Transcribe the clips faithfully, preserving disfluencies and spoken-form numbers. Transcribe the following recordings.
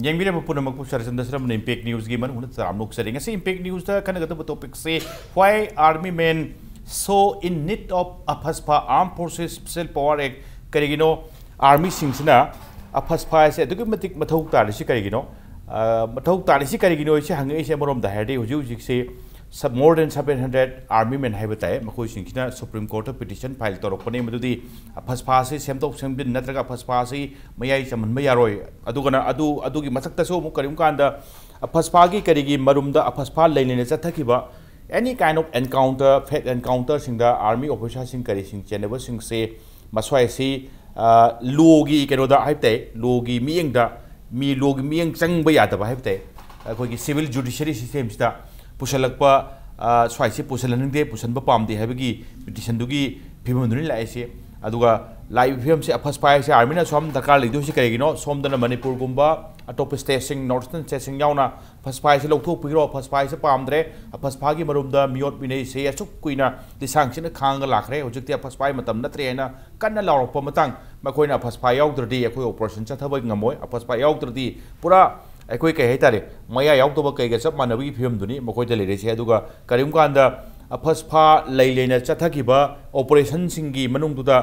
ꯌꯦꯡꯕꯤꯔꯕ ꯄꯨꯝꯅꯃꯛꯄꯨ ꯁꯔꯆꯟꯗ ꯁꯔꯝꯅ ꯏꯝꯄꯦꯛ ꯅ꯭ꯌꯨꯁꯀꯤ ꯃꯅꯨꯡꯗ ꯇꯔꯥꯝꯅ ꯑꯣꯛꯆꯔꯤ꯫ ꯉꯁꯤ ꯏꯝꯄꯦꯛ ꯅ꯭ꯌꯨꯁꯇ ꯈꯟꯅꯒꯗꯕ ꯇꯣꯄꯤꯛꯁꯤ why army men so in need of AFSPA, Armed Forces Special Power Act꯫ ꯀꯔꯤꯒꯤꯅꯣ ꯑꯥꯔꯃꯤꯁꯤꯡꯁꯤꯅ ꯑꯐꯁꯐꯥ ꯍꯥꯏꯁꯦ ꯑꯗꯨꯛꯀꯤ ꯃꯇꯤꯛ ꯃꯊꯧ ꯇꯥꯔꯤꯁꯤ ꯀꯔꯤꯒꯤꯅꯣ? ꯑ, ꯃꯊꯧ ꯇꯥꯔꯤꯁꯤ ꯀꯔꯤꯒꯤꯅꯣ ꯍꯥꯏꯁꯦ ꯍꯪꯉꯛꯏꯁꯦ? ꯑꯃꯔꯣꯝꯗ ꯍꯥꯏꯔꯗꯤ ꯍꯧꯖꯤꯛ ꯍꯧꯖꯤꯛꯁꯤ sub more than seven hundred army men ꯍꯥꯏꯕ ꯇꯥꯏ, ꯃꯈꯣꯏꯁꯤꯡꯁꯤꯅ Supreme Courtꯇ petition file ꯇꯧꯔꯛꯄꯅꯤ꯫ ꯃꯗꯨꯗꯤ ꯑꯐꯁꯐꯥꯁꯤ ꯁꯦꯝꯗꯣꯛ ꯁꯦꯝꯖꯤꯟ ꯅꯠꯇ꯭ꯔꯒ ꯑꯐꯁꯐꯥꯁꯤ ꯃꯌꯥꯏ ꯆꯝꯍꯟꯕ ꯌꯥꯔꯣꯏ꯫ ꯑꯗꯨꯒꯅ ꯑꯗꯨ, ꯑꯗꯨꯒꯤ ꯃꯊꯛꯇꯁꯨ ꯑꯃꯨꯛ ꯀꯔꯤꯒꯨꯝꯕ ꯀꯥꯟꯗ ꯑꯐꯁꯐꯥꯒꯤ ꯀꯔꯤꯒꯤ ꯃꯔꯨꯝꯗ ꯑꯐꯁꯐꯥ ꯂꯩ ꯂꯩꯅ ꯆꯠꯊꯈꯤꯕ any kind of encounter, fake encounterꯁꯤꯡꯗ army officerꯁꯤꯡ ꯀꯔꯤꯁꯤꯡ ꯆꯦꯟꯅꯕꯁꯤꯡꯁꯦ ꯃꯁ꯭ꯋꯥꯏꯁꯤ, ꯑ, lawꯒꯤ ꯀꯩꯅꯣꯗ ꯍꯥꯏꯕ ꯇꯥꯏ, lawꯒꯤ ꯃꯤꯠꯌꯦꯡꯗ, ꯃꯤ lawꯒꯤ ꯃꯤꯠꯌꯦꯡ ꯆꯪꯕ ꯌꯥꯗꯕ ꯍꯥꯏꯕ ꯇꯥꯏ꯫ ꯑꯩꯈꯣꯏꯒꯤ civil judiciary systemꯁꯤꯗ ꯄꯨꯁꯜꯂꯛꯄ, ꯑ, ꯁ꯭ꯋꯥꯏꯁꯤ ꯄꯨꯁꯜꯍꯟꯅꯤꯡꯗꯦ, ꯄꯨꯁꯟꯕ ꯄꯥꯝꯗꯦ ꯍꯥꯏꯕꯒꯤ petitionꯗꯨꯒꯤ ꯐꯤꯕꯝꯗꯨꯅꯤ ꯂꯥꯛꯏꯁꯦ꯫ ꯑꯗꯨꯒ ꯂꯥꯛꯏꯕ ꯐꯤꯕꯝꯁꯤ ꯑꯐꯁꯐꯥ ꯍꯥꯏꯁꯦ armyꯅ ꯁꯣꯝ ꯗꯔꯀꯥꯔ ꯂꯩꯗꯣꯏꯁꯤ ꯀꯔꯤꯒꯤꯅꯣ? ꯁꯣꯝꯗꯅ ꯃꯅꯤꯄꯨꯔꯒꯨꯝꯕ ꯑꯇꯣꯞꯄ stateꯁꯤꯡ, north eastern stateꯁꯤꯡ ꯌꯥꯎꯅ ꯑꯐꯁꯐꯥ ꯍꯥꯏꯁꯦ ꯂꯧꯊꯣꯛꯄꯤꯈ꯭ꯔꯣ, ꯑꯐꯁꯐꯥ ꯍꯥꯏꯁꯦ ꯄꯥꯝꯗ꯭ꯔꯦ, ꯑꯐꯁꯐꯥꯒꯤ ꯃꯔꯨꯝꯗ ꯃꯤꯑꯣꯠ ꯃꯤꯅꯩꯁꯦ ꯑꯁꯨꯛ ꯀꯨꯏꯅ ꯂꯤꯁꯥꯡꯁꯤꯠꯅ ꯈꯥꯡꯉꯒ ꯂꯥꯛꯈ꯭ꯔꯦ, ꯍꯧꯖꯤꯛꯇꯤ ꯑꯐꯁꯐꯥꯒꯤ ꯃꯇꯝ ꯅꯠꯇ꯭ꯔꯦ ꯍꯥꯏꯅ ꯀꯟꯅ ꯂꯥꯎꯔꯛꯄ ꯃꯇꯥꯡ, ꯃꯈꯣꯏꯅ ꯑꯐꯁꯐꯥ ꯌꯥꯎꯗ꯭ꯔꯗꯤ ꯑꯩꯈꯣꯏ operation ꯆꯠꯊꯕ ꯉꯝꯃꯣꯏ, ꯑꯐꯁꯐꯥ ꯌꯥꯎꯗ꯭ꯔꯗꯤ ꯄꯨꯔꯥ ꯑꯩꯈꯣꯏ ꯀꯩ ꯍꯥꯏꯇꯥꯔꯦ, ꯃꯌꯥ ꯌꯥꯎꯗꯕ ꯀꯩꯒ ꯆꯞ ꯃꯥꯟꯅꯕꯒꯤ ꯐꯤꯕꯝꯗꯨꯅꯤ ꯃꯈꯣꯏꯗ ꯂꯩꯔꯤꯁꯦ꯫ ꯑꯗꯨꯒ ꯀꯔꯤꯒꯨꯝꯕ ꯀꯥꯟꯗ ꯑꯐꯁꯐꯥ ꯂꯩ ꯂꯩꯅ ꯆꯠꯊꯈꯤꯕ operationꯁꯤꯡꯒꯤ ꯃꯅꯨꯡꯗꯨꯗ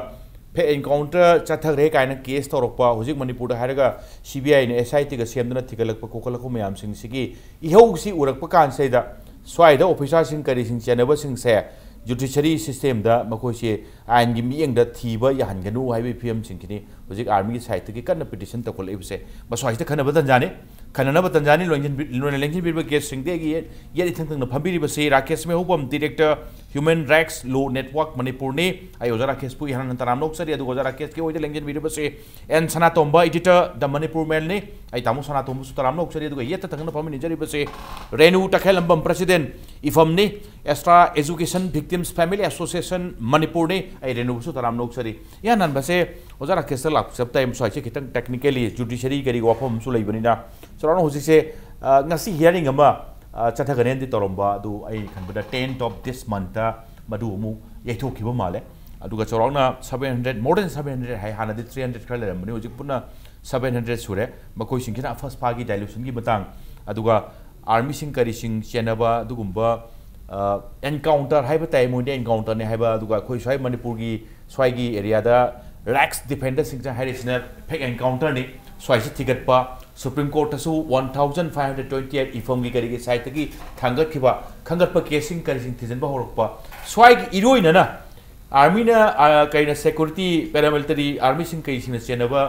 fake encounter ꯆꯠꯊꯈ꯭ꯔꯦ ꯀꯥꯏꯅ case ꯇꯧꯔꯛꯄ, ꯍꯧꯖꯤꯛ ꯃꯅꯤꯄꯨꯔꯗ ꯍꯥꯏꯔꯒ CBIꯅ SITꯒ ꯁꯦꯝꯗꯨꯅ ꯊꯤꯒꯠꯂꯛꯄ ꯈꯣꯀꯠꯂꯛꯄ ꯃꯌꯥꯝꯁꯤꯡꯁꯤꯒꯤ ꯏꯍꯧꯁꯤ ꯎꯔꯛꯄ ꯀꯥꯟꯁꯤꯗ ꯁ꯭ꯋꯥꯏꯗ officerꯁꯤꯡ ꯀꯔꯤꯁꯤꯡ ꯆꯦꯟꯅꯕꯁꯤꯡꯁꯦ judiciary systemꯗ ꯃꯈꯣꯏꯁꯦ ꯑꯥꯏꯟꯒꯤ ꯃꯤꯠꯌꯦꯡꯗ ꯊꯤꯕ ꯌꯥꯍꯟꯒꯅꯨ ꯍꯥꯏꯕꯒꯤ ꯐꯤꯕꯝꯁꯤꯡꯁꯤꯅꯤ ꯍꯧꯖꯤꯛ armyꯒꯤ sideꯇꯒꯤ ꯀꯟꯅ petition ꯇꯧꯈꯠꯂꯛꯏꯕꯁꯦ꯫ ꯃꯁ꯭ꯋꯥꯏꯁꯤꯗ ꯈꯟꯅꯕ ꯇꯟꯖꯥꯅꯤ, ꯈꯟꯅꯅꯕ ꯇꯟꯖꯥꯅꯤ꯫ ꯂꯣꯏꯅ ꯂꯦꯡꯁꯤꯟꯕꯤꯔꯤꯕ guestꯁꯤꯡꯗꯤ ꯑꯩꯒꯤ ꯌꯦꯠ, ꯌꯦꯠ ꯏꯊꯪ ꯊꯪꯅ ꯐꯝꯕꯤꯔꯤꯕꯁꯤ Rakesh ꯃꯩꯍꯧꯕꯝ, Director Human Rights Law Network ꯃꯅꯤꯄꯨꯔꯅꯤ꯫ ꯑꯩ ꯑꯣꯖꯥ ꯔꯥꯀꯦꯁꯄꯨ ꯏꯍꯥꯟ ꯍꯥꯟꯅ ꯇꯔꯥꯝꯅ ꯑꯣꯛꯆꯔꯤ꯫ ꯑꯗꯨꯒ ꯑꯣꯖꯥ ꯔꯥꯀꯦꯁꯀꯤ ꯑꯣꯏꯗ ꯂꯦꯡꯁꯤꯟꯕꯤꯔꯤꯕꯁꯤ and Sanatomba, Editor The Manipur Mailꯅꯤ꯫ ꯑꯩ ꯇꯥꯃꯣ ꯁꯅꯥꯇꯣꯝꯕꯁꯨ ꯇꯔꯥꯝꯅ ꯑꯣꯛꯆꯔꯤ꯫ ꯑꯗꯨꯒ ꯌꯦꯠꯇ ꯊꯪꯅ ꯐꯝꯃꯤꯟꯅꯖꯔꯤꯕꯁꯤ Renu ꯇꯈꯦꯜꯂꯝꯕꯝ, President ꯏꯐꯝꯅꯤ꯫ Extra Education Victims Family Association ꯃꯅꯤꯄꯨꯔꯅꯤ꯫ ꯑꯩ ꯔꯦꯅꯨꯕꯨꯁꯨ ꯇꯔꯥꯝꯅ ꯑꯣꯛꯆꯔꯤ꯫ ꯏꯍꯥꯟ ꯍꯥꯟꯕꯁꯦ ꯑꯣꯖꯥ ꯔꯥꯀꯦꯁꯇ ꯂꯥꯛꯆꯕ ꯇꯥꯏ꯫ ꯃꯁ꯭ꯋꯥꯏꯁꯦ ꯈꯤꯇꯪ technically judiciaryꯒꯤ ꯋꯥꯐꯝ ꯑꯃꯁꯨ ꯂꯩꯕꯅꯤꯅ ꯆꯥꯎꯔꯥꯛꯅ ꯍꯧꯖꯤꯛꯁꯦ, ꯑ, ꯉꯁꯤ hearing ꯑꯃ, ꯑ, ꯆꯠꯊꯒꯅꯦꯅꯗꯤ ꯇꯧꯔꯝꯕ ꯑꯗꯨ ꯑꯩ ꯈꯟꯕꯗ tenth of this monthꯇ ꯃꯗꯨ ꯑꯃꯨꯛ ꯌꯩꯊꯣꯛꯈꯤꯕ ꯃꯥꯜꯂꯦ꯫ ꯑꯗꯨꯒ ꯆꯥꯎꯔꯥꯛꯅ seven hundred, more than seven hundred ꯍꯥꯏ, ꯍꯥꯟꯅꯗꯤ three hundred ꯈꯔ ꯂꯩꯔꯝꯕꯅꯤ, ꯍꯧꯖꯤꯛ ꯄꯨꯟꯅ seven hundred ꯁꯨꯔꯦ꯫ ꯃꯈꯣꯏꯁꯤꯡꯁꯤꯅ ꯑꯐꯁꯄꯥꯒꯤ dilutionꯒꯤ ꯃꯇꯥꯡ, ꯑꯗꯨꯒ armyꯁꯤꯡ ꯀꯔꯤꯁꯤꯡ ꯆꯦꯟꯅꯕ ꯑꯗꯨꯒꯨꯝꯕ, ꯑ, encounter ꯍꯥꯏꯕ ꯇꯥꯏ, ꯃꯣꯏꯗꯤ encounterꯅꯤ ꯍꯥꯏꯕ, ꯑꯗꯨꯒ ꯑꯩꯈꯣꯏ ꯁ꯭ꯋꯥꯏ ꯃꯅꯤꯄꯨꯔꯒꯤ ꯁ꯭ꯋꯥꯏꯒꯤ areaꯗ ꯔꯦꯛꯁ ꯗꯤꯐꯦꯟꯗꯔꯁꯤꯡ ꯍꯥꯏꯔꯤꯁꯤꯅ fake encounterꯅꯤ꯫ ꯁ꯭ꯋꯥꯏꯁꯤ ꯊꯤꯒꯠꯄ, Supreme Courtꯇꯁꯨ one thousand five hundred twenty eight ꯏꯐꯝꯒꯤ ꯀꯔꯤꯒꯤ sideꯇꯒꯤ ꯊꯥꯡꯒꯠꯈꯤꯕ, ꯈꯟꯒꯠꯄ caseꯁꯤꯡ ꯀꯔꯤꯁꯤꯡ ꯊꯤꯖꯤꯟꯕ ꯍꯧꯔꯛꯄ, ꯁ꯭ꯋꯥꯏꯒꯤ ꯏꯔꯣꯏꯅꯅ armyꯅ, ꯑ, ꯀꯩꯅ security, paramilitary armyꯁꯤꯡ ꯀꯩꯁꯤꯡꯅ ꯆꯦꯟꯅꯕ,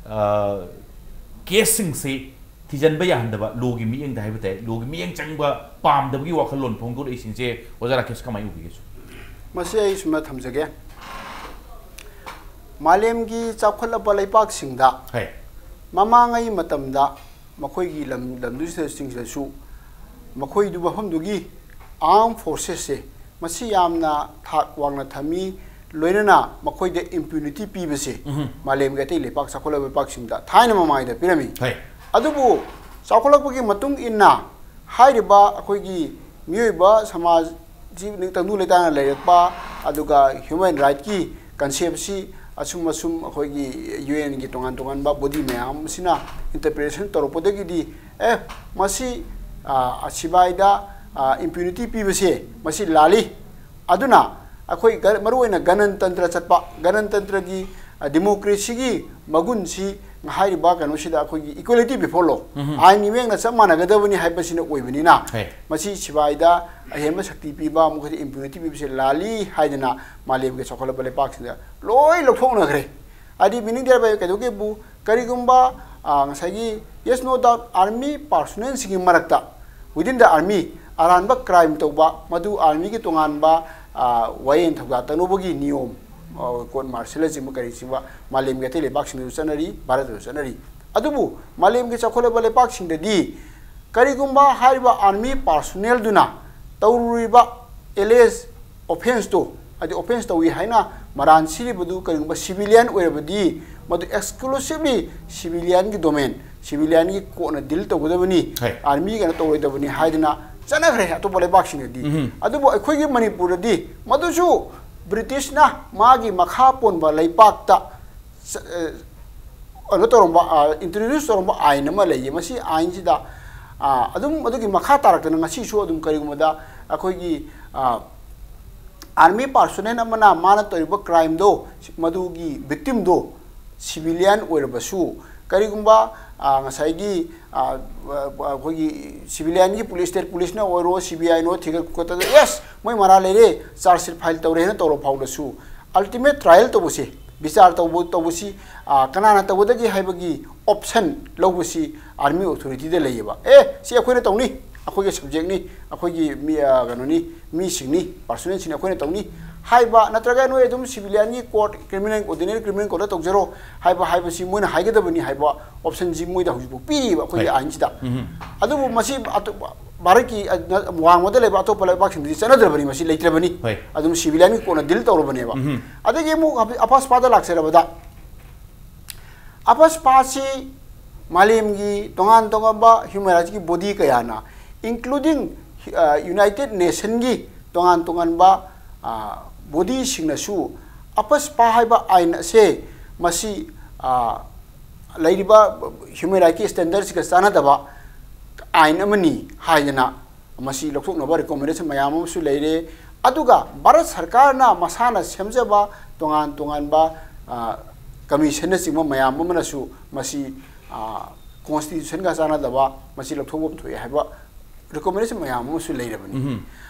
ꯑ, caseꯁꯤꯡꯁꯤ ꯊꯤꯖꯤꯟꯕ ꯌꯥꯍꯟꯗꯕ, lawꯒꯤ ꯃꯤꯠꯌꯦꯡꯗ ꯍꯥꯏꯕ ꯇꯥꯏ, lawꯒꯤ ꯃꯤꯠꯌꯦꯡ ꯆꯪꯕ ꯄꯥꯝꯗꯕꯒꯤ ꯋꯥꯈꯜꯂꯣꯟ ꯐꯣꯡꯗꯣꯔꯛꯏꯁꯤꯡꯁꯦ ꯑꯣꯖꯥ ꯔꯥꯀꯦꯁ ꯀꯃꯥꯏꯅ ꯎꯕꯤꯒꯦ? ꯃꯁꯤ ꯑꯩ ꯁꯨꯝꯅ ꯊꯝꯖꯒꯦ꯫ ꯃꯥꯂꯦꯝꯒꯤ ꯆꯥꯎꯈꯠꯂꯕ ꯂꯩꯄꯥꯛꯁꯤꯡꯗ ꯍꯥꯏ꯫ ꯃꯃꯥꯡꯉꯩ ꯃꯇꯝꯗ ꯃꯈꯣꯏꯒꯤ ꯂꯝ, ꯂꯝꯗꯨꯁꯤꯡꯁꯤꯗꯁꯨ ꯃꯈꯣꯏꯗꯨ ꯃꯐꯝꯗꯨꯒꯤ armed forcesꯁꯦ ꯃꯁꯤ ꯌꯥꯝꯅ ꯊꯥꯛ ꯋꯥꯡꯅ ꯊꯝꯃꯤ, ꯂꯣꯏꯅꯅ ꯃꯈꯣꯏꯗ impunity ꯄꯤꯕꯁꯦ ꯎꯝꯍꯨꯝ꯫ ꯃꯥꯂꯦꯝꯒꯤ ꯑꯇꯩ ꯂꯩꯄꯥꯛ, ꯆꯥꯎꯈꯠꯂꯕ ꯂꯩꯄꯥꯛꯁꯤꯡꯗ ꯊꯥꯏꯅ ꯃꯃꯥꯡꯗ ꯄꯤꯔꯝꯃꯤ꯫ ꯍꯣꯏ꯫ ꯑꯗꯨꯕꯨ ꯆꯥꯎꯈꯠꯂꯛꯄꯒꯤ ꯃꯇꯨꯡ ꯏꯟꯅ ꯍꯥꯏꯔꯤꯕ ꯑꯩꯈꯣꯏꯒꯤ ꯃꯤꯑꯣꯏꯕ ꯁꯃꯥꯖꯁꯤ ꯇꯪꯗꯨ ꯂꯩꯇꯥꯅ ꯂꯩꯔꯛꯄ, ꯑꯗꯨꯒ human rightꯀꯤ conceptꯁꯤ ꯑꯁꯨꯝ ꯑꯁꯨꯝ ꯑꯩꯈꯣꯏꯒꯤ UNꯒꯤ ꯇꯣꯉꯥꯟ ꯇꯣꯉꯥꯟꯕ body ꯃꯌꯥꯝ ꯑꯁꯤꯅ interpretation ꯇꯧꯔꯛꯄꯗꯒꯤꯗꯤ, ꯑꯦ, ꯃꯁꯤ, ꯑ, ꯁꯤꯕꯥꯏꯗ, ꯑ, impunity ꯄꯤꯕꯁꯦ ꯃꯁꯤ ꯂꯥꯜꯂꯤ꯫ ꯑꯗꯨꯅ ꯑꯩꯈꯣꯏ ꯒ-, ꯃꯔꯨꯑꯣꯏꯅ ꯒꯅꯇꯟꯇ꯭ꯔ ꯆꯠꯄ, ꯒꯅꯇꯟꯇ꯭ꯔꯒꯤ, ꯑ, democracyꯒꯤ ꯃꯒꯨꯟꯁꯤ ꯍꯥꯏꯔꯤꯕ ꯀꯩꯅꯣꯁꯤꯗ ꯑꯩꯈꯣꯏꯒꯤ equality before law, ꯎꯝꯍꯨꯝ꯫ ꯑꯥꯏꯟꯒꯤ ꯃꯤꯠꯌꯦꯡꯅ ꯆꯞ ꯃꯥꯟꯅꯒꯗꯕꯅꯤ ꯍꯥꯏꯕꯁꯤꯅ ꯑꯣꯏꯕꯅꯤꯅ, ꯍꯣꯏ꯫ ꯃꯁꯤ ꯁꯤꯕꯥꯏꯗ ꯑꯍꯦꯟꯕ ꯁꯛꯇꯤ ꯄꯤꯕ, ꯃꯈꯣꯏꯗ impunity ꯄꯤꯕꯁꯦ ꯂꯥꯜꯂꯤ ꯍꯥꯏꯗꯅ ꯃꯥꯂꯦꯝꯒꯤ ꯆꯥꯎꯈꯠꯂꯕ ꯂꯩꯄꯥꯛꯁꯤꯡꯗ ꯂꯣꯏ ꯂꯧꯊꯣꯛꯅꯈ꯭ꯔꯦ꯫ ꯍꯥꯏꯗꯤ meaning thereby ꯀꯩꯗꯧꯒꯦꯕꯨ, ꯀꯔꯤꯒꯨꯝꯕ, ꯑ, ꯉꯁꯥꯏꯒꯤ yes no doubt army personnelꯁꯤꯡꯒꯤ ꯃꯔꯛꯇ, within the army, ꯑꯔꯥꯟꯕ crime ꯇꯧꯕ, ꯃꯗꯨ armyꯒꯤ ꯇꯣꯉꯥꯟꯕ, ꯑ, ꯋꯥꯌꯦꯜ ꯊꯧꯗꯥꯡ ꯇꯧꯅꯕꯒꯤ ꯅꯤꯌꯣꯝ, ꯑ, court martialꯅꯆꯤꯡꯕ ꯀꯔꯤꯆꯤꯡꯕ ꯃꯥꯂꯦꯝꯒꯤ ꯑꯇꯩ ꯂꯩꯕꯥꯛꯁꯤꯡꯗꯁꯨ ꯆꯠꯅꯔꯤ, ꯚꯥꯔꯠꯇꯁꯨ ꯆꯠꯅꯔꯤ꯫ ꯑꯗꯨꯕꯨ ꯃꯥꯂꯦꯝꯒꯤ ꯆꯥꯎꯈꯠꯂꯕ ꯂꯩꯕꯥꯛꯁꯤꯡꯗꯗꯤ ꯀꯔꯤꯒꯨꯝꯕ ꯍꯥꯏꯔꯤꯕ army personnelꯗꯨꯅ ꯇꯧꯔꯨꯔꯤꯕ alleged offenceꯇꯣ, ꯍꯥꯏꯗꯤ offence ꯇꯧꯏ ꯍꯥꯏꯅ ꯃꯔꯥꯟ ꯁꯤꯔꯤꯕꯗꯨ ꯀꯔꯤꯒꯨꯝꯕ civilian ꯑꯣꯏꯔꯕꯗꯤ, ꯃꯗꯨ exclusively civilianꯒꯤ domain, civilianꯒꯤ courtꯅ deal ꯇꯧꯒꯗꯕꯅꯤ, ꯍꯣꯏ꯫ Army ꯀꯩꯅꯣ ꯇꯧꯔꯣꯏꯗꯕꯅꯤ ꯍꯥꯏꯗꯅ ꯆꯠꯅꯈ꯭ꯔꯦ ꯑꯇꯣꯞꯄ ꯂꯩꯕꯥꯛꯁꯤꯡꯗꯗꯤ꯫ ꯎꯝꯍꯨꯝ꯫ ꯑꯗꯨꯕꯨ ꯑꯩꯈꯣꯏꯒꯤ ꯃꯅꯤꯄꯨꯔꯗꯗꯤ ꯃꯗꯨꯁꯨ ꯕ꯭ꯔꯤꯇꯤꯁꯅ ꯃꯥꯒꯤ ꯃꯈꯥ ꯄꯣꯟꯕ ꯂꯩꯄꯥꯛꯇ ꯆ-, ꯑ, ꯀꯩꯅꯣ ꯇꯧꯔꯝꯕ, ꯑ, introduce ꯇꯧꯔꯝꯕ ꯑꯥꯏꯟ ꯑꯃ ꯂꯩꯌꯦ꯫ ꯃꯁꯤ ꯑꯥꯏꯟꯁꯤꯗ, ꯑ, ꯑꯗꯨꯝ ꯑꯗꯨꯒꯤ ꯃꯈꯥ ꯇꯥꯔꯛꯇꯅ ꯉꯁꯤꯁꯨ ꯑꯗꯨꯝ ꯀꯔꯤꯒꯨꯝꯕꯗ ꯑꯩꯈꯣꯏꯒꯤ, ꯑ, army personnel ꯑꯃꯅ ꯃꯥꯅ ꯇꯧꯔꯤꯕ crimeꯗꯣ, ꯃꯗꯨꯒꯤ victimꯗꯣ civilian ꯑꯣꯏꯔꯕꯁꯨ, ꯀꯔꯤꯒꯨꯝꯕ, ꯑ, ꯉꯁꯥꯏꯒꯤ, ꯑ, ꯑ, ꯑꯩꯈꯣꯏꯒꯤ civilianꯒꯤ police, state policeꯅ ꯑꯣꯏꯔꯣ, CBIꯅ ꯑꯣꯏꯔꯣ, ꯊꯤꯒꯠ ꯈꯣꯀꯠꯇꯅ, yes, ꯃꯣꯏ ꯃꯔꯥꯜ ꯂꯩꯔꯦ, charge sheet file ꯇꯧꯔꯦꯅ ꯇꯧꯔ ꯐꯥꯎꯗꯁꯨ, ultimate trial ꯇꯧꯕꯁꯦ, ꯕꯤꯆꯥꯔ ꯇꯧꯕ, ꯇꯧꯕꯁꯤ, ꯑ, ꯀꯅꯥꯅ ꯇꯧꯒꯗꯒꯦ ꯍꯥꯏꯕꯒꯤ option ꯂꯧꯕꯁꯤ army authorityꯗ ꯂꯩꯌꯦꯕ꯫ ꯑꯦ, ꯁꯤ ꯑꯩꯈꯣꯏꯅ ꯇꯧꯅꯤ, ꯑꯩꯈꯣꯏꯒꯤ subjectꯅꯤ, ꯑꯩꯈꯣꯏꯒꯤ ꯃꯤ, ꯑ, ꯀꯩꯅꯣꯅꯤ, ꯃꯤꯁꯤꯡꯅꯤ, personnelꯁꯤꯡꯅꯤ, ꯑꯩꯈꯣꯏꯅ ꯇꯧꯅꯤ ꯍꯥꯏꯕ, ꯅꯠꯇ꯭ꯔꯒ ꯅꯣꯏ ꯑꯗꯨꯝ civilianꯒꯤ court, criminal, ordinary criminal courtꯇ ꯇꯧꯖꯔꯣ ꯍꯥꯏꯕ, ꯍꯥꯏꯕꯁꯤ ꯃꯣꯏꯅ ꯍꯥꯏꯒꯗꯕꯅꯤ ꯍꯥꯏꯕ optionꯁꯤ ꯃꯣꯏꯗ ꯍꯧꯖꯤꯛꯐꯥꯎ ꯄꯤꯔꯤꯕ ꯑꯩꯈꯣꯏꯒꯤ ꯍꯣꯏ꯫ ꯑꯥꯏꯟꯁꯤꯗ꯫ ꯎꯝ꯫ ꯑꯗꯨꯕꯨ ꯃꯁꯤ ꯑꯇꯣꯞꯄ ꯚꯥꯔꯠꯀꯤ, ꯑ, ꯋꯥꯡꯃꯗ ꯂꯩꯕ ꯑꯇꯣꯞꯄ ꯂꯩꯕꯥꯛꯁꯤꯡꯗꯗꯤ ꯆꯠꯅꯗ꯭ꯔꯕꯅꯤ, ꯃꯁꯤ ꯂꯩꯇ꯭ꯔꯕꯅꯤ꯫ ꯍꯣꯏ꯫ ꯑꯗꯨꯝ civilianꯒꯤ courtꯅ deal ꯇꯧꯔꯕꯅꯦꯕ꯫ ꯎꯝ꯫ ꯑꯗꯒꯤ ꯑꯃꯨꯛ ꯑꯄ-, AFSPAꯗ ꯂꯥꯛꯆꯔꯕꯗ, AFSPAꯁꯤ ꯃꯥꯂꯦꯝꯒꯤ ꯇꯣꯉꯥꯟ ꯇꯣꯉꯥꯟꯕ human rightsꯀꯤ body ꯀꯌꯥꯅ, including, ꯑ, United Nationꯒꯤ ꯇꯣꯉꯥꯟ ꯇꯣꯉꯥꯟꯕ, ꯑ, bodyꯁꯤꯡꯅꯁꯨ AFSPA ꯍꯥꯏꯕ ꯑꯥꯏꯟ ꯑꯁꯦ ꯃꯁꯤ, ꯑ, ꯂꯩꯔꯤꯕ human rightsꯀꯤ standardꯁꯤꯒ ꯆꯥꯟꯅꯗꯕ ꯑꯥꯏꯟ ꯑꯃꯅꯤ ꯍꯥꯏꯗꯅ ꯃꯁꯤ ꯂꯧꯊꯣꯛꯅꯕ recommendation ꯃꯌꯥꯝ ꯑꯃꯁꯨ ꯂꯩꯔꯦ꯫ ꯑꯗꯨꯒ ꯚꯥꯔꯠ ꯁꯔꯀꯥꯔꯅ ꯃꯁꯥꯅ ꯁꯦꯝꯖꯕ ꯇꯣꯉꯥꯟ ꯇꯣꯉꯥꯟꯕ, ꯑ, commissionꯅꯆꯤꯡꯕ ꯃꯌꯥꯝ ꯑꯃꯅꯁꯨ ꯃꯁꯤ, ꯑ, constitutionꯒ ꯆꯥꯟꯅꯗꯕ, ꯃꯁꯤ ꯂꯧꯊꯣꯛꯐꯝ ꯊꯣꯛꯑꯦ ꯍꯥꯏꯕ recommendation ꯃꯌꯥꯝ ꯑꯃꯁꯨ ꯂꯩꯔꯕꯅꯤ꯫ ꯎꯝ꯫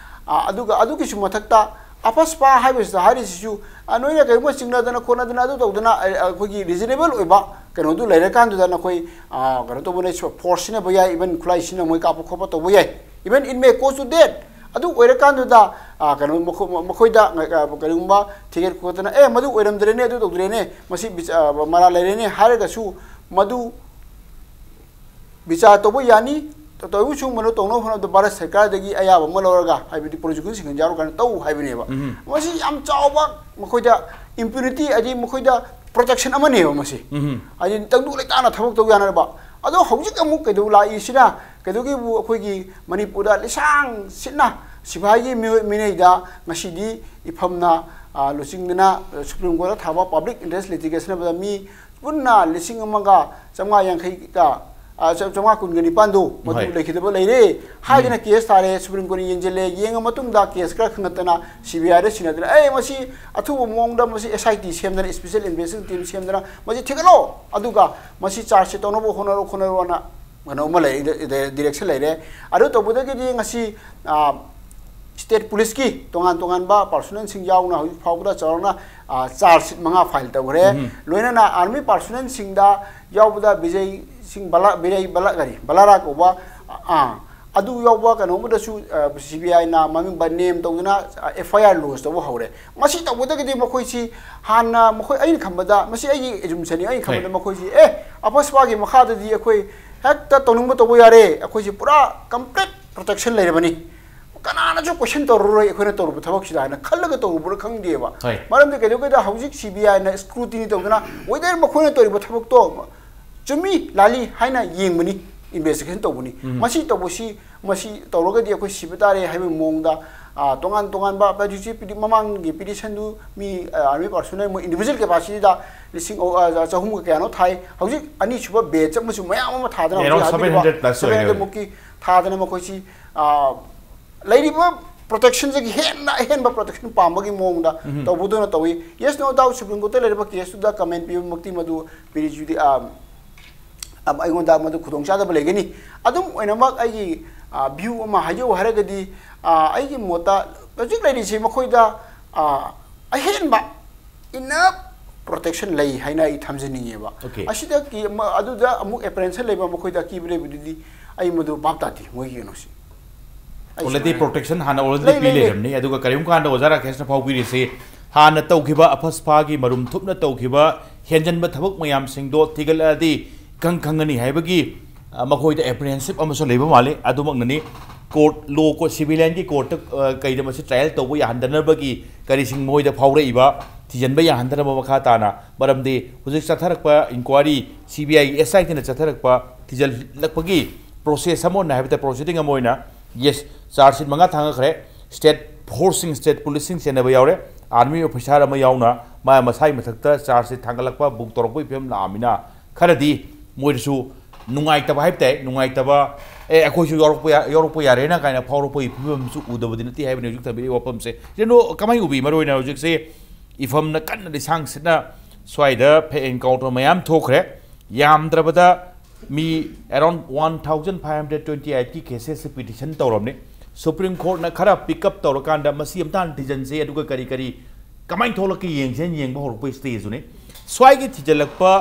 ꯑ, ꯑꯗꯨꯒ ꯑꯗꯨꯒꯤꯁꯨ ꯃꯊꯛꯇ AFSPA ꯍꯥꯏꯕꯁꯤꯗ ꯍꯥꯏꯔꯤꯁꯤꯁꯨ, ꯑ, ꯅꯣꯏꯅ ꯀꯔꯤꯒꯨꯝꯕ ꯆꯤꯡꯅꯗꯅ ꯈꯣꯠꯅꯗꯅ ꯑꯗꯨ ꯇꯧꯗꯅ, ꯑ, ꯑꯩꯈꯣꯏꯒꯤ reasonable ꯑꯣꯏꯕ ꯀꯩꯅꯣꯗꯨ ꯂꯩꯔꯀꯥꯟꯗꯨꯗ ꯅꯈꯣꯏ, ꯑ, ꯀꯩꯅꯣ ꯇꯧꯕ ꯂꯩ, force ꯁꯤꯖꯤꯟꯅꯕ ꯌꯥꯏ, even ꯈꯨꯠꯂꯥꯏ ꯁꯤꯖꯤꯟꯅ ꯃꯣꯏ ꯀꯥꯞꯄ ꯈꯣꯠꯄ ꯇꯧꯕ ꯌꯥꯏ, even it may cause to death꯫ ꯑꯗꯨ ꯑꯣꯏꯔꯀꯥꯟꯗꯨꯗ, ꯑ, ꯀꯩꯅꯣ, ꯃꯈꯣ-, ꯃꯈꯣꯏꯗ, ꯑ, ꯀꯔꯤꯒꯨꯝꯕ ꯊꯤꯒꯠ ꯈꯣꯠꯇꯅ, "ꯑꯦ, ꯃꯗꯨ ꯑꯣꯏꯔꯝꯗ꯭ꯔꯦꯅꯦ, ꯑꯗꯨ ꯇꯧꯗ꯭ꯔꯦꯅꯦ, ꯃꯁꯤ ꯕꯤꯆ-, ꯑ, ꯃꯔꯥꯜ ꯂꯩꯔꯦꯅꯦ" ꯍꯥꯏꯔꯒꯁꯨ, ꯃꯗꯨ ꯕꯤꯆꯥꯔ ꯇꯧꯕ ꯌꯥꯅꯤ꯫ ꯇꯧꯕꯁꯨ ꯃꯗꯨ ꯇꯧꯅꯕ ꯍꯣꯠꯅꯕꯗ ꯚꯥꯔꯠ ꯁꯔꯀꯥꯔꯗꯒꯤ ꯑꯌꯥꯕ ꯑꯃ ꯂꯧꯔꯒ, ꯍꯥꯏꯕꯗꯤ prosecutionꯁꯤꯡ ꯌꯥꯎꯔꯀꯥꯟꯗ ꯇꯧ ꯍꯥꯏꯕꯅꯦꯕ꯫ ꯎꯝ꯫ ꯃꯁꯤ ꯌꯥꯝ ꯆꯥꯎꯕ ꯃꯈꯣꯏꯗ impunity, ꯍꯥꯏꯗꯤ ꯃꯈꯣꯏꯗ protection ꯑꯃꯅꯦꯕ ꯃꯁꯤ꯫ ꯎꯝ꯫ ꯍꯥꯏꯗꯤ ꯇꯪꯗꯨ ꯂꯩꯇꯥꯅ ꯊꯕꯛ ꯇꯧ ꯌꯥꯅꯕ꯫ ꯑꯗꯣ ꯍꯧꯖꯤꯛ ꯑꯃꯨꯛ ꯀꯩꯗꯧ ꯂꯥꯛꯏꯁꯤꯅ, ꯀꯩꯗꯧꯒꯤꯕꯨ ꯑꯩꯈꯣꯏꯒꯤ ꯃꯅꯤꯄꯨꯔꯗ ꯂꯤꯁꯥꯡ ꯁꯤꯠꯅ ꯁꯤꯐꯥꯏꯒꯤ ꯃꯤꯑꯣꯏ ꯃꯤꯅꯩꯗ ꯉꯁꯤꯗꯤ ꯏꯐꯝꯅ ꯑ, ꯂꯨꯆꯤꯡꯗꯨꯅ ꯁꯨꯄ꯭ꯔꯤꯝ ꯀꯣꯔꯠꯇ ꯊꯥꯕ ꯄꯕ꯭ꯂꯤꯛ ꯏꯟꯇꯔꯦꯁ ꯂꯤꯇꯤꯒꯦꯁꯟ ꯍꯥꯏꯕꯗ ꯃꯤ ꯄꯨꯟꯅ ꯂꯤꯁꯤꯡ ꯑꯃꯒ ꯆꯥꯝꯃꯉꯥ ꯌꯥꯡꯈꯩꯒ, ꯑ, ꯆꯥꯝꯃꯉꯥ ꯀꯨꯟꯒ ꯅꯤꯄꯥꯟꯗꯨ ꯃꯗꯨ ꯍꯣꯏ꯫ ꯂꯩꯈꯤꯗꯕ ꯂꯩꯔꯦ ꯍꯥꯏꯗꯅ ꯎꯝ꯫ ꯀꯦꯁ ꯊꯥꯔꯦ, ꯁꯨꯄ꯭ꯔꯤꯝ ꯀꯣꯔꯠꯅ ꯌꯦꯡꯁꯤꯜꯂꯦ, ꯌꯦꯡꯉ ꯃꯇꯨꯡꯗ ꯀꯦꯁ ꯈꯔ ꯈꯪꯒꯠꯇꯅ ꯁꯤ ꯕꯤ ꯑꯥꯏꯗ ꯁꯤꯟꯅꯗꯅ, "ꯑꯦ, ꯃꯁꯤ ꯑꯊꯨꯕ ꯃꯑꯣꯡꯗ ꯃꯁꯤ ꯑꯦꯁ ꯑꯥꯏ ꯇꯤ ꯁꯦꯝꯗꯅ, ꯏꯁꯄꯤꯁꯦꯜ ꯏꯟꯚꯦꯁꯇꯤꯒꯦꯁꯟ ꯇꯤꯝ ꯁꯦꯝꯗꯅ ꯃꯁꯤ ꯊꯤꯒꯠꯂꯣ, ꯑꯗꯨꯒ ꯃꯁꯤ ꯆꯥꯔꯖ ꯁꯤꯠ ꯇꯧꯅꯕ ꯍꯣꯠꯅꯔꯣ, ꯍꯣꯠꯅꯔꯣꯅ" ꯀꯩꯅꯣ ꯑꯃ ꯂꯩꯔꯦ, ꯗꯤ-, ꯗꯤꯔꯦꯛꯁꯟ ꯂꯩꯔꯦ꯫ ꯑꯗꯨ ꯇꯧꯕꯗꯒꯤꯗꯤ ꯉꯁꯤ, ꯑ, ꯁ꯭ꯇꯦꯠ ꯄꯨꯂꯤꯁꯀꯤ ꯇꯣꯉꯥꯟ ꯇꯣꯉꯥꯟꯕ ꯄꯥꯔꯁꯣꯅꯦꯜꯁꯤꯡ ꯌꯥꯎꯅ ꯍꯧꯖꯤꯛ ꯐꯥꯎꯕꯗ ꯆꯥꯎꯔꯥꯛꯅ, ꯑ, ꯆꯥꯔꯖ ꯁꯤꯠ ꯃꯉꯥ ꯐꯥꯏꯜ ꯇꯧꯈ꯭ꯔꯦ꯫ ꯎꯝ꯫ ꯂꯣꯏꯅꯅ ꯑꯥꯔꯃꯤ ꯄꯥꯔꯁꯣꯅꯦꯜꯁꯤꯡꯗ ꯌꯥꯎꯕꯗ ꯕꯤꯖꯩ ꯁꯤꯡ ꯕꯂꯥ, ꯕꯤꯔꯩ ꯕꯂꯥ, ꯀꯔꯤ, ꯕꯂꯥꯔꯥ ꯀꯧꯕ, ꯑ, ꯑ, ꯑꯗꯨ ꯌꯥꯎꯕ ꯀꯩꯅꯣ ꯑꯃꯗꯁꯨ, ꯑ, ꯁꯤ ꯕꯤ ꯑꯥꯏꯅ ꯃꯃꯤꯡ ꯕ-, ꯅꯦꯝ ꯇꯧꯗꯨꯅ, ꯑ, ꯑꯦꯐ ꯑꯥꯏ ꯑꯥꯔ ꯂꯣꯟꯁ ꯇꯧꯕ ꯍꯧꯔꯦ꯫ ꯃꯁꯤ ꯇꯧꯕꯗꯒꯤꯗꯤ ꯃꯈꯣꯏꯁꯤ ꯍꯥꯟꯅ ꯃꯈꯣꯏ, ꯑꯩꯅ ꯈꯟꯕꯗ, ꯃꯁꯤ ꯑꯩꯒꯤ ꯑꯦꯖꯨꯝꯁꯟꯅꯤ, ꯑꯩꯅ ꯈꯟꯕꯗ ꯍꯣꯏ꯫ ꯃꯈꯣꯏꯁꯤ, "ꯑꯦ, ꯑꯐꯁꯄꯥꯒꯤ ꯃꯈꯥꯗꯗꯤ ꯑꯩꯈꯣꯏ ꯍꯦꯛꯇ ꯇꯧꯅꯤꯡꯕ ꯇꯧꯕ ꯌꯥꯔꯦ, ꯑꯩꯈꯣꯏꯁꯤ ꯄꯨꯔꯥ ꯀꯝꯄ꯭ꯂꯤꯠ ꯄ꯭ꯔꯣꯇꯦꯛꯁꯟ ꯂꯩꯔꯕꯅꯤ, ꯀꯅꯥꯅꯁꯨ ꯀꯣꯏꯁꯟ ꯇꯧꯔꯔꯣꯏ ꯑꯩꯈꯣꯏꯅ ꯇꯧꯔꯨꯕ ꯊꯕꯛꯁꯤꯗ" ꯍꯥꯏꯅ ꯈꯜꯂꯒ ꯇꯧꯔꯨꯕ꯭ꯔꯥ ꯈꯪꯗꯦꯕ꯫ ꯍꯣꯏ꯫ ꯃꯔꯝꯗꯤ ꯀꯩꯗꯧꯒꯦꯗ, ꯍꯧꯖꯤꯛ ꯁꯤ ꯕꯤ ꯑꯥꯏꯅ ꯁ꯭ꯀ꯭ꯔꯨꯇꯤꯅꯤ ꯇꯧꯗꯅ whether ꯃꯈꯣꯏꯅ ꯇꯧꯔꯤꯕ ꯊꯕꯛꯇꯣ ꯆꯨꯝꯃꯤ ꯂꯥꯜꯂꯤ ꯍꯥꯏꯅ ꯌꯦꯡꯕꯅꯤ, ꯏꯟꯚꯦꯁꯇꯤꯒꯦꯁꯟ ꯇꯧꯕꯅꯤ꯫ ꯎꯝ꯫ ꯃꯁꯤ ꯇꯧꯕꯁꯤ, ꯃꯁꯤ ꯇꯧꯔꯒꯗꯤ ꯑꯩꯈꯣꯏ ꯁꯤꯕ ꯇꯥꯔꯦ ꯍꯥꯏꯕꯒꯤ ꯃꯑꯣꯡꯗ, ꯑ, ꯇꯣꯉꯥꯟ ꯇꯣꯉꯥꯟꯕ ꯄꯦꯇꯤꯁꯤ-, ꯄꯤꯇꯤ-, ꯃꯃꯥꯡꯒꯤ ꯄꯤꯇꯤꯁꯟꯗꯨ ꯃꯤ, ꯑ, ꯑꯥꯔꯃꯤ ꯄꯥꯔꯁꯣꯅꯦꯜ ꯃꯣꯏ ꯏꯟꯗꯤꯚꯤꯖꯨꯋꯦꯜ ꯀꯦꯄꯥꯁꯤꯇꯤꯗ ꯂꯤꯁꯤꯡ ꯑ-, ꯑ, ꯆꯍꯨꯝꯒ ꯀꯌꯥꯅꯣ ꯊꯥꯏ꯫ ꯍꯧꯖꯤꯛ ꯑꯅꯤꯁꯨꯕ ꯕꯦꯆ ꯑꯃꯁꯨ ꯃꯌꯥꯝ ꯑꯃ ꯊꯥꯗꯅ ꯍꯧꯖꯤꯛ ꯑꯦꯔꯥꯎꯟ ꯍꯥꯏꯕꯤꯔꯤꯕ ꯁꯚꯦꯟ ꯍꯟꯗ꯭ꯔꯦꯠ ꯄ꯭ꯂꯁ ꯑꯣꯏꯔꯦ꯫ ꯁꯚꯦꯟ ꯍꯟꯗ꯭ꯔꯦꯠ ꯃꯨꯛꯀꯤ ꯊꯥꯗꯅ ꯃꯈꯣꯏꯁꯤ, ꯑ, ꯂꯩꯔꯤꯕ ꯄ꯭ꯔꯣꯇꯦꯛꯁꯟꯁꯤꯒꯤ ꯍꯦꯟꯅ ꯑꯍꯦꯟꯕ ꯄ꯭ꯔꯣꯇꯦꯛꯁꯟ ꯄꯥꯝꯕꯒꯤ ꯃꯑꯣꯡꯗ ꯎꯝ꯫ ꯇꯧꯕꯗꯨꯅ ꯇꯧꯏ꯫ Yes, no doubt, ꯁꯨꯄ꯭ꯔꯤꯝ ꯀꯣꯔꯠꯇ ꯂꯩꯔꯤꯕ ꯀꯦꯁꯇꯨꯗ ꯀꯃꯦꯟ ꯄꯤꯕꯃꯛꯇꯤ ꯃꯗꯨ ꯄ꯭ꯔꯤꯖꯨꯗꯤ-, ꯑ, ꯑ, ꯑꯩꯉꯣꯟꯗ ꯃꯗꯨ ꯈꯨꯗꯣꯡꯆꯥꯗꯕ ꯂꯩꯒꯅꯤ꯫ ꯑꯗꯨꯝ ꯑꯣꯏꯅꯃꯛ ꯑꯩꯒꯤ, ꯑ, ꯚ꯭ꯌꯨ ꯑꯃ ꯍꯥꯏꯖꯧ ꯍꯥꯏꯔꯒꯗꯤ, ꯑ, ꯑꯩꯒꯤ ꯃꯣꯠꯇ ꯍꯧꯖꯤꯛ ꯂꯩꯔꯤꯁꯤ ꯃꯈꯣꯏꯗ, ꯑ, ꯑꯍꯦꯟꯕ enough protection ꯂꯩ ꯍꯥꯏꯅ ꯑꯩ ꯊꯝꯖꯅꯤꯡꯉꯦꯕ꯫ Okay. ꯑꯁꯤꯗ ꯀꯤ-, ꯃ-, ꯑꯗꯨꯗ ꯑꯃꯨꯛ ꯑꯦꯄ꯭ꯔꯦꯟꯁꯟ ꯂꯩꯕ, ꯃꯈꯣꯏꯗ ꯑꯀꯤꯕ ꯂꯩꯕꯗꯨꯗꯤ ꯑꯩ ꯃꯗꯨ ꯚꯥꯞ ꯇꯥꯗꯦ ꯃꯣꯏꯒꯤ ꯀꯩꯅꯣꯁꯤ꯫ ꯑꯩ already ꯁꯨꯃꯥꯏꯅ protection ꯍꯥꯟꯅ already ꯂꯩ, ꯄꯤ ꯂꯩ, ꯂꯩ꯫ ꯂꯩꯔꯝꯅꯤ꯫ ꯑꯗꯨꯒ ꯀꯔꯤꯒꯨꯝꯕ ꯀꯥꯟꯗ ꯑꯣꯖꯥ ꯔꯥꯀꯦꯁꯅ ꯐꯥꯎꯕꯤꯔꯤꯁꯤ ꯍꯥꯟꯅ ꯇꯧꯈꯤꯕ ꯑꯐꯁꯐꯥꯒꯤ ꯃꯔꯨꯝ ꯊꯨꯞꯅ ꯇꯧꯈꯤꯕ ꯍꯦꯟꯖꯟꯕ ꯊꯕꯛ ꯃꯌꯥꯝꯁꯤꯡꯗꯣ ꯊꯤꯒꯠꯂꯛꯑꯗꯤ ꯈꯪ ꯈꯪꯒꯅꯤ ꯍꯥꯏꯕꯒꯤ, ꯑ, ꯃꯈꯣꯏꯗ ꯑꯦꯄ꯭ꯔꯤꯍꯦꯟꯁꯤꯞ ꯑꯃꯁꯨ ꯂꯩꯕ ꯃꯥꯜꯂꯤ꯫ ꯑꯗꯨꯃꯛꯅꯅꯤ꯫ ꯀꯣꯔꯠ, ꯂꯣ ꯀꯣꯔꯠ, ꯁꯤꯚꯤꯂꯤꯌꯟꯒꯤ ꯀꯣꯔꯠꯇ, ꯑ, ꯀꯩꯗ ꯃꯁꯤ ꯇ꯭ꯔꯥꯏꯌꯦꯜ ꯇꯧꯕ ꯌꯥꯍꯟꯗꯅꯕꯒꯤ ꯀꯔꯤꯁꯤꯡ ꯃꯈꯣꯏꯗ ꯐꯥꯎꯔꯛꯏꯕ, ꯊꯤꯖꯤꯟꯕ ꯌꯥꯍꯟꯗꯅꯕ ꯃꯈꯥ ꯇꯥꯅ, ꯃꯔꯝꯗꯤ ꯍꯧꯖꯤꯛ ꯆꯠꯊꯔꯛꯄ ꯏꯟꯀ꯭ꯋꯥꯔꯤ, ꯁꯤ ꯕꯤ ꯑꯥꯏꯒꯤ ꯑꯦꯁ ꯑꯥꯏ ꯇꯤꯅ ꯆꯠꯊꯔꯛꯄ ꯊꯤꯖꯤꯜꯂꯛꯄꯒꯤ ꯄ꯭ꯔꯣꯁꯦꯁ ꯑꯃ ꯑꯣꯏꯅ ꯍꯥꯏꯕ ꯇꯥꯔꯦ, ꯄ꯭ꯔꯣꯁꯤꯗꯤꯡ ꯑꯃ ꯑꯣꯏꯅ, ꯌꯦꯁ, ꯆꯥꯔꯖ ꯁꯤꯠ ꯃꯉꯥ ꯊꯥꯡꯒꯠꯈ꯭ꯔꯦ꯫ ꯁ꯭ꯇꯦꯠ ꯐꯣꯔꯁꯁꯤꯡ, ꯁ꯭ꯇꯦꯠ ꯄꯨꯂꯤꯁꯁꯤꯡ ꯆꯦꯟꯅꯕ ꯌꯥꯎꯔꯦ꯫ ꯑꯥꯔꯃꯤ ꯑꯣꯐꯤꯁꯥꯔ ꯑꯃ ꯌꯥꯎꯅ ꯃꯥ ꯃꯁꯥꯒꯤ ꯃꯊꯛꯇ ꯆꯥꯔꯖꯁꯦ ꯊꯥꯡꯒꯠꯂꯛꯄ, ꯕꯨꯛ ꯇꯧꯔꯛꯄꯒꯤ ꯐꯤꯕꯝ ꯂꯥꯛꯑꯃꯤꯅ ꯈꯔꯗꯤ ꯃꯣꯏꯗꯁꯨ ꯅꯨꯡꯉꯥꯏꯇꯕ ꯍꯥꯏꯕ ꯇꯥꯏ, ꯅꯨꯡꯉꯥꯏꯇꯕ, "ꯑꯦ, ꯑꯩꯈꯣꯏꯁꯨ ꯌꯥꯎꯔꯛꯄ ꯌꯥ-, ꯌꯥꯎꯔꯛꯄ ꯌꯥꯔꯦꯅ" ꯀꯥꯏꯅ ꯐꯥꯎꯔꯛꯄꯒꯤ ꯐꯤꯕꯝꯁꯨ ꯎꯗꯕꯗꯤ ꯅꯠꯇꯦ ꯍꯥꯏꯕꯅꯤ ꯍꯧꯖꯤꯛ ꯊꯝꯕꯤꯔꯤꯕ ꯋꯥꯐꯝꯁꯦ꯫ ꯀꯩꯅꯣ ꯀꯃꯥꯏꯅ ꯎꯕꯤ? ꯃꯔꯨꯑꯣꯏꯅ ꯍꯧꯖꯤꯛꯁꯦ ꯏꯐꯝꯅ ꯀꯟꯅ ꯂꯤꯁꯥꯡ ꯁꯤꯠꯅ ꯁ꯭ꯋꯥꯏꯗ ꯐꯦꯛ ꯑꯦꯟꯀꯥꯎꯟꯇꯔ ꯃꯌꯥꯝ ꯊꯣꯛꯈ꯭ꯔꯦ꯫ ꯌꯥꯝꯗ꯭ꯔꯕꯗ ꯃꯤ around one thousand five hundred twenty eight ꯀꯤ cases ꯁꯦ petition ꯇꯧꯔꯕꯅꯤ꯫ ꯁꯨꯄ꯭ꯔꯤꯝ ꯀꯣꯔꯠꯅ ꯈꯔ pick up ꯇꯧꯔꯀꯥꯟꯗ ꯃꯁꯤ ꯑꯝꯇ ꯍꯥꯟꯅ ꯊꯤꯖꯤꯟꯁꯦ, ꯑꯗꯨꯒ ꯀꯔꯤ ꯀꯔꯤ ꯀꯃꯥꯏꯅ ꯊꯣꯛꯂꯛꯀꯦ ꯌꯦꯡꯁꯦꯅ ꯌꯦꯡꯕ ꯍꯧꯔꯛꯄ stage ꯇꯨꯅꯤ꯫ ꯁ꯭ꯋꯥꯏꯒꯤ ꯊꯤꯖꯤꯜꯂꯛꯄ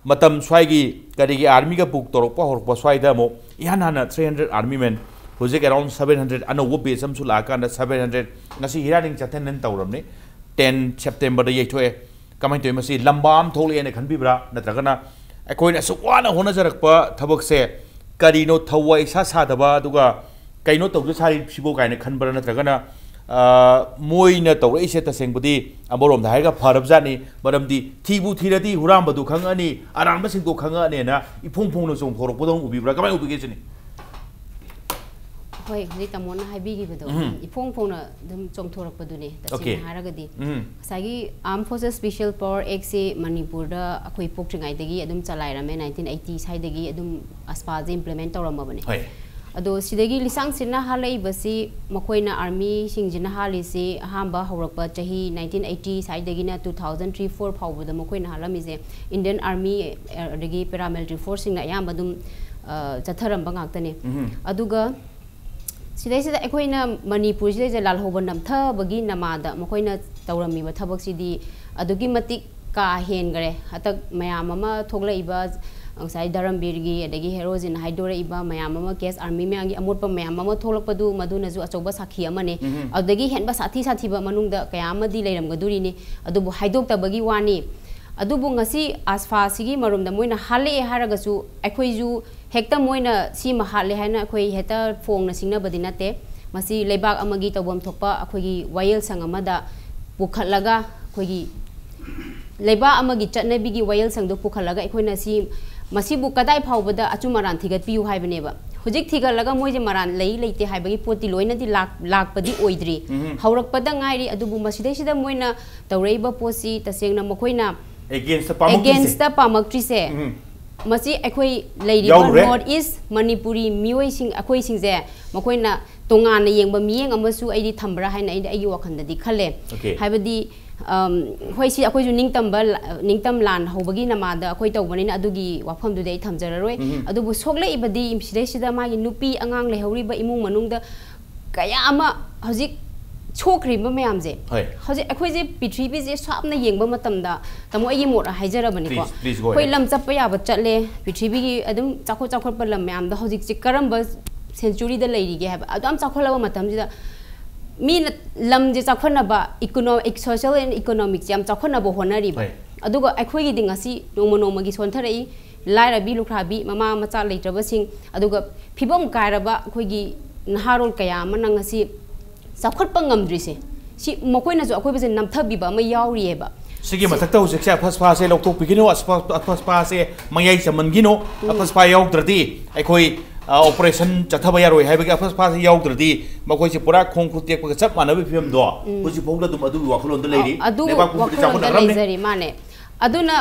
ꯃꯇꯝ, ꯁ꯭ꯋꯥꯏꯒꯤ ꯀꯔꯤꯒꯤ ꯑꯥꯔꯃꯤꯒ ꯕꯨꯛ ꯇꯧꯔꯛꯄ ꯍꯧꯔꯛꯄ ꯁ꯭ꯋꯥꯏꯗ ꯑꯃꯨꯛ ꯏꯍꯥꯟ ꯍꯥꯟꯅ three hundred army men, ꯍꯧꯖꯤꯛ around seven hundred, ꯑꯅꯧꯕ batch ꯑꯃꯁꯨ ꯂꯥꯛꯑꯀꯥꯟꯗ seven hundred ꯉꯁꯤ ꯍꯤꯌꯥꯔꯤꯡ ꯆꯠꯊꯅꯅ ꯇꯧꯔꯕꯅꯤ꯫ Ten September ꯗ ꯌꯩꯊꯣꯛꯑꯦ꯫ ꯀꯃꯥꯏꯅ ꯇꯧꯋꯤ? ꯃꯁꯤ ꯂꯝꯕꯥ ꯑꯃ ꯊꯣꯛꯂꯛꯑꯦꯅ ꯈꯟꯕꯤꯕ꯭ꯔꯥ? ꯅꯠꯇ꯭ꯔꯒꯅ ꯑꯩꯈꯣꯏꯅ ꯑꯁꯨꯛ ꯋꯥꯅ ꯍꯣꯠꯅꯖꯔꯛꯄ ꯊꯕꯛꯁꯦ ꯀꯔꯤꯅꯣ ꯊꯋꯥꯏ ꯏꯁꯥ ꯁꯥꯗꯕ, ꯑꯗꯨꯒ ꯀꯩꯅꯣ ꯇꯧꯖ ꯁꯥꯔꯤꯕꯁꯤꯕꯨ ꯀꯥꯏꯅ ꯈꯟꯕ꯭ꯔꯥ? ꯅꯠꯇ꯭ꯔꯒꯅ, ꯑ, ꯃꯣꯏꯅ ꯇꯧꯔꯛꯏꯁꯦ ꯇꯁꯦꯡꯕꯗꯤ ꯑꯃꯔꯣꯝꯗ ꯍꯥꯏꯔꯒ ꯐꯔꯕꯖꯥꯠꯅꯤ, ꯃꯔꯝꯗꯤ ꯊꯤꯕꯨ ꯊꯤꯔꯗꯤ ꯍꯨꯔꯥꯟꯕꯗꯨ ꯈꯪꯉꯛꯑꯅꯤ, ꯑꯔꯥꯟꯕꯁꯤꯡꯗꯣ ꯈꯪꯉꯛꯑꯅꯤꯅ ꯏꯐꯣꯡ ꯐꯣꯡꯅ ꯆꯣꯡꯊꯣꯔꯛꯄꯗꯧꯅ ꯎꯕꯤꯕ꯭ꯔꯥ? ꯀꯃꯥꯏꯅ ꯎꯕꯤꯒꯦ ꯁꯤꯅꯤ? ꯍꯣꯏ, ꯍꯧꯖꯤꯛ ꯇꯥꯃꯣꯅ ꯍꯥꯏꯕꯤꯈꯤꯕꯗꯣ ꯎꯝ꯫ ꯏꯐꯣꯡ ꯐꯣꯡꯅ ꯑꯗꯨꯝ ꯆꯣꯡꯊꯣꯔꯛꯄꯗꯨꯅꯦ꯫ Okay. ꯇꯁꯦꯡꯅ ꯍꯥꯏꯔꯒꯗꯤ ꯎꯝ꯫ ꯉꯁꯥꯏꯒꯤ Armed Forces Special Power Act ꯁꯦ ꯃꯅꯤꯄꯨꯔꯗ ꯑꯩꯈꯣꯏ ꯄꯣꯛꯇ꯭ꯔꯤꯉꯩꯗꯒꯤ ꯑꯗꯨꯝ ꯆꯂꯥꯏꯔꯝꯃꯦ, nineteen eighty ꯁ꯭ꯋꯥꯏꯗꯒꯤ ꯑꯗꯨꯝ ꯑꯁꯄꯥꯁꯦ implement ꯇꯧꯔꯝꯃꯕꯅꯦ꯫ ꯍꯣꯏ꯫ ꯑꯗꯣ ꯁꯤꯗꯒꯤ ꯂꯤꯁꯥꯡ ꯁꯤꯠꯅ ꯍꯥꯠꯂꯛꯏꯕꯁꯤ ꯃꯈꯣꯏꯅ ꯑꯥꯔꯃꯤꯁꯤꯡꯁꯤꯅ ꯍꯥꯠꯂꯤꯁꯤ ꯑꯍꯥꯟꯕ ꯍꯧꯔꯛꯄ ꯆꯍꯤ nineteen eighty ꯁ꯭ꯋꯥꯏꯗꯒꯤꯅ two thousand three four ꯐꯥꯎꯕꯗ ꯃꯈꯣꯏꯅ ꯍꯥꯠꯂꯝꯃꯤꯁꯦ Indian Army, ꯑꯗꯒꯤ paramilitary force ꯁꯤꯡꯅ ꯑꯌꯥꯝꯕ ꯑꯗꯨꯝ, ꯑ, ꯆꯠꯊꯔꯝꯕ ꯉꯥꯛꯇꯅꯦ꯫ ꯎꯝ꯫ ꯑꯗꯨꯒ ꯁꯤꯗꯩꯁꯤꯗ ꯑꯩꯈꯣꯏꯅ ꯃꯅꯤꯄꯨꯔꯁꯤꯗꯩꯁꯤꯗ ꯂꯥꯜꯍꯧꯕ ꯅꯝꯊꯕꯒꯤ ꯅꯃꯥꯗ ꯃꯈꯣꯏꯅ ꯇꯧꯔꯝꯃꯤꯕ ꯊꯕꯛꯁꯤꯗꯤ ꯑꯗꯨꯛꯀꯤ ꯃꯇꯤꯛ ꯀꯥ ꯍꯦꯟꯈꯔꯦ꯫ ꯍꯟꯗꯛ ꯃꯌꯥꯝ ꯑꯃ ꯊꯣꯛꯂꯛꯏꯕ, ꯉꯁꯥꯏ ꯙꯔꯝꯕꯤꯔꯒꯤ ꯑꯗꯒꯤ ꯍꯦꯔꯣꯖꯤꯟ ꯍꯥꯏꯗꯣꯔꯛꯏꯕ ꯃꯌꯥꯝ ꯑꯃ, ꯀꯦꯁ ꯑꯥꯔꯃꯤ ꯃꯌꯥꯝꯒꯤ ꯑꯃꯣꯠꯄ ꯃꯌꯥꯝ ꯑꯃ ꯊꯣꯛꯂꯛꯄꯗꯨ ꯃꯗꯨꯅꯁꯨ ꯑꯆꯧꯕ ꯁꯥꯈꯤ ꯑꯃꯅꯦ꯫ ꯎꯝ꯫ ꯑꯗꯨꯗꯒꯤ ꯍꯦꯟꯕ ꯁꯥꯊꯤ ꯁꯥꯊꯤꯕ ꯃꯅꯨꯡꯗ ꯀꯌꯥ ꯑꯃꯗꯤ ꯂꯩꯔꯝꯒꯗꯣꯔꯤꯅꯤ, ꯑꯗꯨꯕꯨ ꯍꯥꯏꯗꯣꯛꯇꯕꯒꯤ ꯋꯥꯅꯤ꯫ ꯑꯗꯨꯕꯨ ꯉꯁꯤ ꯑꯁꯐꯥꯁꯤꯒꯤ ꯃꯔꯨꯝꯗ ꯃꯣꯏꯅ ꯍꯥꯠꯂꯛꯑꯦ ꯍꯥꯏꯔꯒꯁꯨ ꯑꯩꯈꯣꯏꯁꯨ ꯍꯦꯛꯇ ꯃꯣꯏꯅ ꯁꯤꯃ ꯍꯥꯠꯂꯦ ꯍꯥꯏꯅ ꯑꯩꯈꯣꯏ ꯍꯦꯛꯇ ꯐꯣꯡꯅ ꯁꯤꯡꯅꯕꯗꯤ ꯅꯠꯇꯦ꯫ ꯃꯁꯤ ꯂꯩꯕꯥꯛ ꯑꯃꯒꯤ ꯇꯧꯐꯝ ꯊꯣꯛꯄ ꯑꯩꯈꯣꯏꯒꯤ ꯋꯥꯌꯦꯜꯁꯪ ꯑꯃꯗ ꯄꯨꯈꯠꯂꯒ, ꯑꯩꯈꯣꯏꯒꯤ ꯂꯩꯕꯥꯛ ꯑꯃꯒꯤ ꯆꯠꯅꯕꯤꯒꯤ ꯋꯥꯌꯦꯜꯁꯪꯗꯣ ꯄꯨꯈꯠꯂꯒ ꯑꯩꯈꯣꯏꯅ ꯁꯤ, ꯃꯁꯤꯕꯨ ꯀꯗꯥꯏ ꯐꯥꯎꯕꯗ ꯑꯆꯨꯝ ꯑꯔꯥꯟ ꯊꯤꯒꯠꯄꯤꯌꯨ ꯍꯥꯏꯕꯅꯦꯕ꯫ ꯍꯧꯖꯤꯛ ꯊꯤꯒꯠꯂꯒ ꯃꯣꯏꯁꯦ ꯃꯔꯥꯟ ꯂꯩ ꯂꯩꯇꯦ ꯍꯥꯏꯕꯒꯤ ꯄꯣꯠꯇꯤ ꯂꯣꯏꯅꯗꯤ ꯂꯥꯛ- ꯂꯥꯛꯄꯗꯤ ꯑꯣꯏꯗ꯭ꯔꯤ꯫ ꯎꯝ꯫ ꯍꯧꯔꯛꯄꯗ ꯉꯥꯏꯔꯤ꯫ ꯑꯗꯨꯕꯨ ꯃꯁꯤꯗꯩꯁꯤꯗ ꯃꯣꯏꯅ ꯇꯧꯔꯛꯏꯕ ꯄꯣꯠꯁꯤ ꯇꯁꯦꯡꯅ ꯃꯈꯣꯏꯅ ꯑꯦꯒꯦꯟꯁꯇ ꯄꯥꯝꯃꯛꯇ꯭ꯔꯤꯁꯦ꯫ ꯑꯦꯒꯦꯟꯁꯇ ꯄꯥꯝꯃꯛꯇ꯭ꯔꯤꯁꯦ꯫ ꯎꯝ꯫ ꯃꯁꯤ ꯑꯩꯈꯣꯏ ꯂꯩꯔꯤꯕ ꯌꯥꯎꯔꯨꯔꯦ꯫ ꯅꯣꯔꯠ ꯏꯁ ꯃꯅꯤꯄꯨꯔꯤ ꯃꯤꯑꯣꯏꯁꯤꯡ, ꯑꯩꯈꯣꯏꯁꯤꯡꯁꯦ ꯃꯈꯣꯏꯅ ꯇꯣꯉꯥꯟꯅ ꯌꯦꯡꯕ ꯃꯤꯠꯌꯦꯡ ꯑꯃꯁꯨ ꯑꯩꯗꯤ ꯊꯝꯕ꯭ꯔꯥ ꯍꯥꯏꯅ ꯑꯩꯗꯤ ꯑꯩꯒꯤ ꯋꯥꯈꯜꯗꯗꯤ ꯈꯜꯂꯦ꯫ ꯑꯣꯀꯦ꯫ ꯍꯥꯏꯕꯗꯤ, ꯑꯝ, ꯍꯣꯏ, ꯁꯤ ꯑꯩꯈꯣꯏꯁꯨ ꯅꯤꯡꯇꯝꯕ ꯂ-, ꯅꯤꯡꯇꯝ ꯂꯥꯟ ꯍꯧꯕꯒꯤ ꯅꯃꯥꯗ ꯑꯩꯈꯣꯏ ꯇꯧꯕꯅꯤꯅ ꯑꯗꯨꯒꯤ ꯋꯥꯐꯝꯗꯨꯗꯤ ꯑꯩ ꯊꯝꯖꯔꯔꯣꯏ꯫ ꯎꯝ꯫ ꯑꯗꯨꯕꯨ ꯁꯣꯛꯂꯛꯏꯕꯗꯤ ꯁꯤꯗꯩꯁꯤꯗ ꯃꯥꯒꯤ ꯅꯨꯄꯤ ꯑꯉꯥꯡ ꯂꯩꯍꯧꯔꯤꯕ ꯏꯃꯨꯡ ꯃꯅꯨꯡꯗ ꯀꯌꯥ ꯑꯃ ꯍꯧꯖꯤꯛ ꯁꯣꯛꯈ꯭ꯔꯤꯕ ꯃꯌꯥꯝꯁꯦ꯫ ꯍꯣꯏ꯫ ꯍꯧꯖꯤꯛ ꯑꯩꯈꯣꯏꯁꯦ ꯄ꯭ꯔꯤꯊꯤꯕꯤꯁꯦ ꯁꯥꯞꯅ ꯌꯦꯡꯕ ꯃꯇꯝꯗ, ꯇꯥꯃꯣ, ꯑꯩꯒꯤ ꯃꯣꯠ ꯍꯥꯏꯖꯔꯕꯅꯤꯀꯣ꯫ Please, please go ꯑꯩꯈꯣꯏ ahead꯫ ꯂꯝ ꯆꯠꯄ ꯌꯥꯕ ꯆꯠꯂꯦ, ꯄ꯭ꯔꯤꯊꯤꯕꯤꯒꯤ ꯑꯗꯨꯝ ꯆꯥꯎꯈꯠ ꯆꯥꯎꯈꯠꯄ ꯂꯝ ꯃꯌꯥꯝꯗ ꯍꯧꯖꯤꯛꯁꯦ ꯀꯔꯝꯕ ꯁꯦꯟꯆꯨꯔꯤꯗ ꯂꯩꯔꯤꯒꯦ ꯍꯥꯏꯕ, ꯑꯗꯨ ꯌꯥꯝ ꯆꯥꯎꯈꯠꯂꯕ ꯃꯇꯝꯁꯤꯗ ꯃꯤꯅ ꯂꯝꯁꯦ ꯆꯥꯎꯈꯠꯅꯕ, econo-, social and economics ꯌꯥꯝ ꯆꯥꯎꯈꯠꯅꯕ ꯍꯣꯠꯅꯔꯤꯕ꯫ ꯍꯣꯏ꯫ ꯑꯗꯨꯒ ꯑꯩꯈꯣꯏꯒꯤꯗꯤ ꯉꯁꯤ ꯅꯣꯡꯃ ꯅꯣꯡꯃꯒꯤ ꯁꯣꯟꯊꯔꯛꯏ꯫ ꯂꯥꯏꯔꯕꯤ, ꯂꯨꯈ꯭ꯔꯥꯕꯤ, ꯃꯃꯥ ꯃꯆꯥ ꯂꯩꯇ꯭ꯔꯕꯁꯤꯡ, ꯑꯗꯨꯒ ꯐꯤꯕꯝ ꯀꯥꯏꯔꯕ ꯑꯩꯈꯣꯏꯒꯤ ꯅꯍꯥꯔꯣꯜ ꯀꯌꯥ ꯑꯃꯅ ꯉꯁꯤ ꯆꯥꯎꯈꯠꯄ ꯉꯝꯗ꯭ꯔꯤꯁꯦ, ꯁꯤ ꯃꯈꯣꯏꯅꯁꯨ ꯑꯀꯣꯏꯕꯁꯦ ꯅꯝꯊꯕꯤꯕ ꯑꯃ ꯌꯥꯎꯔꯤꯑꯕ꯫ ꯁꯤꯒꯤ ꯁꯤ ꯃꯊꯛꯇ ꯍꯧꯖꯤꯛꯁꯦ ꯑꯐꯁꯄꯥꯁꯦ ꯂꯧꯊꯣꯛꯄꯤꯒꯅꯨ, ꯑꯁꯄꯥ-, ꯑꯐꯁꯄꯥꯁꯦ ꯃꯌꯥꯏ ꯆꯝꯍꯟꯈꯤꯅꯨ꯫ ꯎꯝ꯫ ꯑꯐꯁꯄꯥ ꯌꯥꯎꯗ꯭ꯔꯗꯤ ꯑꯩꯈꯣꯏ, ꯑ, operation ꯆꯠꯊꯕ ꯌꯥꯔꯣꯏ ꯍꯥꯏꯕꯒꯤ ꯑꯐꯁꯄꯥꯁꯦ ꯌꯥꯎꯗ꯭ꯔꯗꯤ ꯃꯈꯣꯏꯁꯦ ꯄꯨꯔꯥ ꯈꯣꯡ ꯈꯨꯠ ꯇꯦꯛꯄꯒ ꯆꯞ ꯃꯥꯟꯅꯕ ꯐꯤꯕꯝꯗꯣ ꯎꯝ꯫ ꯍꯧꯖꯤꯛ ꯐꯥꯎꯗ ꯑꯗꯨꯝ ꯑꯗꯨꯒꯤ ꯋꯥꯈꯜꯂꯣꯟꯗ ꯂꯩꯔꯤ꯫ ꯑ-, ꯑꯗꯨ ꯂꯩꯕꯥꯛ ꯄꯨꯝꯕꯗ ꯋꯥꯈꯜꯂꯣꯟꯗ ꯆꯥꯎꯈꯠꯅꯈ꯭ꯔꯕꯅꯤ꯫ ꯂꯩꯖꯔꯤ, ꯃꯥꯅꯦ꯫ ꯑꯗꯨꯅ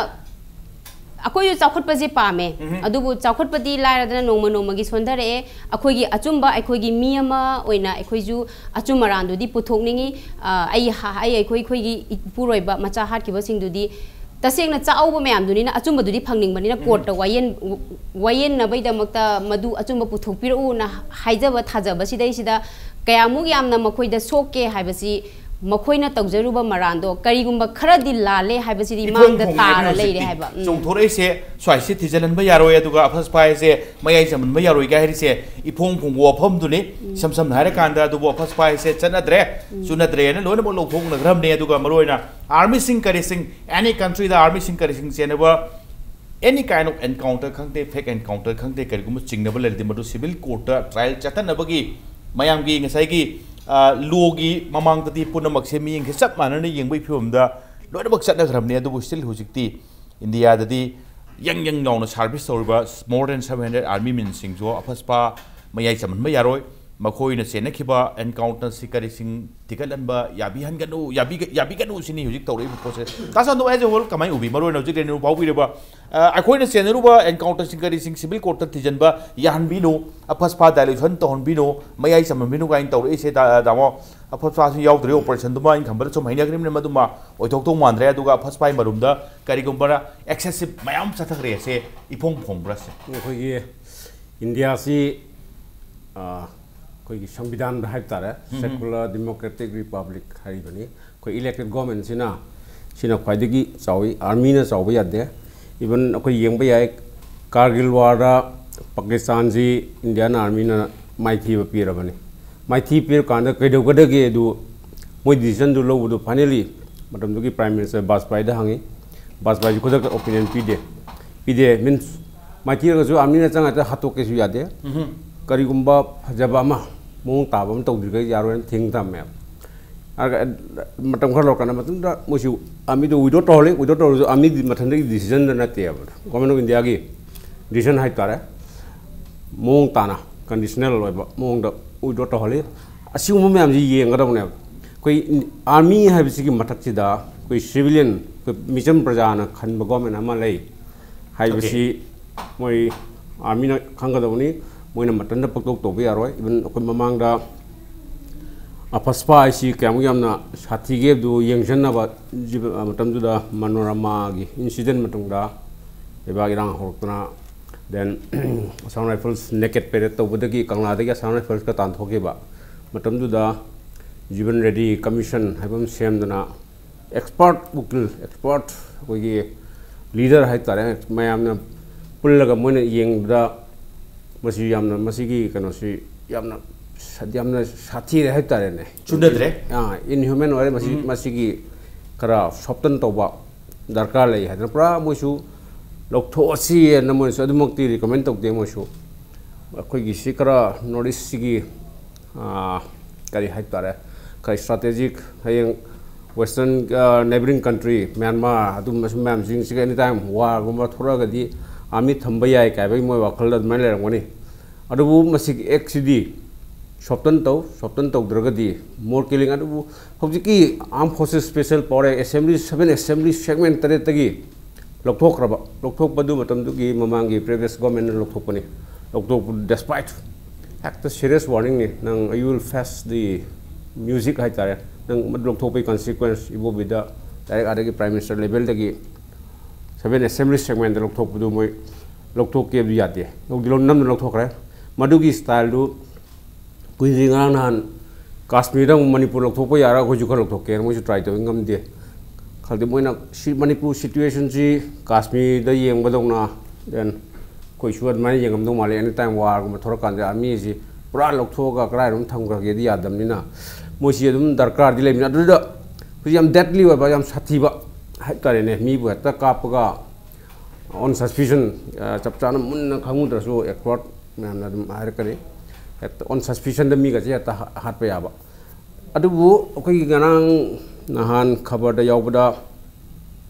ꯑꯩꯈꯣꯏꯁꯨ ꯆꯥꯎꯈꯠꯄꯁꯦ ꯄꯥꯝꯃꯦ, ꯎꯝ꯫ ꯑꯗꯨꯕꯨ ꯆꯥꯎꯈꯠꯄꯗꯤ ꯂꯥꯏꯔꯗꯅ ꯅꯣꯡꯃ ꯅꯣꯡꯃꯒꯤ ꯁꯣꯟꯊꯔꯛꯑꯦ꯫ ꯑꯩꯈꯣꯏꯒꯤ ꯑꯆꯨꯝꯕ, ꯑꯩꯈꯣꯏꯒꯤ ꯃꯤ ꯑꯃ ꯑꯣꯏꯅ ꯑꯩꯈꯣꯏꯁꯨ ꯑꯆꯨꯝ ꯑꯔꯥꯟꯗꯨꯗꯤ ꯄꯨꯊꯣꯛꯅꯤꯡꯉꯤ꯫ ꯑ, ꯑꯩ ꯍ-, ꯑꯩ, ꯑꯩꯈꯣꯏ, ꯑꯩꯈꯣꯏꯒꯤ ꯏꯄꯨꯔꯣꯏꯕ ꯃꯆꯥ ꯍꯥꯠꯈꯤꯕꯁꯤꯡꯗꯨꯗꯤ ꯇꯁꯦꯡꯅ ꯆꯥꯛꯍꯧꯕ ꯃꯌꯥꯝꯗꯨꯅꯤꯅ ꯑꯆꯨꯝꯕꯗꯨꯗꯤ ꯐꯪꯅꯤꯡꯕꯅꯤꯅ ꯎꯝ꯫ ꯀꯣꯔꯠꯇ ꯋꯥꯌꯦꯟ-, ꯋꯥꯌꯦꯟꯅꯕꯩꯗꯃꯛꯇ ꯃꯗꯨ ꯑꯆꯨꯝꯕ ꯄꯨꯊꯣꯛꯄꯤꯔꯛꯎꯅ ꯍꯥꯏꯖꯕ ꯊꯥꯖꯕꯁꯤꯗꯩꯁꯤꯗ ꯀꯌꯥꯃꯨꯛ ꯌꯥꯝꯅ ꯃꯈꯣꯏꯗ ꯁꯣꯛꯀꯦ ꯍꯥꯏꯕꯁꯤ ꯃꯈꯣꯏꯅ ꯇꯧꯖꯔꯨꯕ ꯃꯔꯥꯟꯗꯣ ꯀꯔꯤꯒꯨꯝꯕ ꯈꯔꯗꯤ ꯂꯥꯜꯂꯦ ꯍꯥꯏꯕꯁꯤꯗꯤ ꯏꯐꯣꯡ ꯃꯥꯡꯗ ꯐꯣꯡꯉꯦ ꯇꯥꯔ ꯍꯧꯖꯤꯛꯇꯤ꯫ ꯂꯩꯔꯦ ꯍꯥꯏꯕ꯫ ꯎꯝ꯫ ꯆꯣꯡꯊꯣꯔꯛꯏꯁꯦ ꯁ꯭ꯋꯥꯏꯁꯦ ꯊꯤꯖꯤꯜꯍꯟꯕ ꯌꯥꯔꯣꯏ, ꯑꯗꯨꯒ ꯑꯐꯁꯄꯥ ꯍꯥꯏꯁꯦ ꯃꯌꯥꯏ ꯆꯝꯍꯟꯕ ꯌꯥꯔꯣꯏꯒ ꯍꯥꯏꯔꯤꯁꯦ ꯏꯐꯣꯡ ꯐꯣꯡꯕ ꯋꯥꯐꯝꯗꯨꯅꯤ꯫ ꯎꯝ꯫ ꯏꯁꯝ ꯁꯝꯅ ꯍꯥꯏꯔꯀꯥꯟꯗ ꯑꯗꯨꯕꯨ ꯑꯐꯁꯄꯥ ꯍꯥꯏꯁꯦ ꯆꯠꯅꯗ꯭ꯔꯦ, ꯎꯝ꯫ ꯆꯨꯅꯗ꯭ꯔꯦꯅ ꯂꯣꯏꯅꯃꯛ ꯂꯧꯊꯣꯛꯅꯈ꯭ꯔꯕꯅꯦ꯫ ꯑꯗꯨꯒ ꯃꯔꯨꯑꯣꯏꯅ armyꯁꯤꯡ ꯀꯔꯤꯁꯤꯡ, any countryꯗ armyꯁꯤꯡ ꯀꯔꯤꯁꯤꯡ ꯆꯦꯟꯅꯕ any kind of encounter ꯈꯪꯗꯦ, fake encounter ꯈꯪꯗꯦ, ꯀꯔꯤꯒꯨꯝꯕ ꯆꯤꯡꯅꯕ ꯂꯩꯔꯗꯤ ꯃꯗꯨ civil courtꯇ trial ꯆꯠꯊꯅꯕꯒꯤ ꯃꯌꯥꯝꯒꯤ ꯉꯁꯥꯏꯒꯤ, ꯑ, lawꯒꯤ ꯃꯃꯥꯡꯗꯗꯤ ꯄꯨꯝꯅꯃꯛꯁꯦ ꯃꯤꯠꯌꯦꯡꯁꯦ ꯆꯞ ꯃꯥꯟꯅꯅ ꯌꯦꯡꯕꯒꯤ ꯐꯤꯕꯝꯗ ꯂꯣꯏꯅꯃꯛ ꯆꯠꯅꯈ꯭ꯔꯕꯅꯤ꯫ ꯑꯗꯨꯕꯨ still ꯍꯧꯖꯤꯛꯇꯤ ꯏꯟꯗꯤꯌꯥꯗꯗꯤ ꯌꯪ ꯌꯪ ꯂꯥꯎꯅ ꯁꯥꯔꯚꯤꯁ ꯇꯧꯔꯤꯕ more than seven hundred army menꯁꯤꯡꯁꯨ ꯑꯐꯁꯄꯥ ꯃꯌꯥꯏ ꯆꯝꯍꯟꯕ ꯌꯥꯔꯣꯏ꯫ ꯃꯈꯣꯏꯅ ꯆꯦꯟꯅꯈꯤꯕ encounter secretaryꯁꯤꯡ ꯊꯤꯒꯠꯍꯟꯕ ꯌꯥꯕꯤꯍꯟꯒꯅꯨ, ꯌꯥꯕꯤꯒ-, ꯌꯥꯕꯤꯒꯅꯨ ꯁꯤꯅꯤ ꯍꯧꯖꯤꯛ ꯇꯧꯔꯛꯏꯕ ꯄꯣꯠꯁꯦ꯫ ꯇꯥ ꯁꯟꯗꯣ, as a whole ꯀꯃꯥꯏꯅ ꯎꯕꯤ? ꯃꯔꯨꯑꯣꯏꯅ ꯍꯧꯖꯤꯛ ꯔꯦꯅꯨ ꯐꯥꯎꯕꯤꯔꯤꯕ, ꯑ, ꯑꯩꯈꯣꯏꯅ ꯆꯦꯟꯅꯔꯨꯕ encounter secretaryꯁꯤꯡ civil courtꯇ ꯊꯤꯖꯤꯟꯕ ꯌꯥꯍꯟꯕꯤꯅꯨ, ꯑꯐꯁꯄꯥ dilution ꯇꯧꯍꯟꯕꯤꯅꯨ, ꯃꯌꯥꯏ ꯆꯝꯍꯟꯕꯤꯅꯨ ꯀꯥꯏꯅ ꯇꯧꯔꯛꯏꯁꯦ, ꯇꯥ-, ꯇꯥꯃꯣ꯫ ꯑꯐꯁꯄꯥꯁꯨ ꯌꯥꯎꯗ꯭ꯔꯦ operationꯗꯨꯃ, ꯑꯩꯅ ꯈꯟꯕꯗ ꯁꯨꯝ ꯍꯩꯅꯈ꯭ꯔꯤꯕꯅꯤꯅ ꯃꯗꯨꯃ ꯑꯣꯏꯊꯣꯛꯇꯧ ꯃꯥꯟꯗ꯭ꯔꯦ꯫ ꯑꯗꯨꯒ ꯑꯐꯁꯄꯥꯒꯤ ꯃꯔꯨꯝꯗ ꯀꯔꯤꯒꯨꯝꯕ excessive ꯃꯌꯥꯝ ꯆꯠꯊꯈ꯭ꯔꯦ ꯁꯦ ꯏꯐꯣꯡ ꯐꯣꯡꯕ꯭ꯔꯥ ꯁꯦ? ꯑꯩꯈꯣꯏꯒꯤ ꯏꯟꯗꯤꯌꯥꯁꯤ, ꯑ, ꯑꯩꯈꯣꯏꯒꯤ ꯁꯪꯕꯤꯙꯥꯟꯗ ꯍꯥꯏꯕ ꯇꯥꯔꯦ, ꯎꯝ꯫ Secular Democratic Republic ꯍꯥꯏꯔꯤꯕꯅꯤ꯫ ꯑꯩꯈꯣꯏ elected governmentꯁꯤꯅ, ꯁꯤꯅ ꯈ꯭ꯋꯥꯏꯗꯒꯤ ꯆꯥꯎꯏ, armyꯅ ꯆꯥꯎꯕ ꯌꯥꯗꯦ꯫ Even ꯑꯩꯈꯣꯏ ꯌꯦꯡꯕ ꯌꯥꯏ, Kargil warꯗ ꯄꯥꯀꯤꯁꯇꯥꯟꯁꯤ Indian armyꯅ ꯃꯥꯏꯊꯤꯕ ꯄꯤꯔꯕꯅꯤ꯫ ꯃꯥꯏꯊꯤ ꯄꯤꯔꯀꯥꯟꯗ ꯀꯩꯗꯧꯒꯗꯒꯦ ꯑꯗꯨ ꯃꯣꯏ decisionꯗꯨ ꯂꯧꯕꯗꯨ finally ꯃꯇꯝꯗꯨꯒꯤ Prime Minister ꯕꯥꯖꯄꯥꯏꯗ ꯍꯪꯉꯤ꯫ ꯕꯥꯖꯄꯥꯏꯁꯤ ꯈꯨꯗꯛꯇ opinion ꯄꯤꯗꯦ꯫ ꯄꯤꯗꯦ means ꯃꯥꯏꯊꯤꯔꯒꯁꯨ armyꯅ ꯆꯪꯉꯛꯇ ꯍꯥꯠꯇꯣꯛꯀꯦꯁꯨ ꯌꯥꯗꯦ꯫ ꯎꯝꯍꯨꯝ꯫ ꯀꯔꯤꯒꯨꯝꯕ ꯐꯖꯕ ꯑꯃ, ꯃꯑꯣꯡ ꯇꯥꯕ ꯑꯃ ꯇꯧꯗ꯭ꯔꯤꯈꯩ ꯌꯥꯔꯣꯏꯅ ꯊꯤꯡ ꯊꯝꯃꯦꯕ꯫ ꯑꯗꯨꯒ ꯃꯇꯝ ꯈꯔ ꯂꯧꯔꯀꯥꯟꯗ ꯃꯇꯨꯡꯗ ꯃꯣꯏꯁꯨ armyꯗꯨ withdraw ꯇꯧꯍꯜꯂꯤ꯫ Withdraw ꯇꯧꯔꯁꯨ armyꯗꯤ ꯃꯊꯟꯇꯒꯤ decisionꯗ ꯅꯠꯇꯦꯕ, Government of Indiaꯒꯤ decision ꯍꯥꯏꯇꯥꯔꯦ꯫ ꯃꯑꯣꯡ ꯇꯥꯅ conditional ꯑꯣꯏꯕ ꯃꯑꯣꯡꯗ withdraw ꯇꯧꯍꯜꯂꯤ꯫ ꯑꯁꯤꯒꯨꯝꯕ ꯃꯌꯥꯝꯁꯤ ꯌꯦꯡꯒꯗꯕꯅꯦꯕ꯫ ꯑꯩꯈꯣꯏ army ꯍꯥꯏꯕꯁꯤꯒꯤ ꯃꯊꯛꯁꯤꯗ ꯑꯩꯈꯣꯏ civilian, ꯑꯩꯈꯣꯏ ꯃꯤꯆꯝ ꯄ꯭ꯔꯖꯥꯅ ꯈꯟꯕ government ꯑꯃ ꯂꯩ ꯍꯥꯏꯕꯁꯤ ꯃꯣꯏ armyꯅ ꯈꯪꯒꯗꯕꯅꯤ꯫ ꯃꯣꯏꯅ ꯃꯇꯝꯗ ꯄꯛꯇꯧ ꯇꯧꯕ ꯌꯥꯔꯣꯏ꯫ Even ꯑꯩꯈꯣꯏ ꯃꯃꯥꯡꯗ ꯑꯐꯁꯄꯥ ꯍꯥꯏꯁꯤ ꯀꯌꯥꯃꯨꯛ ꯌꯥꯝꯅ ꯁꯥꯊꯤꯒꯦ ꯍꯥꯏꯕꯗꯨ ꯌꯦꯡꯁꯤꯟꯅꯕ ꯖꯤꯕ-, ꯃꯇꯝꯗꯨꯗ ꯃꯅꯣꯔꯃꯥꯒꯤ incident ꯃꯇꯨꯡꯗ ꯂꯩꯕꯥꯛ ꯏꯔꯥꯡ ꯍꯧꯔꯛꯇꯅ, then Assam Rifles naked parade ꯇꯧꯕꯗꯒꯤ, ꯀꯪꯂꯥꯗꯒꯤ Assam Riflesꯀ ꯇꯥꯟꯊꯣꯛꯈꯤꯕ ꯃꯇꯝꯗꯨꯗ ꯖꯤꯕꯟ ꯔꯦꯗꯤ commission ꯍꯥꯏꯕ ꯑꯃ ꯁꯦꯝꯗꯅ, expert ꯎꯀꯤꯜ, expert ꯑꯩꯈꯣꯏꯒꯤ leader ꯍꯥꯏꯇꯥꯔꯦ, ꯃꯌꯥꯝꯅ ꯄꯨꯜꯂꯒ ꯃꯣꯏꯅ ꯌꯦꯡꯕꯗ ꯃꯁꯤ ꯌꯥꯝꯅ, ꯃꯁꯤꯒꯤ ꯀꯩꯅꯣꯁꯤ ꯌꯥꯝꯅ ꯁ-, ꯌꯥꯝꯅ ꯁꯥꯊꯤꯔꯦ ꯍꯥꯏꯇꯥꯔꯦꯅꯦ꯫ ꯆꯨꯅꯗ꯭ꯔꯦ꯫ ꯑꯥ, inhuman ꯑꯣꯏꯔꯦ꯫ ꯃꯁꯤ, ꯎꯝ꯫ ꯃꯁꯤꯒꯤ ꯈꯔ soften ꯇꯧꯕ ꯗꯔꯀꯥꯔ ꯂꯩ ꯍꯥꯏꯗꯅ ꯄꯨꯔꯥ ꯃꯣꯏꯁꯨ ꯂꯧꯊꯣꯛꯑꯁꯤ ꯍꯥꯏꯅ ꯃꯣꯏꯁꯨ ꯑꯗꯨꯃꯛꯇꯤ recommend ꯇꯧꯗꯦ꯫ ꯃꯣꯏꯁꯨ ꯑꯩꯈꯣꯏꯒꯤꯁꯤ ꯈꯔ North Eastꯁꯤꯒꯤ, ꯑꯥ, ꯀꯔꯤ ꯍꯥꯏꯇꯥꯔꯦ, ꯈꯔ strategic, ꯍꯌꯦꯡ Western, ꯑ, neighboring country, Myanmar, ꯑꯗꯨꯝꯕ ꯁꯨꯝ ꯃꯌꯥꯝꯁꯤꯡꯁꯤꯒ anytime warꯒꯨꯝꯕ ꯊꯣꯛꯂꯛꯑꯒꯗꯤ army ꯊꯝꯕ ꯌꯥꯏ ꯀꯥꯏꯕꯒꯤ ꯃꯣꯏ ꯋꯥꯈꯜꯗ ꯑꯗꯨꯃꯥꯏꯅ ꯂꯩꯔꯝꯒꯅꯤ꯫ ꯑꯗꯨꯕꯨ ꯃꯁꯤꯒꯤ actꯁꯤꯗꯤ soften ꯇꯧ, soften ꯇꯧꯗ꯭ꯔꯒꯗꯤ more killing꯫ ꯑꯗꯨꯕꯨ ꯍꯧꯖꯤꯛꯀꯤ Armed Forces Special Power Act, Assembly, seven Assembly segment ꯇꯔꯦꯠꯇꯒꯤ ꯂꯧꯊꯣꯛꯈ꯭ꯔꯕ, ꯂꯧꯊꯣꯛꯄꯗꯨ ꯃꯇꯝꯗꯨꯒꯤ ꯃꯃꯥꯡꯒꯤ previous governmentꯅ ꯂꯧꯊꯣꯛꯄꯅꯤ꯫ ꯂꯧꯊꯣꯛꯄ despite ꯍꯦꯛꯇ serious warningꯅꯤ, ꯅꯪ you will face the music ꯍꯥꯏꯇꯥꯔꯦ꯫ ꯅꯪ ꯃꯗꯨ ꯂꯧꯊꯣꯛꯄꯒꯤ consequence ꯏꯕꯣꯕꯤꯗ direct ꯑꯥꯗꯒꯤ Prime Minister levelꯗꯒꯤ seven Assembly segmentꯇ ꯂꯧꯊꯣꯛꯄꯗꯨ ꯃꯣꯏ ꯂꯧꯊꯣꯛꯀꯦꯕꯗꯤ ꯌꯥꯗꯦ꯫ ꯂꯧꯗꯤ ꯂꯧ-, ꯅꯝꯗꯅ ꯂꯧꯊꯣꯛꯈ꯭ꯔꯦ꯫ ꯃꯗꯨꯒꯤ styleꯗꯨ ꯀꯨꯏꯗ꯭ꯔꯤ ꯉꯔꯥꯡ ꯅꯍꯥꯟ ꯀꯥꯁꯃꯤꯔꯗ ꯑꯃꯨꯛ ꯃꯅꯤꯄꯨꯔ ꯂꯧꯊꯣꯛꯄ ꯌꯥꯔꯒ ꯑꯩꯈꯣꯏꯁꯨ ꯈꯔ ꯂꯧꯊꯣꯛꯀꯦꯅ ꯃꯣꯏꯁꯨ try ꯇꯧꯕ ꯉꯝꯗꯦ꯫ ꯈꯪꯗꯦ, ꯃꯣꯏꯅ ꯁꯤ ꯃꯅꯤꯄꯨꯔ situationꯁꯤ ꯀꯥꯁꯃꯤꯔꯗ ꯌꯦꯡꯕꯗꯧꯅ, then ꯑꯩꯈꯣꯏꯁꯨ ꯑꯗꯨꯃꯥꯏꯅ ꯌꯦꯡꯉꯝꯗꯧ ꯃꯥꯜꯂꯦ꯫ Anytime warꯒꯨꯝꯕ ꯊꯣꯔꯛꯀꯥꯟꯗ armyꯁꯤ ꯄꯨꯔꯥ ꯂꯧꯊꯣꯛꯑꯒ ꯀꯗꯥꯏꯗ ꯑꯗꯨꯝ ꯊꯝꯈ꯭ꯔꯒꯦꯗꯤ ꯌꯥꯗꯕꯅꯤꯅ ꯃꯣꯏꯁꯤ ꯑꯗꯨꯝ ꯗꯔꯀꯥꯔꯗꯤ ꯂꯩꯕꯅꯤ꯫ ꯑꯗꯨꯗ ꯍꯧꯖꯤꯛ ꯌꯥꯝ deadly ꯑꯣꯏꯕ, ꯌꯥꯝ ꯁꯥꯊꯤꯕ ꯍꯥꯏꯇꯥꯔꯦꯅꯦ, ꯃꯤꯕꯨ ꯍꯦꯛꯇ ꯀꯥꯞꯄꯒ on suspicion, ꯑ, ꯆꯞ ꯆꯥꯅ ꯃꯨꯟꯅ ꯈꯪꯉꯨꯗ꯭ꯔꯁꯨ expert ꯃꯌꯥꯝꯅ ꯑꯗꯨꯝ ꯍꯥꯏꯔꯛꯀꯅꯤ꯫ ꯍꯦꯛꯇ on suspicionꯗ ꯃꯤꯒꯁꯦ ꯍꯦꯛꯇ ꯍꯥ-, ꯍꯥꯠꯄ ꯌꯥꯕ꯫ ꯑꯗꯨꯕꯨ ꯑꯩꯈꯣꯏꯒꯤ ꯉꯔꯥꯡ ꯅꯍꯥꯟ ꯈꯕꯔꯗ ꯌꯥꯎꯕꯗ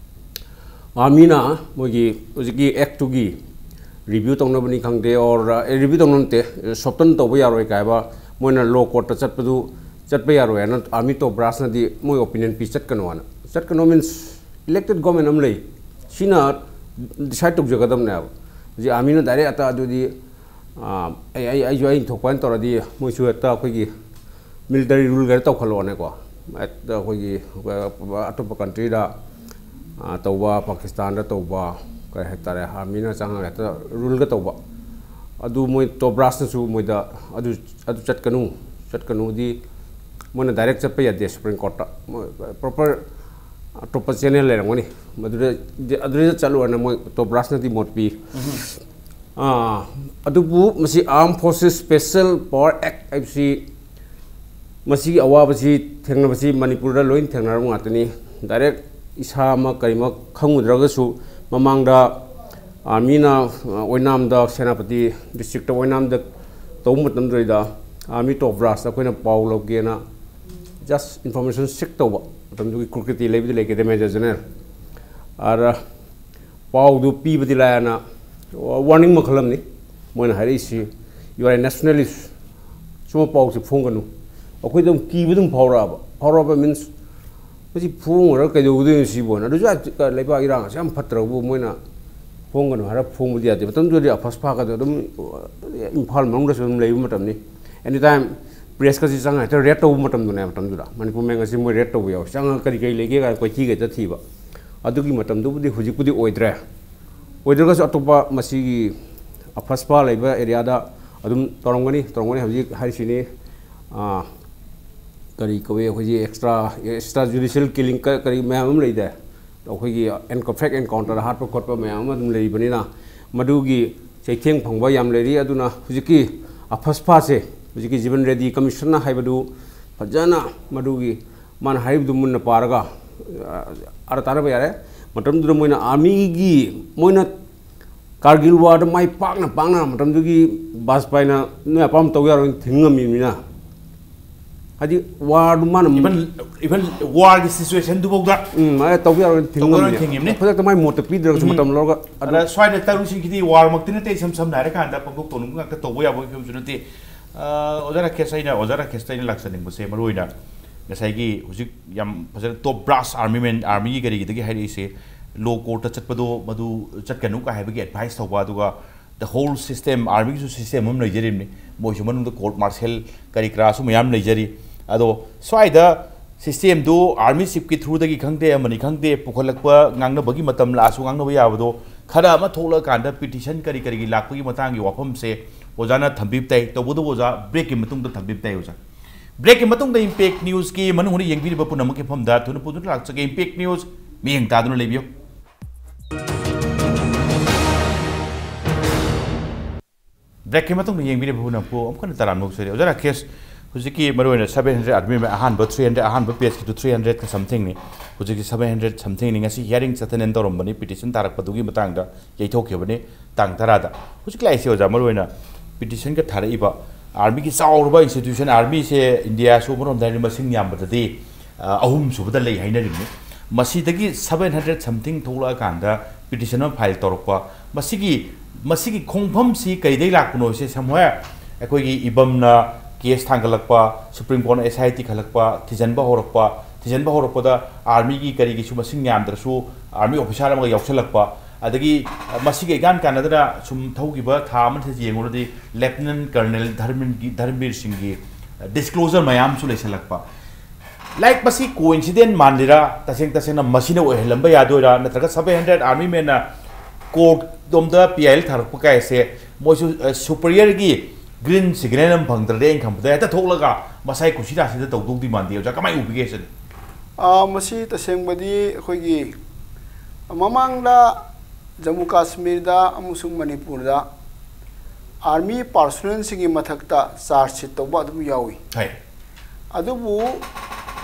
armyꯅ ꯃꯣꯏꯒꯤ ꯍꯧꯖꯤꯛꯀꯤ actꯇꯨꯒꯤ review ꯇꯧꯅꯕꯅꯤ ꯈꯪꯗꯦ, or, ꯑꯦ, review ꯇꯧꯅꯕ ꯅꯠꯇꯦ, soften ꯇꯧꯕ ꯌꯥꯔꯣꯏ ꯀꯥꯏꯕ, ꯃꯣꯏꯅ law courtꯇ ꯆꯠꯄꯗꯨ, ꯆꯠꯄ ꯌꯥꯔꯣꯏ ꯍꯥꯏꯅ army top brassꯅꯗꯤ ꯃꯣꯏ opinion ꯄꯤ, ꯆꯠꯀꯅꯣ ꯍꯥꯏꯅ꯫ ꯆꯠꯀꯅꯣ means elected government ꯑꯃ ꯂꯩ, ꯁꯤꯅ decide ꯇꯧꯖꯒꯗꯕꯅꯦꯕ꯫ ꯍꯧꯖꯤꯛ armyꯅ direct ꯑꯇ ꯑꯗꯨꯗꯤ, ꯑꯥ, ꯑꯩ, ꯑꯩ, ꯑꯩꯁꯨ ꯑꯩ ꯊꯣꯛꯄ ꯍꯥꯏꯅ ꯇꯧꯔꯗꯤ ꯃꯣꯏꯁꯨ ꯍꯦꯛꯇ ꯑꯩꯈꯣꯏꯒꯤ military ruleꯒ ꯇꯧꯈꯠꯂꯛꯑꯣꯅꯦꯀꯣ꯫ ꯍꯦꯛꯇ ꯑꯩꯈꯣꯏꯒꯤ, ꯑ, ꯑꯇꯣꯞꯄ countryꯗ, ꯑ, ꯇꯧꯕ, ꯄꯥꯀꯤꯁꯇꯥꯟꯗ ꯇꯧꯕ, ꯀꯔꯤ ꯍꯥꯏꯇꯥꯔꯦ, armyꯅ ꯆꯪꯉꯒ ꯍꯦꯛꯇ ruleꯒ ꯇꯧꯕ꯫ ꯑꯗꯨ ꯃꯣꯏ top brassꯅꯁꯨ ꯃꯣꯏꯗ ꯑꯗꯨ, ꯑꯗꯨ ꯆꯠꯀꯅꯨ, ꯆꯠꯀꯅꯨꯗꯤ ꯃꯣꯏꯅ direct ꯆꯠꯄ ꯌꯥꯗꯦ Supreme Courtꯇ꯫ ꯃꯣꯏ proper ꯑꯇꯣꯞꯄ channel ꯂꯩꯔꯝꯒꯅꯤ, ꯃꯗꯨꯗ, ꯑꯗꯨꯗ ꯆꯠꯂꯨꯔꯅ ꯃꯣꯏ top brassꯅꯗꯤ ꯃꯣꯠ ꯄꯤ꯫ ꯑꯥ, ꯑꯗꯨꯕꯨ ꯃꯁꯤ Armed Forces Special Power Act ꯍꯥꯏꯕꯁꯤ, ꯃꯁꯤꯒꯤ ꯑꯋꯥꯕꯁꯤ ꯊꯦꯡꯅꯕꯁꯤ ꯃꯅꯤꯄꯨꯔꯗ ꯂꯣꯏ ꯊꯦꯡꯅꯔꯕ ꯉꯥꯛꯇꯅꯤ꯫ Direct ꯏꯁꯥꯃꯛ ꯀꯔꯤꯃꯛ ꯈꯪꯉꯨꯗ꯭ꯔꯒꯁꯨ ꯃꯃꯥꯡꯗ armyꯅ, ꯑ, ꯑꯣꯏꯅꯥꯝꯗ, ꯁꯦꯅꯥꯄꯇꯤ districtꯇ ꯑꯣꯏꯅꯥꯝꯗ ꯇꯧꯕ ꯃꯇꯝꯗꯨꯗꯩꯗ army top brassꯇ ꯑꯩꯈꯣꯏꯅ ꯄꯥꯎ ꯂꯧꯒꯦꯅ just information seek ꯇꯧꯕ, ꯃꯇꯝꯗꯨꯒꯤ ꯀꯨꯀꯤꯔꯇꯤ ꯂꯩꯕꯗꯤ ꯂꯩꯈꯤꯗꯦ, ꯃꯦꯖꯔ ꯖꯦꯅꯔꯦꯜ꯫ ꯑꯗ ꯄꯥꯎꯗꯨ ꯄꯤꯕꯗꯤ ꯂꯥꯏꯅ ꯋꯥꯔꯅꯤꯡ ꯃꯈꯜ ꯑꯃꯅꯤ꯫ ꯃꯣꯏꯅ ꯍꯥꯏꯔꯛꯏꯁꯤ, "You are a nationalist, ꯁꯨꯝꯕ ꯄꯥꯎꯁꯦ ꯐꯣꯡꯒꯅꯨ"꯫ ꯑꯩꯈꯣꯏꯗ ꯑꯗꯨꯝ ꯀꯤꯕ ꯑꯗꯨꯝ ꯐꯥꯎꯔꯛꯑꯕ꯫ ꯐꯥꯎꯔꯛꯑꯕ means, "ꯃꯁꯤ ꯐꯣꯡꯉꯨꯔ ꯀꯩꯗꯧꯗꯣꯏꯅꯣ ꯁꯤꯕꯨ?" ꯑꯗꯨꯁꯨ ꯂꯩꯕꯥꯛ ꯏꯔꯥꯡ ꯑꯁꯨꯛ ꯌꯥꯝ ꯐꯠꯇ꯭ꯔꯕꯕꯨ ꯃꯣꯏꯅ ꯐꯣꯡꯒꯅꯨ ꯍꯥꯏꯔ ꯐꯣꯡꯕꯗꯤ ꯌꯥꯗꯦ꯫ ꯃꯇꯝꯗꯨꯗꯗꯤ ꯑꯐꯁ ꯐꯥꯒꯗ ꯑꯗꯨꯝ ꯏꯝꯐꯥꯜ ꯃꯅꯨꯡꯗꯁꯨ ꯑꯗꯨꯝ ꯂꯩꯕ ꯃꯇꯝꯅꯤ꯫ ꯑꯦꯅꯤ ꯇꯥꯏꯝ ꯄ꯭ꯔꯦꯁꯀꯁꯤ ꯆꯪꯉ ꯍꯦꯛꯇ ꯔꯦꯗ ꯇꯧꯕ ꯃꯇꯝꯗꯨꯅꯦ꯫ ꯃꯇꯝꯗꯨꯗ ꯃꯅꯤꯄꯨꯔ ꯃꯦꯡꯒꯁꯤ ꯃꯣꯏ ꯔꯦꯗ ꯇꯧꯕ ꯌꯥꯎꯋꯤ꯫ ꯆꯪꯉꯒ ꯀꯔꯤ ꯀꯔꯤ ꯂꯩꯒꯦ ꯀꯥꯏꯅ ꯀꯣꯏꯊꯤꯒ ꯍꯦꯛꯇ ꯊꯤꯕ꯫ ꯑꯗꯨꯒꯤ ꯃꯇꯝꯗꯨꯕꯨꯗꯤ ꯍꯧꯖꯤꯛꯄꯨꯗꯤ ꯑꯣꯏꯗ꯭ꯔꯦ꯫ ꯑꯣꯏꯗ꯭ꯔꯒꯁꯨ ꯑꯇꯣꯞꯄ ꯃꯁꯤꯒꯤ ꯑꯐꯁꯄꯥ ꯂꯩꯕ ꯑꯦꯔꯤꯌꯥꯗ ꯑꯗꯨꯝ ꯇꯧꯔꯝꯒꯅꯤ, ꯇꯧꯔꯝꯒꯅꯤ꯫ ꯍꯧꯖꯤꯛ ꯍꯥꯏꯔꯤꯁꯤꯅꯤ, ꯑꯥ, ꯀꯔꯤ ꯀꯧꯏ, ꯑꯩꯈꯣꯏꯒꯤ ꯑꯦꯛꯁꯇ꯭ꯔꯥ, ꯑꯦꯛꯁꯇ꯭ꯔꯥ ꯖꯨꯗꯤꯁꯤꯌꯦꯜ ꯀꯤꯂꯤꯡ ꯀ-, ꯀꯔꯤ ꯃꯌꯥꯝ ꯑꯃ ꯂꯩꯗꯥꯏ? ꯑꯩꯈꯣꯏꯒꯤ ꯑꯦꯟ-, ꯐꯦꯛ ꯑꯦꯟꯀꯥꯎꯟꯇꯔ ꯍꯥꯠꯄ ꯈꯣꯠꯄ ꯃꯌꯥꯝ ꯑꯃ ꯑꯗꯨꯝ ꯂꯩꯔꯤꯕꯅꯤꯅ, ꯃꯗꯨꯒꯤ ꯆꯩꯊꯦꯡ ꯐꯪꯕ ꯌꯥꯝ ꯂꯩꯔꯤ꯫ ꯑꯗꯨꯅ ꯍꯧꯖꯤꯛꯀꯤ ꯑꯐꯁꯄꯥꯁꯦ, ꯍꯧꯖꯤꯛꯀꯤ ꯖꯤꯕꯟ ꯔꯦꯗꯤ ꯀꯃꯤꯁꯟꯅ ꯍꯥꯏꯕꯗꯨ ꯐꯖꯅ ꯃꯗꯨꯒꯤ ꯃꯥꯅ ꯍꯥꯏꯔꯤꯕꯗꯨ ꯃꯨꯟꯅ ꯄꯥꯔꯒ, ꯑ, ꯑꯥꯔ ꯇꯥꯟꯅꯕ ꯌꯥꯔꯦ꯫ ꯃꯇꯝꯗꯨꯗ ꯃꯣꯏꯅ ꯑꯥꯔꯃꯤꯒꯤ, ꯃꯣꯏꯅ ꯀꯥꯔꯒꯤꯜ ꯋꯥꯔꯗ ꯃꯥꯏ ꯄꯥꯛꯅ ꯄꯥꯛꯅ ꯃꯇꯝꯗꯨꯒꯤ ꯕꯥꯖꯄꯥꯏꯅ ꯅꯣꯏ ꯑꯄꯥꯝꯕ ꯇꯧ ꯌꯥꯔꯣꯏꯅ ꯊꯤꯡꯉꯝꯃꯤꯕꯅꯤꯅ, ꯍꯥꯏꯗꯤ ꯋꯥꯔꯗꯨ ꯃꯥꯅ ꯏꯚꯟ, ꯏꯚꯟ ꯋꯥꯔꯒꯤ ꯁꯤꯆꯨꯋꯦꯁꯟꯗꯨꯐꯥꯎꯗ ꯎꯝ, ꯃꯥꯅ ꯇꯧ ꯌꯥꯔꯣꯏꯅ ꯇꯧ ꯌꯥꯔꯣꯏꯅ ꯊꯤꯡꯉꯝꯃꯤꯅꯦ꯫ ꯊꯤꯡꯉꯤꯕꯅꯦ꯫ ꯈꯨꯗꯛꯇ ꯃꯥꯏ ꯃꯣꯠꯇ ꯄꯤꯗ꯭ꯔꯒꯁꯨ ꯎꯝ꯫ ꯃꯇꯝ ꯂꯧꯔꯒ ꯑꯗꯨ ꯑꯗ ꯁ꯭ꯋꯥꯏꯗ ꯇꯧꯔꯤꯁꯤꯡꯁꯤꯗꯤ ꯋꯥꯔꯃꯛꯇꯤ ꯅꯠꯇꯦ, ꯏꯁꯝ ꯁꯝꯅ ꯍꯥꯏꯔꯀꯥꯟꯗ ꯄꯪꯊꯣꯛ ꯇꯧꯅꯤꯡꯕ ꯉꯥꯛꯇ ꯇꯧꯕ ꯌꯥꯕꯒꯤ ꯐꯤꯕꯝꯁꯨ ꯅꯠꯇꯦ꯫ ꯑ, ꯑꯣꯖꯥ ꯔꯥꯀꯦꯁ, ꯑꯩꯅ ꯑꯣꯖꯥ ꯔꯥꯀꯦꯁꯇ ꯑꯩꯅ ꯂꯥꯛꯆꯅꯤꯡꯕꯁꯦ ꯃꯔꯨꯑꯣꯏꯅ ꯉꯁꯥꯏꯒꯤ ꯍꯧꯖꯤꯛ ꯌꯥꯝ ꯐꯖꯅ ꯇꯣꯞ ꯕ꯭ꯔꯥꯁ ꯑꯥꯔꯃꯤ ꯃꯦꯟ, ꯑꯥꯔꯃꯤꯒꯤ ꯀꯔꯤꯒꯤꯗꯒꯤ ꯍꯥꯏꯔꯛꯏꯁꯦ, ꯂꯣ ꯀꯣꯔꯠꯇ ꯆꯠꯄꯗꯣ ꯃꯗꯨ ꯆꯠꯀꯅꯨ ꯀꯥꯏ ꯍꯥꯏꯕꯒꯤ ꯑꯦꯗꯚꯥꯏꯁ ꯇꯧꯕ, ꯑꯗꯨꯒ the whole system, ꯑꯥꯔꯃꯤꯒꯤꯁꯨ ꯁꯤꯁꯇꯦꯝ ꯑꯃ ꯂꯩꯖꯔꯤꯕꯅꯤ, ꯃꯣꯏꯁꯨ ꯃꯅꯨꯡꯗ ꯀꯣꯔꯠ ꯃꯥꯔꯁꯦꯜ ꯀꯔꯤ ꯀꯔꯥꯁꯨ ꯃꯌꯥꯝ ꯂꯩꯖꯔꯤ꯫ ꯑꯗꯣ ꯁ꯭ꯋꯥꯏꯗ ꯁꯤꯁꯇꯦꯝꯗꯨ ꯑꯥꯔꯃꯤ ꯆꯤꯐꯀꯤ ꯊ꯭ꯔꯨꯗꯒꯤ ꯈꯪꯗꯦ, ꯑꯃꯅꯤ ꯈꯪꯗꯦ, ꯄꯨꯈꯠꯂꯛꯄ, ꯉꯥꯡꯅꯕꯒꯤ ꯃꯇꯝ ꯂꯥꯛꯑꯁꯨ ꯉꯥꯡꯅꯕ ꯌꯥꯕꯗꯣ ꯈꯔ ꯑꯃ ꯊꯣꯛꯂꯛꯑꯀꯥꯟꯗ ꯄꯤꯇꯤꯁꯟ ꯀꯔꯤ ꯀꯔꯤꯒꯤ ꯂꯥꯛꯄꯒꯤ ꯃꯇꯥꯡꯒꯤ ꯋꯥꯐꯝꯁꯦ ꯑꯣꯖꯥꯅ ꯊꯝꯕꯤꯕ ꯇꯥꯏ꯫ ꯇꯧꯕꯇꯕꯨ ꯑꯣꯖꯥ, ꯕ꯭ꯔꯦꯛꯀꯤ ꯃꯇꯨꯡꯗ ꯊꯝꯕꯤꯕ ꯇꯥꯏ ꯑꯣꯖꯥ꯫ ꯕ꯭ꯔꯦꯛꯀꯤ ꯃꯇꯨꯡꯗ ꯏꯝꯄꯦꯛ ꯅ꯭ꯌꯨꯁꯀꯤ ꯃꯅꯨꯡ ꯍꯨꯠꯅ ꯌꯦꯡꯕꯤꯔꯤꯕ ꯄꯨꯝꯅꯃꯛꯀꯤ ꯃꯐꯝꯗ ꯊꯨꯅ ꯄꯨꯗꯨꯅ ꯂꯥꯛꯆꯒꯦ꯫ ꯏꯝꯄꯦꯛ ꯅ꯭ꯌꯨꯁ, ꯃꯤꯠꯌꯦꯡ ꯇꯥꯗꯨꯅ ꯂꯩꯕꯤꯌꯨ꯫ ꯕ꯭ꯔꯦꯛꯀꯤ ꯃꯇꯨꯡꯗ ꯌꯦꯡꯕꯤꯔꯤꯕ ꯄꯨꯝꯅꯃꯛꯄꯨ ꯑꯃꯨꯛ ꯍꯟꯅ ꯇꯔꯥꯝꯅ ꯑꯣꯛꯆꯔꯤ꯫ ꯑꯣꯖꯥ ꯔꯥꯀꯦꯁ, ꯍꯧꯖꯤꯛꯀꯤ ꯃꯔꯨꯑꯣꯏꯅ seven hundred ꯑꯥꯔꯇꯤꯀꯜ ꯑꯍꯥꯟꯕ three hundred, ꯑꯍꯥꯟꯕ ꯄꯦꯖꯀꯤꯗꯨ three hundred ꯀ somethingꯅꯤ꯫ ꯍꯧꯖꯤꯛꯁꯤ seven hundred somethingꯅꯤ꯫ ꯉꯁꯤ hearing ꯆꯠꯊꯅꯦꯅ ꯇꯧꯔꯝꯕꯅꯤ, ꯄꯤꯇꯤꯁꯟ ꯇꯥꯔꯛꯄꯗꯨꯒꯤ ꯃꯇꯥꯡꯗ ꯌꯩꯊꯣꯛꯈꯤꯕꯅꯤ ꯇꯥꯡ ꯇꯔꯥꯗ꯫ ꯍꯧꯖꯤꯛ ꯂꯥꯛꯏꯁꯦ ꯑꯣꯖꯥ, ꯃꯔꯨꯑꯣꯏꯅ ꯄꯤꯇꯤꯁꯟꯒ ꯊꯥꯔꯛꯏꯕ ꯑꯥꯔꯃꯤꯒꯤ ꯆꯥꯎꯔꯕ institution, ꯑꯥꯔꯃꯤꯁꯦ ꯏꯟꯗꯤꯌꯥꯁꯨ ꯑꯃꯔꯣꯝꯗ ꯍꯥꯏꯔꯗꯤ ꯃꯁꯤꯡ ꯌꯥꯝꯕꯗꯗꯤ ꯑ, ꯑꯍꯨꯝ ꯁꯨꯕꯗ ꯂꯩ ꯍꯥꯏꯅꯔꯤꯕꯅꯤ꯫ ꯃꯁꯤꯗꯒꯤ seven hundred something ꯊꯣꯛꯂꯛꯑꯀꯥꯟꯗ petition ꯑꯃ file ꯇꯧꯔꯛꯄ, ꯃꯁꯤꯒꯤ, ꯃꯁꯤꯒꯤ ꯈꯣꯡꯐꯝꯁꯤ ꯀꯩꯗꯩ ꯂꯥꯛꯄꯅꯣꯁꯦ, ꯁꯝꯍꯥꯏ ꯑꯩꯈꯣꯏꯒꯤ ꯏꯕꯝꯅ case ꯊꯥꯡꯒꯠꯂꯛꯄ, Supreme Courtꯅ S I T ꯈꯜꯂꯛꯄ, ꯊꯤꯖꯤꯟꯕ ꯍꯧꯔꯛꯄ, ꯊꯤꯖꯤꯟꯕ ꯍꯧꯔꯛꯄꯗ armyꯒꯤ ꯀꯔꯤꯒꯤꯁꯨ ꯃꯁꯤꯡ ꯌꯥꯝꯗ꯭ꯔꯁꯨ army officer ꯑꯃꯒ ꯌꯥꯎꯁꯜꯂꯛꯄ, ꯑꯗꯒꯤ, ꯑ, ꯃꯁꯤꯒ ꯏꯀꯥꯟ ꯀꯥꯟꯅꯗꯅ ꯁꯨꯝ ꯊꯧꯈꯤꯕ ꯊꯥ ꯑꯃꯁꯤꯗ ꯌꯦꯡꯉꯨꯔꯗꯤ Lieutenant Colonel ꯙꯔꯃꯤꯟꯒꯤ, ꯙꯔꯝꯕꯤꯔ ꯁꯤꯡꯒꯤ disclosure ꯃꯌꯥꯝꯁꯨ ꯂꯩꯁꯜꯂꯛꯄ꯫ Like, ꯃꯁꯤ coincidence ꯃꯥꯟꯂꯤꯔꯥ? ꯇꯁꯦꯡ ꯇꯁꯦꯡꯅ ꯃꯁꯤꯅ ꯑꯣꯏꯍꯜꯂꯝꯕ ꯌꯥꯗꯣꯏꯔꯥ? ꯅꯠꯇ꯭ꯔꯒ seven hundred army menꯅ court ꯂꯣꯝꯗ P I L ꯊꯥꯔꯛꯄ ꯀꯥꯏꯁꯦ ꯃꯣꯏꯁꯨ, ꯑ, superiorꯒꯤ green signal ꯑꯃ ꯐꯪꯗ꯭ꯔꯗꯤ ꯑꯩꯅ ꯈꯟꯕꯗ ꯍꯦꯛꯇ ꯊꯣꯛꯂꯒ ꯃꯁꯥꯏ ꯀꯨꯁꯤꯔꯥꯁꯤꯗ ꯇꯧꯗꯧꯗꯤ ꯃꯥꯟꯗꯦ꯫ ꯑꯣꯖꯥ, ꯀꯃꯥꯏꯅ ꯎꯕꯤꯒꯦ ꯁꯤꯅꯤ? ꯑ, ꯃꯁꯤ ꯇꯁꯦꯡꯕꯗꯤ ꯑꯩꯈꯣꯏꯒꯤ ꯃꯃꯥꯡꯗ ꯖꯝꯃꯨ ꯀꯥꯁꯃꯤꯔꯗ ꯑꯃꯁꯨꯡ ꯃꯅꯤꯄꯨꯔꯗ army personnelꯁꯤꯡꯒꯤ ꯃꯊꯛꯇ charge sheet ꯇꯧꯕ ꯑꯗꯨꯝ ꯌꯥꯎꯏ꯫ ꯍꯣꯏ꯫ ꯑꯗꯨꯕꯨ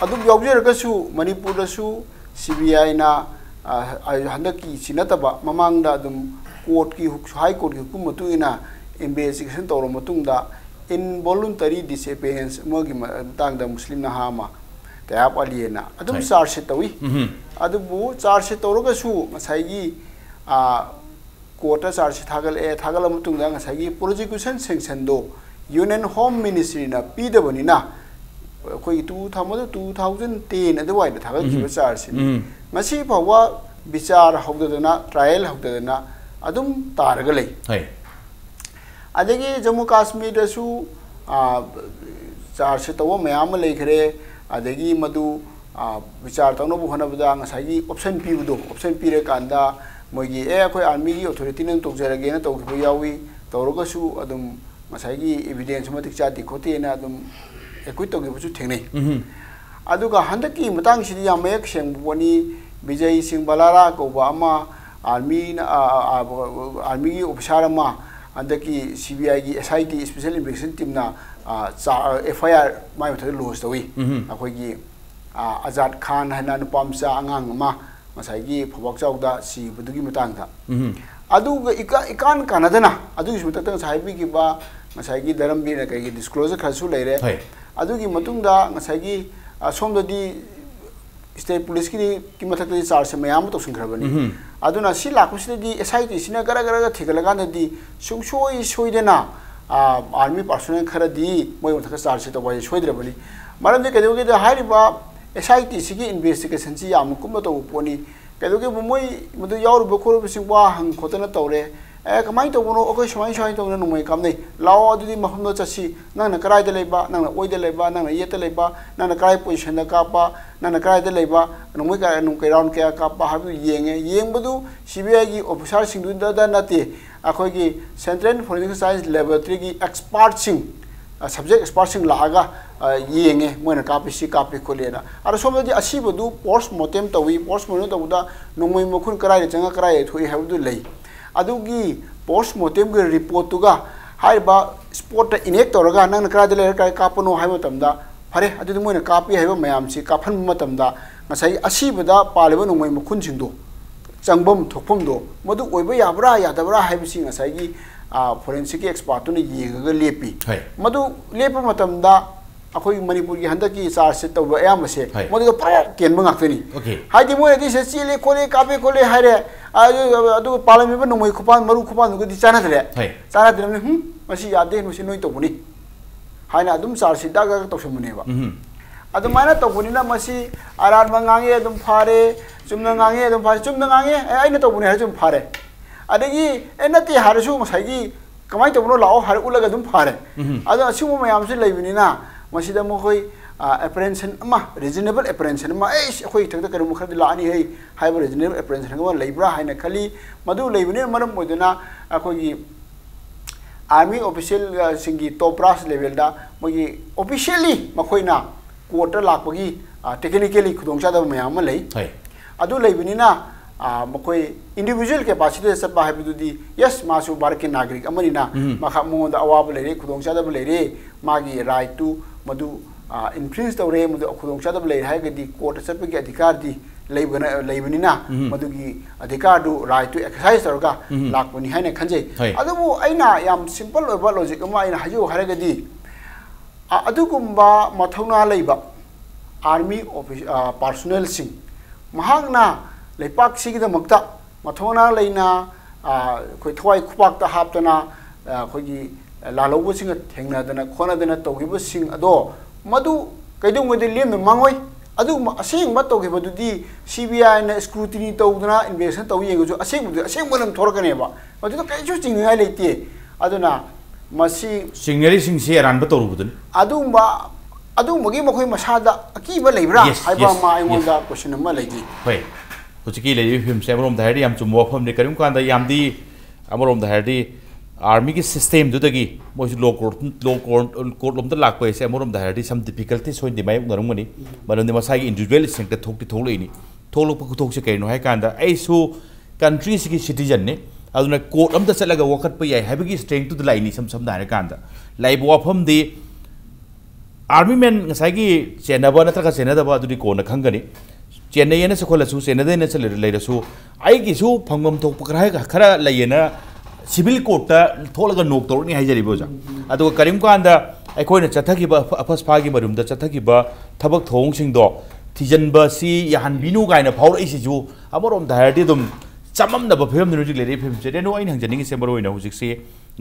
ꯑꯗꯨꯝ ꯌꯥꯎꯖꯔꯒꯁꯨ ꯃꯅꯤꯄꯨꯔꯗꯁꯨ C B Iꯅ, ꯑ, ꯍꯟꯗꯛꯀꯤꯁꯤ ꯅꯠꯇꯕ ꯃꯃꯥꯡꯗ ꯑꯗꯨꯝ courtꯀꯤ ꯍꯨꯛ-, High Courtꯀꯤ ꯍꯨꯀꯨꯝ ꯃꯇꯨꯡ ꯏꯟꯅ investigation ꯇꯧꯔꯕ ꯃꯇꯨꯡꯗ involuntary disappearance ꯑꯃꯒꯤ ꯃꯇꯥꯡꯗ ꯃꯨꯁꯂꯤꯝ ꯅꯍꯥ ꯑꯃ ꯇꯌꯥꯕ ꯑꯂꯤꯅ ꯑꯗꯨꯝ ꯍꯣꯏ꯫ Charge sheet ꯇꯧꯏ꯫ ꯎꯝꯍꯨꯝ꯫ ꯑꯗꯨꯕꯨ charge sheet ꯇꯧꯔꯒꯁꯨ ꯉꯁꯥꯏꯒꯤ, ꯑ, courtꯇ charge sheet ꯊꯥꯒꯠꯂꯛꯑꯦ, ꯊꯥꯒꯠꯂꯕ ꯃꯇꯨꯡꯗ ꯉꯁꯥꯏꯒꯤ prosecution sanctionꯗꯣ Union Home Ministryꯅ ꯄꯤꯗꯕꯅꯤꯅ ꯑꯩꯈꯣꯏꯒꯤ two thousand, two thousand ten ꯑꯗꯨꯋꯥꯏꯗ ꯊꯥꯒꯠꯈꯤꯕ ꯎꯝ꯫ Charge sheetꯅꯤ꯫ ꯎꯝ꯫ ꯉꯁꯤ ꯐꯥꯎꯕ ꯕꯤꯆꯥꯔ ꯍꯧꯗꯗꯅ, trial ꯍꯧꯗꯗꯅ ꯑꯗꯨꯝ ꯇꯥꯔꯒ ꯂꯩ꯫ ꯍꯣꯏ꯫ ꯑꯗꯒꯤ ꯖꯝꯃꯨ ꯀꯥꯁꯃꯤꯔꯗꯁꯨ, ꯑ, charge sheet ꯇꯧꯕ ꯃꯌꯥꯝ ꯑꯃ ꯂꯩꯈ꯭ꯔꯦ꯫ ꯑꯗꯒꯤ ꯃꯗꯨ, ꯑ, ꯕꯤꯆꯥꯔ ꯇꯧꯅꯕ ꯍꯣꯠꯅꯕꯗ ꯉꯁꯥꯏꯒꯤ option ꯄꯤꯕꯗꯣ, option ꯄꯤꯔꯀꯥꯟꯗ ꯃꯣꯏꯒꯤ, "ꯑꯦ, ꯑꯩꯈꯣꯏ armyꯒꯤ authorityꯅ ꯇꯧꯖꯔꯒꯦꯅ" ꯇꯧꯈꯤꯕ ꯌꯥꯎꯏ꯫ ꯇꯧꯔꯒꯁꯨ ꯑꯗꯨꯝ ꯉꯁꯥꯏꯒꯤ evidence ꯃꯇꯤꯛ ꯆꯥꯗꯦ ꯈꯣꯠꯇꯦꯅ ꯑꯗꯨꯝ acquit ꯇꯧꯈꯤꯕꯁꯨ ꯊꯦꯡꯅꯩ꯫ ꯎꯝꯍꯨꯝ꯫ ꯑꯗꯨꯒ ꯍꯟꯗꯛꯀꯤ ꯃꯇꯥꯡꯁꯤꯗꯤ ꯌꯥꯝ ꯃꯌꯦꯛ ꯁꯦꯡꯕ ꯄꯣꯠꯅꯤ꯫ ꯕꯤꯖꯩ ꯁꯤꯡ ꯕꯂꯥꯔꯥ ꯀꯧꯕ ꯑꯃ, armyꯅ, ꯑ, ꯑ, ꯑ, armyꯒꯤ officer ꯑꯃ ꯍꯟꯗꯛꯀꯤ C B Iꯒꯤ S I T Special Investigation Teamꯅ, ꯑ, ꯆꯥ-, ꯑ, F I R ꯃꯥꯏ ꯃꯊꯛꯇ lodge ꯇꯧꯏ꯫ ꯎꯝꯍꯨꯝ꯫ ꯑꯩꯈꯣꯏꯒꯤ, ꯑ, ꯑꯖꯥꯗ ꯈꯥꯟ ꯍꯥꯏꯅ ꯅꯨꯄꯥ ꯃꯆꯥ ꯑꯉꯥꯡ ꯑꯃ ꯉꯁꯥꯏꯒꯤ ꯐꯧꯕꯥꯛꯆꯥꯎꯗ ꯁꯤꯕꯗꯨꯒꯤ ꯃꯇꯥꯡꯗ꯫ ꯎꯝꯍꯨꯝ꯫ ꯑꯗꯨꯒ ꯏꯀꯥ-, ꯏꯀꯥꯟ ꯀꯥꯟꯅꯗꯅ ꯑꯗꯨꯒꯤꯁꯨ ꯃꯊꯛꯇ ꯉꯁꯥꯏ ꯍꯥꯏꯕꯤꯈꯤꯕ ꯉꯁꯥꯏꯒꯤ ꯙꯔꯝꯕꯤꯔꯅ ꯀꯩꯒꯤ disclosure ꯈꯔꯁꯨ ꯂꯩꯔꯦ꯫ ꯍꯣꯏ꯫ ꯑꯗꯨꯒꯤ ꯃꯇꯨꯡꯗ ꯉꯁꯥꯏꯒꯤ, ꯑꯁꯣꯝꯗꯗꯤ state police ꯀꯤ ꯃꯊꯛꯇꯗꯤ charge ꯁꯦ ꯃꯌꯥꯝ ꯑꯃ ꯇꯧꯁꯤꯟꯈ꯭ꯔꯕꯅꯤ꯫ ꯑꯗꯨꯅ ꯁꯤ ꯂꯥꯛꯄꯁꯤꯗꯗꯤ S I T ꯁꯤꯅ ꯒꯔ ꯒꯔꯒ ꯊꯤꯒꯠꯂꯀꯥꯟꯗꯗꯤ ꯁꯨꯡꯁꯣꯏ ꯁꯣꯏꯗꯅ, ꯑꯥ, army personnel ꯈꯔꯗꯤ ꯃꯣꯏ ꯃꯊꯛꯇ charge ꯁꯦ ꯇꯧꯕ ꯍꯥꯏꯁꯦ ꯁꯣꯏꯗ꯭ꯔꯕꯅꯤ꯫ ꯃꯔꯝꯗꯤ ꯀꯩꯗꯧꯒꯦꯗ, ꯍꯥꯏꯔꯤꯕ S I T ꯁꯤꯒꯤ investigation ꯁꯤ ꯌꯥꯝꯅ ꯀꯨꯞꯅ ꯇꯧꯕ ꯄꯣꯠꯅꯤ꯫ ꯀꯩꯗꯧꯒꯦꯕꯨ, ꯃꯣꯏ ꯃꯗꯨ ꯌꯥꯎꯔꯨꯕ ꯈꯣꯠꯂꯨꯕꯁꯤꯡ ꯋꯥ ꯍꯪ ꯈꯣꯠꯇꯅ ꯇꯧꯔꯦ꯫ "ꯑꯦ, ꯀꯃꯥꯏꯅ ꯇꯧꯕꯅꯣ? ꯑꯩꯈꯣꯏ ꯁꯨꯃꯥꯏ ꯁꯨꯃꯥꯏꯅ ꯇꯧꯗꯅ ꯅꯣꯡꯃꯩ ꯀꯥꯞꯅꯩ꯫ ꯂꯥꯛꯑꯣ, ꯑꯗꯨꯗꯤ ꯃꯐꯝꯗꯣ ꯆꯠꯁꯤ꯫ ꯅꯪꯅ ꯀꯔꯥꯏꯗ ꯂꯩꯕ? ꯅꯪꯅ ꯑꯣꯏꯗ ꯂꯩꯕ? ꯅꯪꯅ ꯌꯦꯠꯇ ꯂꯩꯕ? ꯅꯪꯅ ꯀꯔꯥꯏ position ꯗ ꯀꯥꯞꯄ? ꯅꯪꯅ ꯀꯔꯥꯏꯗ ꯂꯩꯕ? ꯅꯣꯡꯃꯩ ꯀꯌꯥ, ꯅꯣꯡꯃꯩ round ꯀꯌꯥ ꯀꯥꯞꯄ?" ꯍꯥꯏꯕꯗꯨ ꯌꯦꯡꯉꯦ꯫ ꯌꯦꯡꯕꯗꯨ C B I ꯒꯤ officer ꯁꯤꯡꯗꯨꯗ ꯅꯠꯇꯦ, ꯑꯩꯈꯣꯏꯒꯤ Central Forensic Science Laboratory ꯒꯤ expert ꯁꯤꯡ, ꯑ, subject expert ꯁꯤꯡ ꯂꯥꯛꯑꯒ, ꯑ, ꯌꯦꯡꯉꯦ, ꯃꯣꯏꯅ ꯀꯥꯞꯄꯤ, ꯁꯤ ꯀꯥꯞꯄꯤ ꯈꯣꯠꯂꯦꯅ꯫ ꯑꯗꯣ ꯁꯣꯝꯗꯗꯤ ꯑꯁꯤꯕꯗꯨ post mortem ꯇꯧꯏ, post mortem ꯇꯧꯕꯗ ꯅꯣꯡꯃꯩ ꯃꯈꯨꯟ ꯀꯗꯥꯏꯗ ꯆꯪꯉ ꯀꯗꯥꯏꯗ ꯊꯣꯛꯏ ꯍꯥꯏꯕꯗꯨ ꯂꯩ꯫ ꯑꯗꯨꯒꯤ post mortem ꯒꯤ report ꯇꯨꯒ ꯍꯥꯏꯔꯤꯕ spot ꯇ enact ꯇꯧꯔꯒ ꯅꯪꯅ ꯀꯗꯥꯏꯗ ꯂꯩꯔ ꯀꯗꯥꯏ ꯀꯥꯞꯄꯅꯣ ꯍꯥꯏꯕ ꯃꯇꯝꯗ, ꯐꯔꯦ, ꯑꯗꯨꯗꯤ ꯃꯣꯏꯅ ꯀꯥꯞꯄꯤ ꯍꯥꯏꯕ ꯃꯌꯥꯝꯁꯤ ꯀꯥꯞꯍꯟꯕ ꯃꯇꯝꯗ, ꯉꯁꯥꯏꯒꯤ ꯑꯁꯤꯕꯗ ꯄꯥꯜꯂꯤꯕ ꯅꯣꯡꯃꯩ ꯃꯈꯨꯟꯁꯤꯡꯗꯣ, ꯆꯪꯐꯝ ꯊꯣꯛꯐꯝꯗꯣ, ꯃꯗꯨ ꯑꯣꯏꯕ ꯌꯥꯕ꯭ꯔꯥ ꯌꯥꯗꯕ꯭ꯔꯥ ꯍꯥꯏꯕꯁꯤ ꯉꯁꯥꯏꯒꯤ, ꯑ, forensic ꯀꯤ expert ꯇꯨꯅ ꯌꯦꯡꯉꯒ ꯂꯦꯞꯄꯤ꯫ ꯍꯣꯏ꯫ ꯃꯗꯨ ꯂꯦꯞꯄ ꯃꯇꯝꯗ ꯑꯩꯈꯣꯏꯒꯤ ꯃꯅꯤꯄꯨꯔꯒꯤ ꯍꯟꯗꯛꯀꯤ charge ꯁꯦ ꯇꯧꯕ ꯑꯌꯥꯝꯕꯁꯦ, ꯍꯣꯏ꯫ ꯃꯗꯨꯗ ꯄꯨꯔꯥ ꯀꯦꯟꯕ ꯉꯥꯛꯇꯅꯤ꯫ Okay꯫ ꯍꯥꯏꯗꯤ ꯃꯣꯏꯅꯗꯤ ꯁꯤꯗ ꯆꯦꯜꯂꯦ ꯈꯣꯠꯂꯦ, ꯀꯥꯞꯄꯦ ꯈꯣꯠꯂꯦ ꯍꯥꯏꯔꯦ, ꯑꯗꯨ, ꯑꯗꯨꯒ ꯄꯥꯜꯂꯝꯃꯤꯕ ꯅꯣꯡꯃꯩ ꯈꯨꯄꯥꯟ, ꯃꯔꯨ ꯈꯨꯄꯥꯟꯗꯨꯒꯗꯤ ꯆꯥꯟꯅꯗ꯭ꯔꯦ꯫ ꯍꯣꯏ꯫ ꯆꯥꯟꯅꯗ꯭ꯔꯕꯅꯤꯅ, "ꯍꯨꯝ, ꯃꯁꯤ ꯌꯥꯗꯦ, ꯃꯁꯤ ꯅꯣꯏ ꯇꯧꯕꯅꯤ" ꯍꯥꯏꯅ ꯑꯗꯨꯝ charge ꯁꯤ ꯗꯛ ꯗꯛ ꯇꯧꯁꯟꯕꯅꯦꯕ꯫ ꯎꯝ꯫ ꯑꯗꯨꯃꯥꯏꯅ ꯇꯧꯕꯅꯤꯅ ꯃꯁꯤ ꯑꯔꯥꯟꯕ ꯉꯥꯡꯉꯦ ꯑꯗꯨꯝ ꯐꯥꯔꯦ, ꯆꯨꯝꯅ ꯉꯥꯡꯉꯦ ꯑꯗꯨꯝ ꯐꯥꯔꯦ, ꯆꯨꯝꯅ ꯉꯥꯡꯉꯦ, "ꯑꯦ, ꯑꯩꯅ ꯇꯧꯕꯅꯦ" ꯍꯥꯏꯔꯁꯨ ꯑꯗꯨꯝ ꯐꯥꯔꯦ꯫ ꯑꯗꯒꯤ, "ꯑꯦ, ꯅꯠꯇꯦ" ꯍꯥꯏꯔꯁꯨ ꯉꯁꯥꯏꯒꯤ "ꯀꯃꯥꯏꯅ ꯇꯧꯕꯅꯣ, ꯂꯥꯛꯑꯣ" ꯍꯥꯏꯔ ꯎꯠꯂꯒ ꯑꯗꯨꯝ ꯐꯥꯔꯦ꯫ ꯎꯝ꯫ ꯑꯗꯣ ꯑꯁꯤꯒꯨꯝꯕ ꯃꯌꯥꯝꯁꯤ ꯂꯩꯕꯅꯤꯅ ꯃꯁꯤꯗ ꯃꯈꯣꯏ, ꯑ, apprehension ꯑꯃ, reasonable apprehension ꯑꯃ, "ꯑꯦ, ꯑꯩꯈꯣꯏ ꯏꯊꯛꯇ ꯀꯔꯤꯒꯨꯝꯕ ꯈꯔꯗꯤ ꯂꯥꯛꯑꯅꯤ ꯍꯦ" ꯍꯥꯏꯕ reasonable apprehension ꯑꯃ ꯂꯩꯕ꯭ꯔꯥ ꯍꯥꯏꯅ ꯈꯜꯂꯤ꯫ ꯃꯗꯨ ꯂꯩꯕꯅꯤꯅ ꯃꯔꯝ ꯑꯣꯏꯗꯨꯅ ꯑꯩꯈꯣꯏꯒꯤ army official, ꯑ, ꯁꯤꯡꯒꯤ top brass level ꯗ ꯃꯣꯏꯒꯤ officially ꯃꯈꯣꯏꯅ court ꯇ ꯂꯥꯛꯄꯒꯤ, ꯑ, technically ꯈꯨꯗꯣꯡꯆꯥꯗꯕ ꯃꯌꯥꯝ ꯑꯃ ꯂꯩ꯫ ꯍꯣꯏ꯫ ꯑꯗꯨ ꯂꯩꯕꯅꯤꯅ, ꯑ, ꯃꯈꯣꯏ individual capacity ꯗ ꯆꯠꯄ ꯍꯥꯏꯕꯗꯨꯗꯤ, yes, ꯃꯥꯁꯨ ꯚꯥꯔꯠꯀꯤ ꯅꯥꯒꯔꯤꯛ ꯑꯃꯅꯤꯅ, ꯎꯝ꯫ ꯃꯈꯥ ꯃꯉꯣꯟꯗ ꯑꯋꯥꯕ ꯂꯩꯔꯦ, ꯈꯨꯗꯣꯡꯆꯥꯗꯕ ꯂꯩꯔꯦ, ꯃꯥꯒꯤ right ꯇꯨ ꯃꯗꯨ, ꯑ, infringe ꯇꯧꯔꯦ, ꯃꯗꯨ ꯈꯨꯗꯣꯡꯆꯥꯗꯕ ꯂꯩꯔꯦ ꯍꯥꯏꯔꯒꯗꯤ court ꯇ ꯆꯠꯄꯒꯤ ꯑꯙꯤꯀꯥꯔꯗꯤ ꯂꯩꯕꯅ-, ꯂꯩꯕꯅꯤꯅ, ꯎꯝ꯫ ꯃꯗꯨꯒꯤ ꯑꯙꯤꯀꯥꯔꯗꯨ, right ꯇꯨ exercise ꯇꯧꯔꯒ ꯎꯝ꯫ ꯂꯥꯛꯄꯅꯤ ꯍꯥꯏꯅ ꯈꯟꯖꯩ꯫ ꯍꯣꯏ꯫ ꯑꯗꯨꯕꯨ ꯑꯩꯅ ꯌꯥꯝ simple ꯑꯣꯏꯕ logic ꯑꯃ ꯑꯩꯅ ꯍꯥꯏꯖꯧ ꯍꯥꯏꯔꯒꯗꯤ, ꯑ-, ꯑꯗꯨꯒꯨꯝꯕ ꯃꯊꯧꯅꯥ ꯂꯩꯕ, ꯑꯥꯔꯃꯤ ꯑꯣꯐꯤꯁ ꯄꯥꯔꯁꯣꯅꯦꯜꯁꯤꯡ, ꯃꯍꯥꯛꯅ ꯂꯩꯄꯥꯛꯁꯤꯒꯤꯗꯃꯛꯇ ꯃꯊꯧꯅꯥ ꯂꯩꯅ, ꯑ, ꯑꯩꯈꯣꯏ ꯊꯋꯥꯏ ꯈꯨꯄꯥꯛꯇ ꯍꯥꯞꯇꯅ, ꯑ, ꯑꯩꯈꯣꯏꯒꯤ ꯂꯥꯜꯍꯧꯕꯁꯤꯡꯒ ꯊꯦꯡꯅꯗꯅ ꯈꯣꯠꯅꯗꯅ ꯇꯧꯈꯤꯕꯁꯤꯡ ꯑꯗꯣ ꯃꯗꯨ ꯀꯩꯗꯧꯉꯩꯗ ꯂꯦꯝꯅ ꯃꯥꯡꯉꯣꯏ꯫ ꯑꯗꯨꯒꯨꯝꯕ ꯑꯁꯦꯡꯕ ꯇꯧꯈꯤꯕꯗꯨꯗꯤ ꯁꯤ ꯕꯤ ꯑꯥꯏꯅ ꯁ꯭ꯀ꯭ꯔꯨꯇꯤꯅꯤ ꯇꯧꯗꯅ ꯏꯟꯚꯦꯁꯇꯤꯒꯦꯁꯟ ꯇꯧꯕ ꯌꯦꯡꯉꯁꯨ ꯑꯁꯦꯡꯕꯗꯨ ꯑꯁꯦꯡꯕ ꯑꯗꯨꯝ ꯊꯣꯔꯛꯀꯅꯦꯕ꯫ ꯃꯗꯨꯗ ꯀꯔꯤꯁꯨ ꯆꯤꯡꯅꯤꯡꯉꯥꯏ ꯂꯩꯇꯦ꯫ ꯑꯗꯨꯅ ꯃꯁꯤ ꯆꯤꯡꯅꯔꯤꯁꯤꯡꯁꯤ ꯑꯔꯥꯟꯕ ꯇꯧꯔꯨꯕꯗꯨꯅꯤ꯫ ꯑꯗꯨꯒꯨꯝꯕ, ꯑꯗꯨꯒꯨꯝꯕꯒꯤ ꯃꯈꯣꯏ ꯃꯁꯥꯗ ꯑꯀꯤꯕ ꯂꯩꯕ꯭ꯔꯥ Yes, ꯍꯥꯏꯕ yes, ꯑꯃ ꯑꯩꯉꯣꯟꯗ yes. ꯀꯣꯏꯁꯟ ꯑꯃ ꯂꯩꯔꯤ꯫ ꯍꯣꯏ, ꯍꯧꯖꯤꯛꯀꯤ ꯂꯩꯔꯤꯕ ꯐꯤꯕꯝꯁꯦ ꯑꯃꯔꯣꯝꯗ ꯍꯥꯏꯔꯗꯤ ꯌꯥꯝ ꯆꯨꯝꯕ ꯋꯥꯐꯝꯅꯤ꯫ ꯀꯔꯤꯒꯨꯝꯕ ꯀꯥꯟꯗ ꯌꯥꯝꯗꯤ, ꯑꯃꯔꯣꯝꯗ ꯍꯥꯏꯔꯗꯤ ꯑꯥꯔꯃꯤꯒꯤ ꯁꯤꯁꯇꯦꯝꯗꯨꯗꯒꯤ ꯃꯣꯏꯁꯨ ꯂꯣ ꯀꯣꯔꯠ, ꯂꯣ ꯀꯣꯔꯠ, ꯀꯣꯔꯠ ꯂꯣꯝꯗ ꯂꯥꯛꯄ ꯍꯥꯏꯁꯦ ꯑꯃꯔꯣꯝꯗ ꯍꯥꯏꯔꯗꯤ some difficulties ꯁꯣꯏꯗꯅ ꯃꯥꯌꯣꯛꯅꯔꯝꯒꯅꯤ꯫ ꯃꯔꯝꯗꯤ ꯃꯁꯥꯒꯤ ꯏꯟꯗꯤꯕꯤꯖꯨꯋꯦꯜ ꯏꯟꯁꯇꯤꯡꯛꯇ ꯊꯣꯛꯇꯤ ꯊꯣꯛꯂꯛꯏꯅꯤ꯫ ꯊꯣꯛꯂꯛꯄ ꯈꯨꯊꯣꯛꯁꯦ ꯀꯩꯅꯣ ꯍꯥꯏ ꯀꯥꯟꯗ ꯑꯩꯁꯨ ꯀꯟꯇ꯭ꯔꯤꯁꯤꯒꯤ ꯁꯤꯇꯤꯖꯟꯅꯤ, ꯑꯗꯨꯅ ꯀꯣꯔꯠ ꯑꯝꯗ ꯆꯠꯂꯒ ꯋꯥꯀꯠꯄ ꯌꯥꯏ ꯍꯥꯏꯕꯒꯤ ꯏꯟꯁꯇꯤꯡꯛꯇꯨꯗ ꯂꯥꯛꯏꯅꯤ꯫ ꯏꯁꯝ ꯁꯝꯅ ꯍꯥꯏꯔꯀꯥꯟꯗ ꯂꯥꯛꯏꯕ ꯋꯥꯐꯝꯗꯤ ꯑꯥꯔꯃꯤ ꯃꯦꯟ ꯉꯁꯥꯏꯒꯤ ꯆꯦꯟꯅꯕ ꯅꯠꯇ꯭ꯔꯒ ꯆꯦꯟꯅꯗꯕ ꯑꯗꯨꯗꯤ ꯀꯣꯟꯅ ꯈꯪꯒꯅꯤ꯫ ꯆꯦꯟꯅꯩꯌꯦꯅ ꯆꯠꯈꯠꯂꯁꯨ ꯆꯦꯟꯅꯗꯦꯅ ꯆꯠꯂ-, ꯂꯩꯔꯁꯨ ꯑꯩꯒꯤꯁꯨ ꯐꯪꯐꯝ ꯊꯣꯛꯄ ꯈꯔ, ꯈꯔ ꯂꯩꯌꯦꯅ ꯁꯤꯚꯤꯜ ꯀꯣꯔꯠꯇ ꯊꯣꯛꯂꯒ ꯅꯣꯛ ꯇꯧꯔꯛꯅꯤ ꯍꯥꯏꯖꯔꯤꯕ ꯑꯣꯖꯥ꯫ ꯑꯗꯨꯒ ꯀꯔꯤꯒꯨꯝꯕ ꯀꯥꯟꯗ ꯑꯩꯈꯣꯏꯅ ꯆꯠꯊꯈꯤꯕ ꯑꯐ-, ꯑꯐꯁꯐꯥꯒꯤ ꯃꯔꯨꯝꯗ ꯆꯠꯊꯈꯤꯕ ꯊꯕꯛ ꯊꯧꯑꯣꯡꯁꯤꯡꯗꯣ ꯊꯤꯖꯤꯟꯕ ꯑꯁꯤ ꯌꯥꯍꯟꯕꯤꯅꯨ ꯀꯥꯏꯅ ꯐꯥꯎꯔꯛꯏꯁꯤꯁꯨ ꯑꯃꯔꯣꯝꯗ ꯍꯥꯏꯔꯗꯤ ꯑꯗꯨꯝ ꯆꯃꯝꯅꯕ ꯐꯤꯕꯝꯗꯨꯅ ꯍꯧꯖꯤꯛ ꯂꯩꯔꯛꯏ ꯐꯤꯕꯝꯁꯦ꯫ ꯔꯦꯅꯨ, ꯑꯩꯅ ꯍꯪꯖꯅꯤꯡꯉꯤꯁꯦ ꯃꯔꯨ ꯑꯣꯏꯅ ꯍꯧꯖꯤꯛꯁꯤ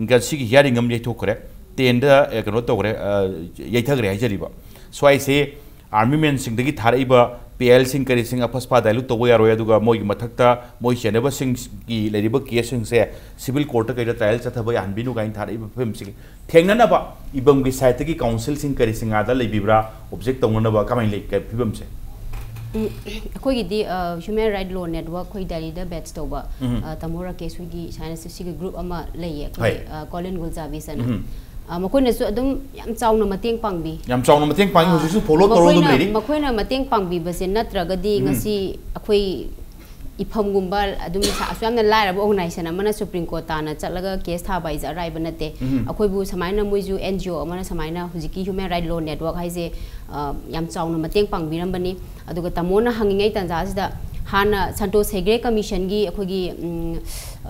ꯉꯁꯤꯒꯤ ꯍꯤꯌꯥꯔꯤꯡ ꯑꯃ ꯌꯩꯊꯣꯛꯈ꯭ꯔꯦ, ꯇꯦꯟꯗ, ꯑꯦ, ꯀꯩꯅꯣ ꯇꯧꯈ꯭ꯔꯦ, ꯑ, ꯌꯩꯊꯈ꯭ꯔꯦ ꯍꯥꯏꯖꯔꯤꯕ꯫ ꯁ꯭ꯋꯥꯏꯁꯦ ꯑꯥꯔꯃꯤ ꯃꯦꯟꯁꯤꯡꯗꯒꯤ ꯊꯥꯔꯛꯏꯕ ꯄꯤ ꯑꯦꯜꯁꯤꯡ ꯀꯔꯤꯁꯤꯡ ꯑꯐꯁꯐꯥ ꯗꯥꯏꯂꯨꯠ ꯇꯧꯕ ꯌꯥꯔꯣꯏ, ꯑꯗꯨꯒ ꯃꯣꯏꯒꯤ ꯃꯊꯛꯇ ꯃꯣꯏ ꯆꯦꯟꯅꯕꯁꯤꯡꯒꯤ ꯂꯩꯔꯤꯕ ꯀꯦꯁꯁꯤꯡꯁꯦ ꯁꯤꯚꯤꯜ ꯀꯣꯔꯠꯇ ꯀꯩꯗ ꯇ꯭ꯔꯥꯏꯌꯦꯜ ꯆꯠꯊꯕ ꯌꯥꯍꯟꯕꯤꯅꯨ ꯀꯥꯏꯅ ꯊꯥꯔꯛꯏꯕ ꯐꯤꯕꯝꯁꯤꯒꯤ ꯊꯦꯡꯅꯅꯕ ꯏꯕꯝꯒꯤ ꯁꯥꯏꯠꯇꯒꯤ ꯀꯥꯎꯟꯁꯤꯜꯁꯤꯡ ꯀꯔꯤꯁꯤꯡ ꯑꯥꯗ ꯂꯩꯕꯤꯕ꯭ꯔꯥ, ꯑꯣꯕꯖꯦꯛ ꯇꯧꯅꯅꯕ ꯀꯃꯥꯏꯅ ꯂꯩ ꯀ-, ꯐꯤꯕꯝꯁꯦ? ꯎꯝ, ꯑꯩꯈꯣꯏꯒꯤꯗꯤ, ꯑ, ꯍ꯭ꯌꯨꯃꯦꯟ ꯔꯥꯏꯠ ꯂꯣ ꯅꯦꯠꯋꯥꯔꯛ ꯑꯩꯈꯣꯏ ꯗꯦꯜꯂꯤꯗ ꯕꯦꯠꯁ ꯇꯧꯕ, ꯎꯝ꯫ ꯑ, ꯇꯥꯃꯣ ꯔꯥꯀꯦꯁ ꯍꯣꯏꯒꯤ ꯁꯥꯏꯟꯁ ꯁꯤꯒꯤ ꯒ꯭ꯔꯨꯞ ꯑꯃ ꯂꯩꯌꯦ ꯑꯩꯈꯣꯏꯒꯤ, ꯍꯣꯏ꯫ ꯑ, ꯀꯣꯂꯤꯟ ꯒꯨꯜꯖꯥꯕꯤꯁ ꯑꯅ꯫ ꯎꯝ꯫ ꯑ, ꯃꯈꯣꯏꯅꯁꯨ ꯑꯗꯨꯝ ꯌꯥꯝ ꯆꯥꯎꯅ ꯃꯇꯦꯡ ꯄꯥꯡꯕꯤ꯫ ꯌꯥꯝ ꯆꯥꯎꯅ ꯃꯇꯦꯡ ꯄꯥꯡꯉꯤ, ꯑ, ꯍꯧꯖꯤꯛꯁꯨ ꯐꯣꯂꯣ ꯇꯧꯔꯒ ꯑꯗꯨꯝ ꯃꯈꯣꯏꯅ, ꯂꯩꯔꯤ꯫ ꯃꯈꯣꯏꯅ ꯃꯇꯦꯡ ꯄꯥꯡꯕꯤꯕꯁꯦ ꯅꯠꯇ꯭ꯔꯒꯗꯤ ꯎꯝ꯫ ꯉꯁꯤ ꯑꯩꯈꯣꯏ ꯏꯐꯝꯒꯨꯝꯕ ꯑꯗꯨꯝ ꯁꯥ-, ꯑꯁꯨꯛ ꯌꯥꯝꯅ ꯂꯥꯏꯔꯕ ꯑꯣꯔꯒꯅꯥꯏꯖꯦꯁꯟ ꯑꯃꯅ ꯁꯨꯄ꯭ꯔꯤꯝ ꯀꯣꯔꯠ ꯇꯥꯟꯅ ꯆꯠꯂꯒ ꯀꯦꯁ ꯊꯥꯕ ꯍꯥꯏꯁꯦ ꯑꯔꯥꯏꯕ ꯅꯠꯇꯦ꯫ ꯎꯝ꯫ ꯑꯩꯈꯣꯏꯕꯨ ꯁꯨꯃꯥꯏꯅ ꯃꯣꯏꯁꯨ ꯑꯦꯟ ꯖꯤ ꯑꯣ ꯑꯃꯅ ꯁꯨꯃꯥꯏꯅ ꯍꯧꯖꯤꯛꯀꯤ ꯍ꯭ꯌꯨꯃꯦꯟ ꯔꯥꯏꯠ ꯂꯣ ꯅꯦꯠꯋꯥꯔꯛ ꯍꯥꯏꯁꯦ, ꯑ, ꯌꯥꯝ ꯆꯥꯎꯅ ꯃꯇꯦꯡ ꯄꯥꯡꯕꯤꯔꯝꯕꯅꯤ꯫ ꯑꯗꯨꯒ ꯇꯥꯃꯣꯅ ꯍꯪꯉꯤꯉꯩ ꯇꯥꯟꯖꯥꯁꯤꯗ ꯍꯥꯟꯅ ꯁꯟꯇꯣꯁ ꯍꯦꯒ꯭ꯔꯦ ꯀꯃꯤꯁꯟꯒꯤ ꯑꯩꯈꯣꯏꯒꯤ, ꯎꯝ,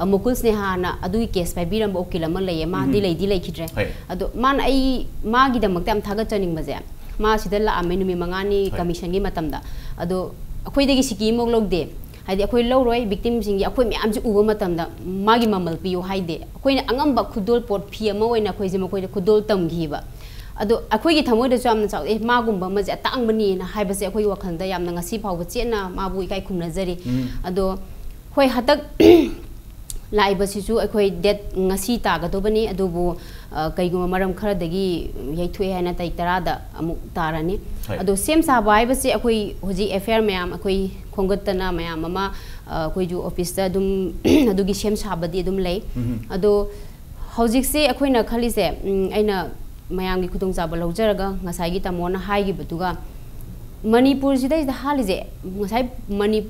ꯑ, ꯃꯨꯀꯨꯜ ꯁ꯭ꯅꯦꯍꯥꯅ ꯑꯗꯨꯒꯤ ꯀꯦꯁ ꯄꯥꯏꯕꯤꯔꯝꯕ ꯎꯀꯤꯜ ꯑꯃ ꯂꯩꯌꯦ, ꯃꯥꯗꯤ ꯎꯝ꯫ ꯂꯩꯗꯤ ꯂꯩꯈꯤꯗ꯭ꯔꯦ꯫ ꯍꯣꯏ꯫ ꯑꯗꯣ ꯃꯥꯅ ꯑꯩ ꯃꯥꯒꯤꯗꯃꯛꯇ ꯌꯥꯝ ꯊꯥꯒꯠꯆꯅꯤꯡꯕꯁꯦ, ꯃꯥ ꯁꯤꯗ ꯂꯥꯛꯑꯝꯃꯦ ꯅꯨꯃꯤꯠ ꯃꯉꯥꯅꯤ ꯍꯣꯏ꯫ Commissionꯒꯤ ꯃꯇꯝꯗ꯫ ꯑꯗꯣ ꯑꯩꯈꯣꯏꯗꯒꯤ ꯁꯤꯀꯤ ꯑꯃꯐꯥꯎ ꯂꯧꯗꯦ꯫ ꯍꯥꯏꯗꯤ ꯑꯩꯈꯣꯏ ꯂꯧꯔꯣꯏ, victimꯁꯤꯡꯒꯤ ꯑꯩꯈꯣꯏ ꯃꯌꯥꯝꯁꯦ ꯎꯕ ꯃꯇꯝꯗ ꯃꯥꯒꯤ ꯃꯃꯜ ꯄꯤꯌꯨ ꯍꯥꯏꯗꯦ꯫ ꯑꯩꯈꯣꯏꯅ ꯑꯉꯝꯕ ꯈꯨꯗꯣꯜ ꯄꯣꯠ ꯐꯤ ꯑꯃ ꯑꯣꯏꯅ ꯑꯩꯈꯣꯏꯁꯦ ꯃꯈꯣꯏꯗ ꯈꯨꯗꯣꯜ ꯇꯝꯈꯤꯕ꯫ ꯑꯗꯣ ꯑꯩꯈꯣꯏꯒꯤ ꯊꯃꯣꯏꯗꯁꯨ ꯌꯥꯝꯅ ꯆꯥꯎ-, "ꯑꯦ, ꯃꯥꯒꯨꯝꯕ ꯑꯃꯁꯦ ꯑꯇꯥꯡꯕꯅꯤꯅ" ꯍꯥꯏꯕꯁꯦ ꯑꯩꯈꯣꯏꯒꯤ ꯋꯥꯈꯜꯗ ꯌꯥꯝꯅ ꯉꯁꯤ ꯐꯥꯎꯕ ꯆꯦꯠꯅ ꯃꯥꯕꯨ ꯏꯀꯥꯏ ꯈꯨꯝꯅꯖꯔꯤ꯫ ꯎꯝ꯫ ꯑꯗꯣ ꯍꯣꯏ, ꯍꯟꯗꯛ ꯂꯥꯛꯏꯕꯁꯤꯁꯨ ꯑꯩꯈꯣꯏ date ꯉꯁꯤ ꯇꯥꯒꯗꯧꯕꯅꯤ, ꯑꯗꯨꯕꯨ, ꯑ, ꯀꯩꯒꯨꯝꯕ ꯃꯔꯝ ꯈꯔꯗꯒꯤ ꯌꯩꯊꯣꯛꯑꯦ ꯍꯥꯏꯅ ꯇꯥꯔꯤꯛ ꯇꯔꯥꯗ ꯑꯃꯨꯛ ꯇꯥꯔꯅꯤ꯫ ꯍꯣꯏ꯫ ꯑꯗꯣ ꯁꯦꯝ ꯁꯥꯕ ꯍꯥꯏꯕꯁꯦ ꯑꯩꯈꯣꯏ ꯍꯧꯖꯤꯛ F I R ꯃꯌꯥꯝ ꯑꯩꯈꯣꯏ ꯈꯣꯝꯒꯠꯇꯅ ꯃꯌꯥꯝ ꯑꯃ, ꯑ, ꯑꯩꯈꯣꯏꯁꯨ officeꯇ ꯑꯗꯨꯝ ꯑꯗꯨꯒꯤ ꯁꯦꯝ ꯁꯥꯕꯗꯤ ꯑꯗꯨꯝ ꯂꯩ꯫ ꯎꯝ꯫ ꯑꯗꯣ ꯍꯧꯖꯤꯛꯁꯦ ꯑꯩꯈꯣꯏꯅ ꯈꯜꯂꯤꯁꯦ, ꯎꯝ, ꯑꯩꯅ ꯃꯌꯥꯝꯒꯤ ꯈꯨꯗꯣꯡꯆꯥꯕ ꯂꯧꯖꯔꯒ ꯉꯁꯥꯏꯒꯤ ꯇꯥꯃꯣꯅ ꯍꯥꯏꯈꯤꯕꯗꯨꯒ, ꯃꯅꯤꯄꯨꯔꯁꯤꯗꯩꯁꯤꯗ ꯍꯥꯜꯂꯤꯁꯦ, ꯉꯁꯥꯏ ꯃꯅꯤ-,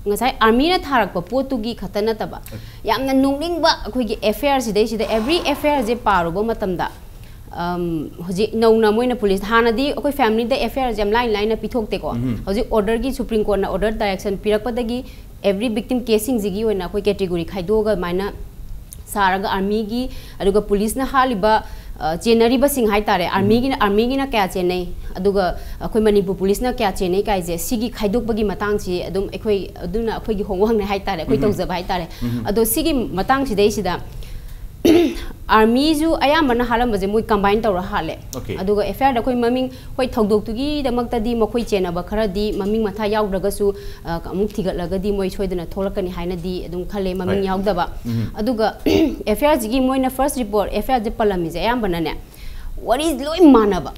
ꯉꯁꯥꯏ armyꯅ ꯊꯥꯔꯛꯄ ꯄꯣꯠꯇꯨꯒꯤ ꯈꯛꯇ ꯅꯠꯇꯕ, ꯌꯥꯝꯅ ꯅꯣꯛꯅꯤꯡꯕ ꯑꯩꯈꯣꯏꯒꯤ F I R ꯁꯤꯗꯩꯁꯤꯗ, every F I Rꯁꯦ ꯄꯥꯔꯨꯕ ꯃꯇꯝꯗ, ꯑꯝ, ꯍꯧꯖꯤꯛ ꯅꯧꯅ ꯃꯣꯏꯅ police, ꯍꯥꯟꯅꯗꯤ ꯑꯩꯈꯣꯏ familyꯗ F I Rꯁꯦ ꯌꯥꯝ ꯂꯥꯏꯅ ꯂꯥꯏꯅ ꯄꯤꯊꯣꯛꯇꯦꯀꯣ꯫ ꯎꯝ꯫ ꯍꯧꯖꯤꯛ orderꯒꯤ, Supreme Courtꯅ order direction ꯄꯤꯔꯛꯄꯗꯒꯤ every victim caseꯁꯤꯡꯁꯤꯒꯤ ꯑꯣꯏꯅ ꯑꯩꯈꯣꯏ category ꯈꯥꯏꯗꯣꯛꯑꯒ ꯑꯗꯨꯃꯥꯏꯅ ꯁꯥꯔꯒ armyꯒꯤ, ꯑꯗꯨꯒ policeꯅ ꯍꯥꯠꯂꯤꯕ, ꯑ, ꯆꯦꯟꯅꯔꯤꯕꯁꯤꯡ ꯍꯥꯏꯇꯥꯔꯦ, ꯎꯝ꯫ Armyꯒꯤꯅ, armyꯒꯤꯅ ꯀꯌꯥ ꯆꯦꯟꯅꯩ, ꯑꯗꯨꯒ ꯑꯩꯈꯣꯏ ꯃꯅꯤꯄꯨꯔ policeꯅ ꯀꯌꯥ ꯆꯦꯟꯅꯩ ꯀꯥꯏꯁꯦ, ꯁꯤꯒꯤ ꯈꯥꯏꯗꯣꯛꯄꯒꯤ ꯃꯇꯥꯡꯁꯤ ꯑꯗꯨꯝ ꯑꯩꯈꯣꯏ, ꯑꯗꯨꯅ ꯑꯩꯈꯣꯏꯒꯤ homeworkꯅꯦ ꯍꯥꯏꯇꯥꯔꯦ, ꯑꯩꯈꯣꯏ ꯎꯝ꯫ ꯇꯧꯖꯕ ꯍꯥꯏꯇꯥꯔꯦ꯫ ꯎꯝ꯫ ꯑꯗꯣ ꯁꯤꯒꯤ ꯃꯇꯥꯡꯁꯤꯗꯩꯁꯤꯗ armyꯁꯨ ꯑꯌꯥꯝꯕꯅ ꯍꯥꯠꯂꯝꯕꯁꯦ ꯃꯣꯏ combine ꯇꯧꯔ ꯍꯥꯠꯂꯦ꯫ Okay꯫ ꯑꯗꯨꯒ F I Rꯗ ꯑꯩꯈꯣꯏ ꯃꯃꯤꯡ, ꯍꯣꯏ, ꯊꯧꯗꯣꯛꯇꯨꯒꯤꯗꯃꯛꯇꯗꯤ ꯃꯈꯣꯏ ꯆꯦꯟꯅꯕ ꯈꯔꯗꯤ ꯃꯃꯤꯡ ꯃꯊꯥ ꯌꯥꯎꯗ꯭ꯔꯒꯁꯨ, ꯑ, ꯑꯃꯨꯛ ꯊꯤꯒꯠꯂꯒꯗꯤ ꯃꯣꯏ ꯁꯣꯏꯗꯅ ꯊꯣꯛꯂꯛꯀꯅꯤ ꯍꯥꯏꯅꯗꯤ ꯑꯗꯨꯝ ꯈꯜꯂꯦ, ꯃꯃꯤꯡ ꯍꯣꯏ꯫ ꯌꯥꯎꯗꯕ꯫ ꯎꯝ꯫ ꯑꯗꯨꯒ F I Rꯁꯤꯒꯤ ꯃꯣꯏꯅ first report, F I Rꯁꯦ ꯄꯜꯂꯝꯃꯤꯁꯦ ꯑꯌꯥꯝꯕꯅꯅꯦ, ꯋꯥꯔꯤ ꯂꯣꯏ ꯃꯥꯟꯅꯕ꯫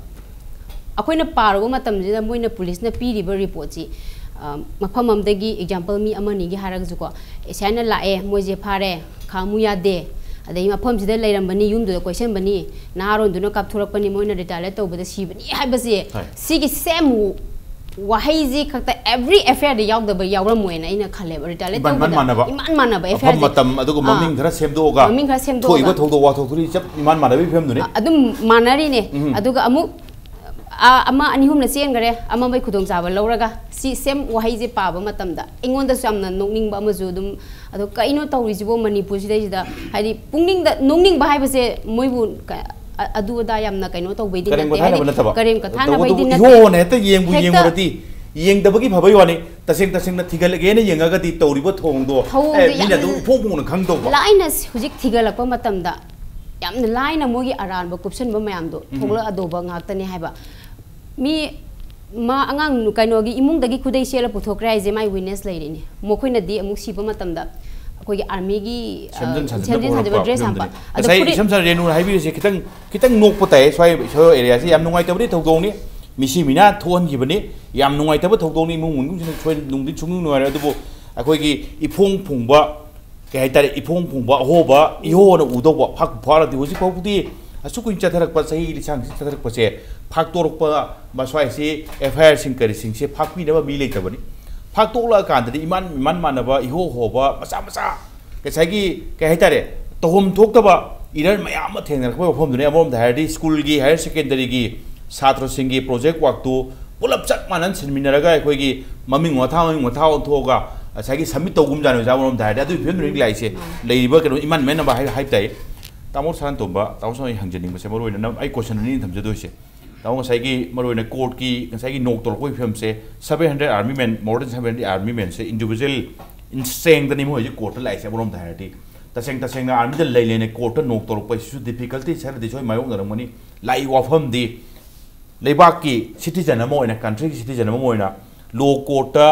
ꯑꯩꯈꯣꯏꯅ ꯄꯥꯔꯨꯕ ꯃꯇꯝꯁꯤꯗ ꯃꯣꯏꯅ policeꯅ ꯄꯤꯔꯤꯕ reportꯁꯤ, ꯑ, ꯃꯐꯝ ꯑꯃꯗꯒꯤ, example, ꯃꯤ ꯑꯃꯅꯤꯒꯤ ꯍꯥꯏꯔꯒꯁꯨꯀꯣ, ꯁꯨꯃꯥꯏꯅ ꯂꯥꯛꯑꯦ, ꯃꯣꯏꯁꯦ ꯐꯥꯔꯦ, ꯈꯥꯝꯃꯨ ꯌꯥꯗꯦ, ꯑꯗꯩ ꯃꯐꯝꯁꯤꯗ ꯂꯩꯔꯝꯕꯅꯤ, ꯌꯨꯝꯗꯨꯗ ꯀꯣꯏꯁꯟꯕꯅꯤ, ꯅꯍꯥꯔꯣꯟꯗꯨꯅ ꯀꯥꯞꯊꯣꯔꯛꯄꯅꯤ, ꯃꯣꯏꯅ retaliate ꯇꯧꯕꯗ ꯁꯤꯕꯅꯤ ꯍꯥꯏꯕꯁꯦ, ꯍꯣꯏ꯫ ꯁꯤꯒꯤ same ꯋꯥꯍꯩꯁꯤ ꯈꯛꯇ every F I Rꯗ ꯌꯥꯎꯗꯕ ꯌꯥꯎꯔꯝꯃꯣꯏꯅ ꯑꯩꯅ ꯈꯜꯂꯦꯕ꯫ Retaliate ꯏꯃꯥꯟ ꯇꯧꯕꯗ ꯃꯥꯟꯅꯕ꯫ ꯏꯃꯥꯟ ꯃꯥꯟꯅꯕ ꯃꯐꯝ, F I Rꯁꯦ꯫ ꯃꯇꯝ, ꯑꯗꯨꯒ ꯑꯥ꯫ ꯃꯃꯤꯡ ꯈꯔ ꯁꯦꯝꯗꯣꯛꯑꯒ ꯃꯃꯤꯡ ꯈꯔ ꯁꯦꯝꯗꯣꯛꯑꯒ꯫ ꯊꯣꯛꯏꯕ ꯊꯧꯗꯣꯛ ꯋꯥꯊꯣꯛꯇꯨꯗꯤ ꯆꯞ ꯏꯃꯥꯟ ꯃꯥꯟꯅꯕꯒꯤ ꯐꯤꯕꯝꯗꯨꯅꯤ꯫ ꯑ-, ꯑꯗꯨꯝ ꯃꯥꯟꯅꯔꯤꯅꯦ꯫ ꯎꯝ꯫ ꯑꯗꯨꯒ ꯑꯃꯨꯛ, ꯑ, ꯑꯃ ꯑꯅꯤ ꯑꯍꯨꯝꯅ ꯆꯦꯟꯈꯔꯦ, ꯑꯃ ꯃꯣꯏ ꯈꯨꯗꯣꯡꯆꯥꯕ ꯂꯧꯔꯒ, ꯁꯤ same ꯋꯥꯍꯩꯁꯦ ꯄꯥꯕ ꯃꯇꯝꯗ ꯑꯩꯉꯣꯟꯗꯁꯨ ꯌꯥꯝꯅ ꯅꯣꯛꯅꯤꯡꯕ ꯑꯃꯁꯨ ꯑꯗꯨꯝ, ꯑꯗꯣ ꯀꯩꯅꯣ ꯇꯧꯔꯤꯁꯤꯕꯣ ꯃꯅꯤꯄꯨꯔꯁꯤꯗꯩꯁꯤꯗ? ꯍꯥꯏꯗꯤ ꯄꯨꯛꯅꯤꯡꯗ ꯅꯣꯛꯅꯤꯡꯕ ꯍꯥꯏꯕꯁꯦ ꯃꯣꯏꯕꯨ ꯀ-, ꯑ- ꯑꯗꯨ ꯑꯗꯥ ꯌꯥꯝꯅ ꯀꯩꯅꯣ ꯇꯧꯕꯩꯗꯤ ꯀꯔꯦꯝ ꯅꯠꯇꯦ꯫ ꯀꯊꯥꯅꯕ ꯍꯥꯏꯗꯤ ꯅꯠꯇꯕ꯫ ꯀꯔꯦꯝ ꯀꯊꯥꯅꯕꯩꯗꯤ ꯇꯧꯕꯇꯕꯨ ꯅꯠꯇꯦ꯫ ꯏꯍꯣꯅ ꯍꯦꯛꯇ ꯌꯦꯡꯕꯨ ꯍꯦꯛꯇ ꯌꯦꯡꯉꯨꯔꯗꯤ, ꯌꯦꯡꯗꯕꯒꯤ ꯐꯕꯩ ꯋꯥꯅꯤ꯫ ꯇꯁꯦꯡ ꯇꯁꯦꯡꯅ ꯊꯤꯒꯠꯂꯒꯦꯅ ꯌꯦꯡꯉꯒꯗꯤ ꯇꯧꯔꯤꯕ ꯊꯧꯑꯣꯡꯗꯣ, ꯊꯧꯑꯣꯡꯗꯣ ꯑꯦ, ꯃꯤꯅ ꯌꯥꯝꯅ ꯑꯗꯨꯝ ꯏꯐꯣꯡ ꯐꯣꯡꯅ ꯈꯪꯗꯧꯕ꯫ ꯂꯥꯏꯅ ꯍꯧꯖꯤꯛ ꯊꯤꯒꯠꯂꯛꯄ ꯃꯇꯝꯗ ꯌꯥꯝꯅ ꯂꯥꯏꯅ ꯃꯣꯏꯒꯤ ꯑꯔꯥꯟꯕ ꯀꯨꯞꯁꯟꯕ ꯃꯌꯥꯝꯗꯣ ꯊꯣꯛꯂꯛꯑꯗꯧꯕ ꯉꯥꯛꯇꯅꯦ ꯍꯥꯏꯕ꯫ ꯃꯤ ꯃꯥ ꯑꯉꯥꯡ ꯀꯩꯅꯣꯒꯤ ꯏꯃꯨꯡꯗꯒꯤ ꯈꯨꯗꯩ ꯁꯦꯠꯂ ꯄꯨꯊꯣꯛꯈ꯭ꯔꯦ ꯍꯥꯏꯁꯦ ꯃꯥꯏ ꯋꯤꯠꯅꯦꯁ ꯂꯩꯔꯤꯅꯤ꯫ ꯃꯈꯣꯏꯅꯗꯤ ꯑꯃꯨꯛ ꯁꯤꯕ ꯃꯇꯝꯗ ꯑꯩꯈꯣꯏꯒꯤ ꯑꯥꯔꯃꯤꯒꯤ, ꯑ, ꯁꯦꯝꯖꯤꯟ ꯁꯥꯖꯤꯟꯅ ꯁꯦꯝꯖꯤꯟ ꯁꯥꯖꯤꯟꯕ ꯄꯨꯔꯛꯄ ꯗ꯭ꯔꯦꯁ ꯍꯥꯞꯄ꯫ ꯐꯤꯂꯝꯗꯨꯅꯤ꯫ ꯑꯗꯣ ꯉꯁꯥꯏ ꯈꯨꯗꯩ- ꯏꯁꯝ ꯁꯝꯅ ꯔꯦꯅꯨꯅ ꯍꯥꯏꯕꯤꯔꯤꯁꯦ ꯈꯤꯇꯪ, ꯈꯤꯇꯪ ꯅꯣꯛꯄ ꯇꯥꯏ꯫ ꯁ꯭ꯋꯥꯏ, ꯁ꯭ꯋꯥꯏ ꯑꯦꯔꯤꯌꯥꯁꯤ ꯌꯥꯝ ꯅꯨꯡꯉꯥꯏꯇꯕꯗꯤ ꯊꯧꯗꯣꯛꯅꯤ꯫ ꯃꯤꯁꯤ ꯃꯤꯅꯥ ꯊꯣꯛꯍꯟꯈꯤꯕꯅꯤ꯫ ꯌꯥꯝ ꯅꯨꯡꯉꯥꯏꯇꯕ ꯊꯧꯗꯣꯛꯅꯤ꯫ ꯏꯃꯨꯡ ꯃꯅꯨꯡꯁꯤꯅ ꯁꯣꯏ ꯅꯨꯡꯗꯤ ꯁꯨꯡꯅꯨꯡ ꯅꯨꯡꯉꯥꯏꯔꯣꯏ꯫ ꯑꯗꯨꯕꯨ ꯑꯩꯈꯣꯏꯒꯤ ꯏꯐꯣꯡ ꯐꯣꯡꯕ, ꯀꯩ ꯍꯥꯏꯇꯥꯔꯦ, ꯏꯐꯣꯡ ꯐꯣꯡꯕ ꯑꯍꯣꯕ ꯏꯍꯣꯅ ꯎꯗꯧꯕ ꯐꯥꯛ ꯐꯥꯔꯗꯤ ꯍꯧꯖꯤꯛ ꯐꯥꯎꯕꯗꯤ ꯑꯁꯨꯛ ꯀꯨꯏꯅ ꯆꯠꯊꯔꯛꯄ, ꯆꯍꯤ ꯂꯤꯁꯥꯡꯁꯤ ꯆꯠꯊꯔꯛꯄꯁꯦ ꯐꯥꯛꯇꯣꯔꯛꯄ ꯃꯁ꯭ꯋꯥꯏꯁꯤ ꯑꯦꯐ ꯑꯥꯏ ꯑꯥꯔꯁꯤꯡ ꯀꯔꯤꯁꯤꯡꯁꯦ ꯐꯥꯛꯄꯤꯅꯕ ꯃꯤ ꯂꯩꯇꯕꯅꯤ꯫ ꯐꯥꯛꯇꯣꯛꯂꯛꯑꯀꯥꯟꯗꯗꯤ ꯏꯃꯥꯟ ꯏꯃꯥꯟ ꯃꯥꯟꯅꯕ ꯏꯍꯣ ꯍꯣꯕ ꯃꯆꯥ ꯃꯆꯥ ꯉꯁꯥꯏꯒꯤ ꯀꯩ ꯍꯥꯏꯇꯥꯔꯦ, ꯇꯧꯐꯝ ꯊꯣꯛꯇꯕ ꯏꯔꯔ ꯃꯌꯥꯝ ꯑꯃ ꯊꯦꯡꯅꯔꯛꯄ ꯃꯐꯝꯗꯨꯅꯤ꯫ ꯑꯃꯔꯣꯝꯗ ꯍꯥꯏꯔꯗꯤ ꯁ꯭ꯀꯨꯜꯒꯤ ꯍꯥꯌꯔ ꯁꯦꯀꯦꯟꯗꯔꯤꯒꯤ ꯁꯥꯇ꯭ꯔꯁꯤꯡꯒꯤ ꯄ꯭ꯔꯣꯖꯦꯛ ꯋꯥꯛꯇꯨ ꯄꯨꯂꯞ ꯆꯞ ꯃꯥꯟꯅꯅ ꯁꯤꯟꯃꯤꯟꯅꯔꯒ ꯑꯩꯈꯣꯏꯒꯤ ꯃꯃꯤꯡ ꯃꯊꯥ ꯃꯃꯤꯡ ꯃꯊꯥ ꯑꯣꯟꯊꯣꯛꯑꯒ ꯉꯁꯥꯏꯒꯤ ꯁꯕꯃꯤꯠ ꯇꯧꯒꯨꯝꯖꯥꯠꯅꯤ ꯑꯣꯖꯥ꯫ ꯑꯃꯔꯣꯝꯗ ꯍꯥꯏꯔꯗꯤ ꯑꯗꯨꯒꯤ ꯐꯤꯕꯝꯗꯨꯅꯤ ꯂꯥꯛꯏꯁꯦ꯫ ꯂꯩꯔꯤꯕ ꯀꯩꯅꯣ ꯏꯃꯥꯟ ꯃꯦꯟꯅꯕ ꯍꯥꯏ ꯍꯥꯏꯕ ꯇꯥꯏ꯫ ꯇꯥꯃꯣ ꯁꯅꯥꯇꯣꯝꯕ, ꯇꯥꯃꯣ ꯁꯅꯥ, ꯑꯩ ꯍꯪꯖꯅꯤꯡꯕꯁꯦ ꯃꯔꯨ ꯑꯣꯏꯅ ꯅꯝ-, ꯑꯩ ꯀꯣꯏꯁꯟ ꯑꯅꯤ ꯊꯝꯖꯗꯣꯏꯁꯦ꯫ ꯇꯥꯃꯣ ꯉꯁꯥꯏꯒꯤ ꯃꯔꯨ ꯑꯣꯏꯅ ꯀꯣꯔꯠꯀꯤ ꯉꯁꯥꯏꯒꯤ ꯅꯣꯛ ꯇꯧꯔꯛꯄꯒꯤ ꯐꯤꯕꯝꯁꯦ, seven hundred army men, more than seven hundred army menꯁꯦ individual strengthꯅꯤ ꯃꯣꯏ ꯍꯧꯖꯤꯛ ꯀꯣꯔꯠꯇ ꯂꯥꯛꯏꯁꯦ꯫ ꯑꯃꯔꯣꯝꯗ ꯍꯥꯏꯔꯗꯤ ꯇꯁꯦꯡ ꯇꯁꯦꯡꯅ ꯑꯥꯔꯃꯤꯗ ꯂꯩ ꯂꯩꯅ ꯀꯣꯔꯠꯇ ꯅꯣꯛ ꯇꯧꯔꯛꯄꯁꯤꯁꯨ difficulties ꯍꯥꯏꯕꯗꯤ ꯁꯣꯏ ꯃꯥꯌꯣꯛꯅꯔꯝꯒꯅꯤ꯫ ꯂꯥꯛꯏ ꯋꯥꯐꯝꯗꯤ ꯂꯩꯕꯥꯛꯀꯤ citizen ꯑꯃ ꯑꯣꯏꯅ, countryꯒꯤ citizen ꯑꯃ ꯑꯣꯏꯅ ꯂꯣ ꯀꯣꯔꯠꯇ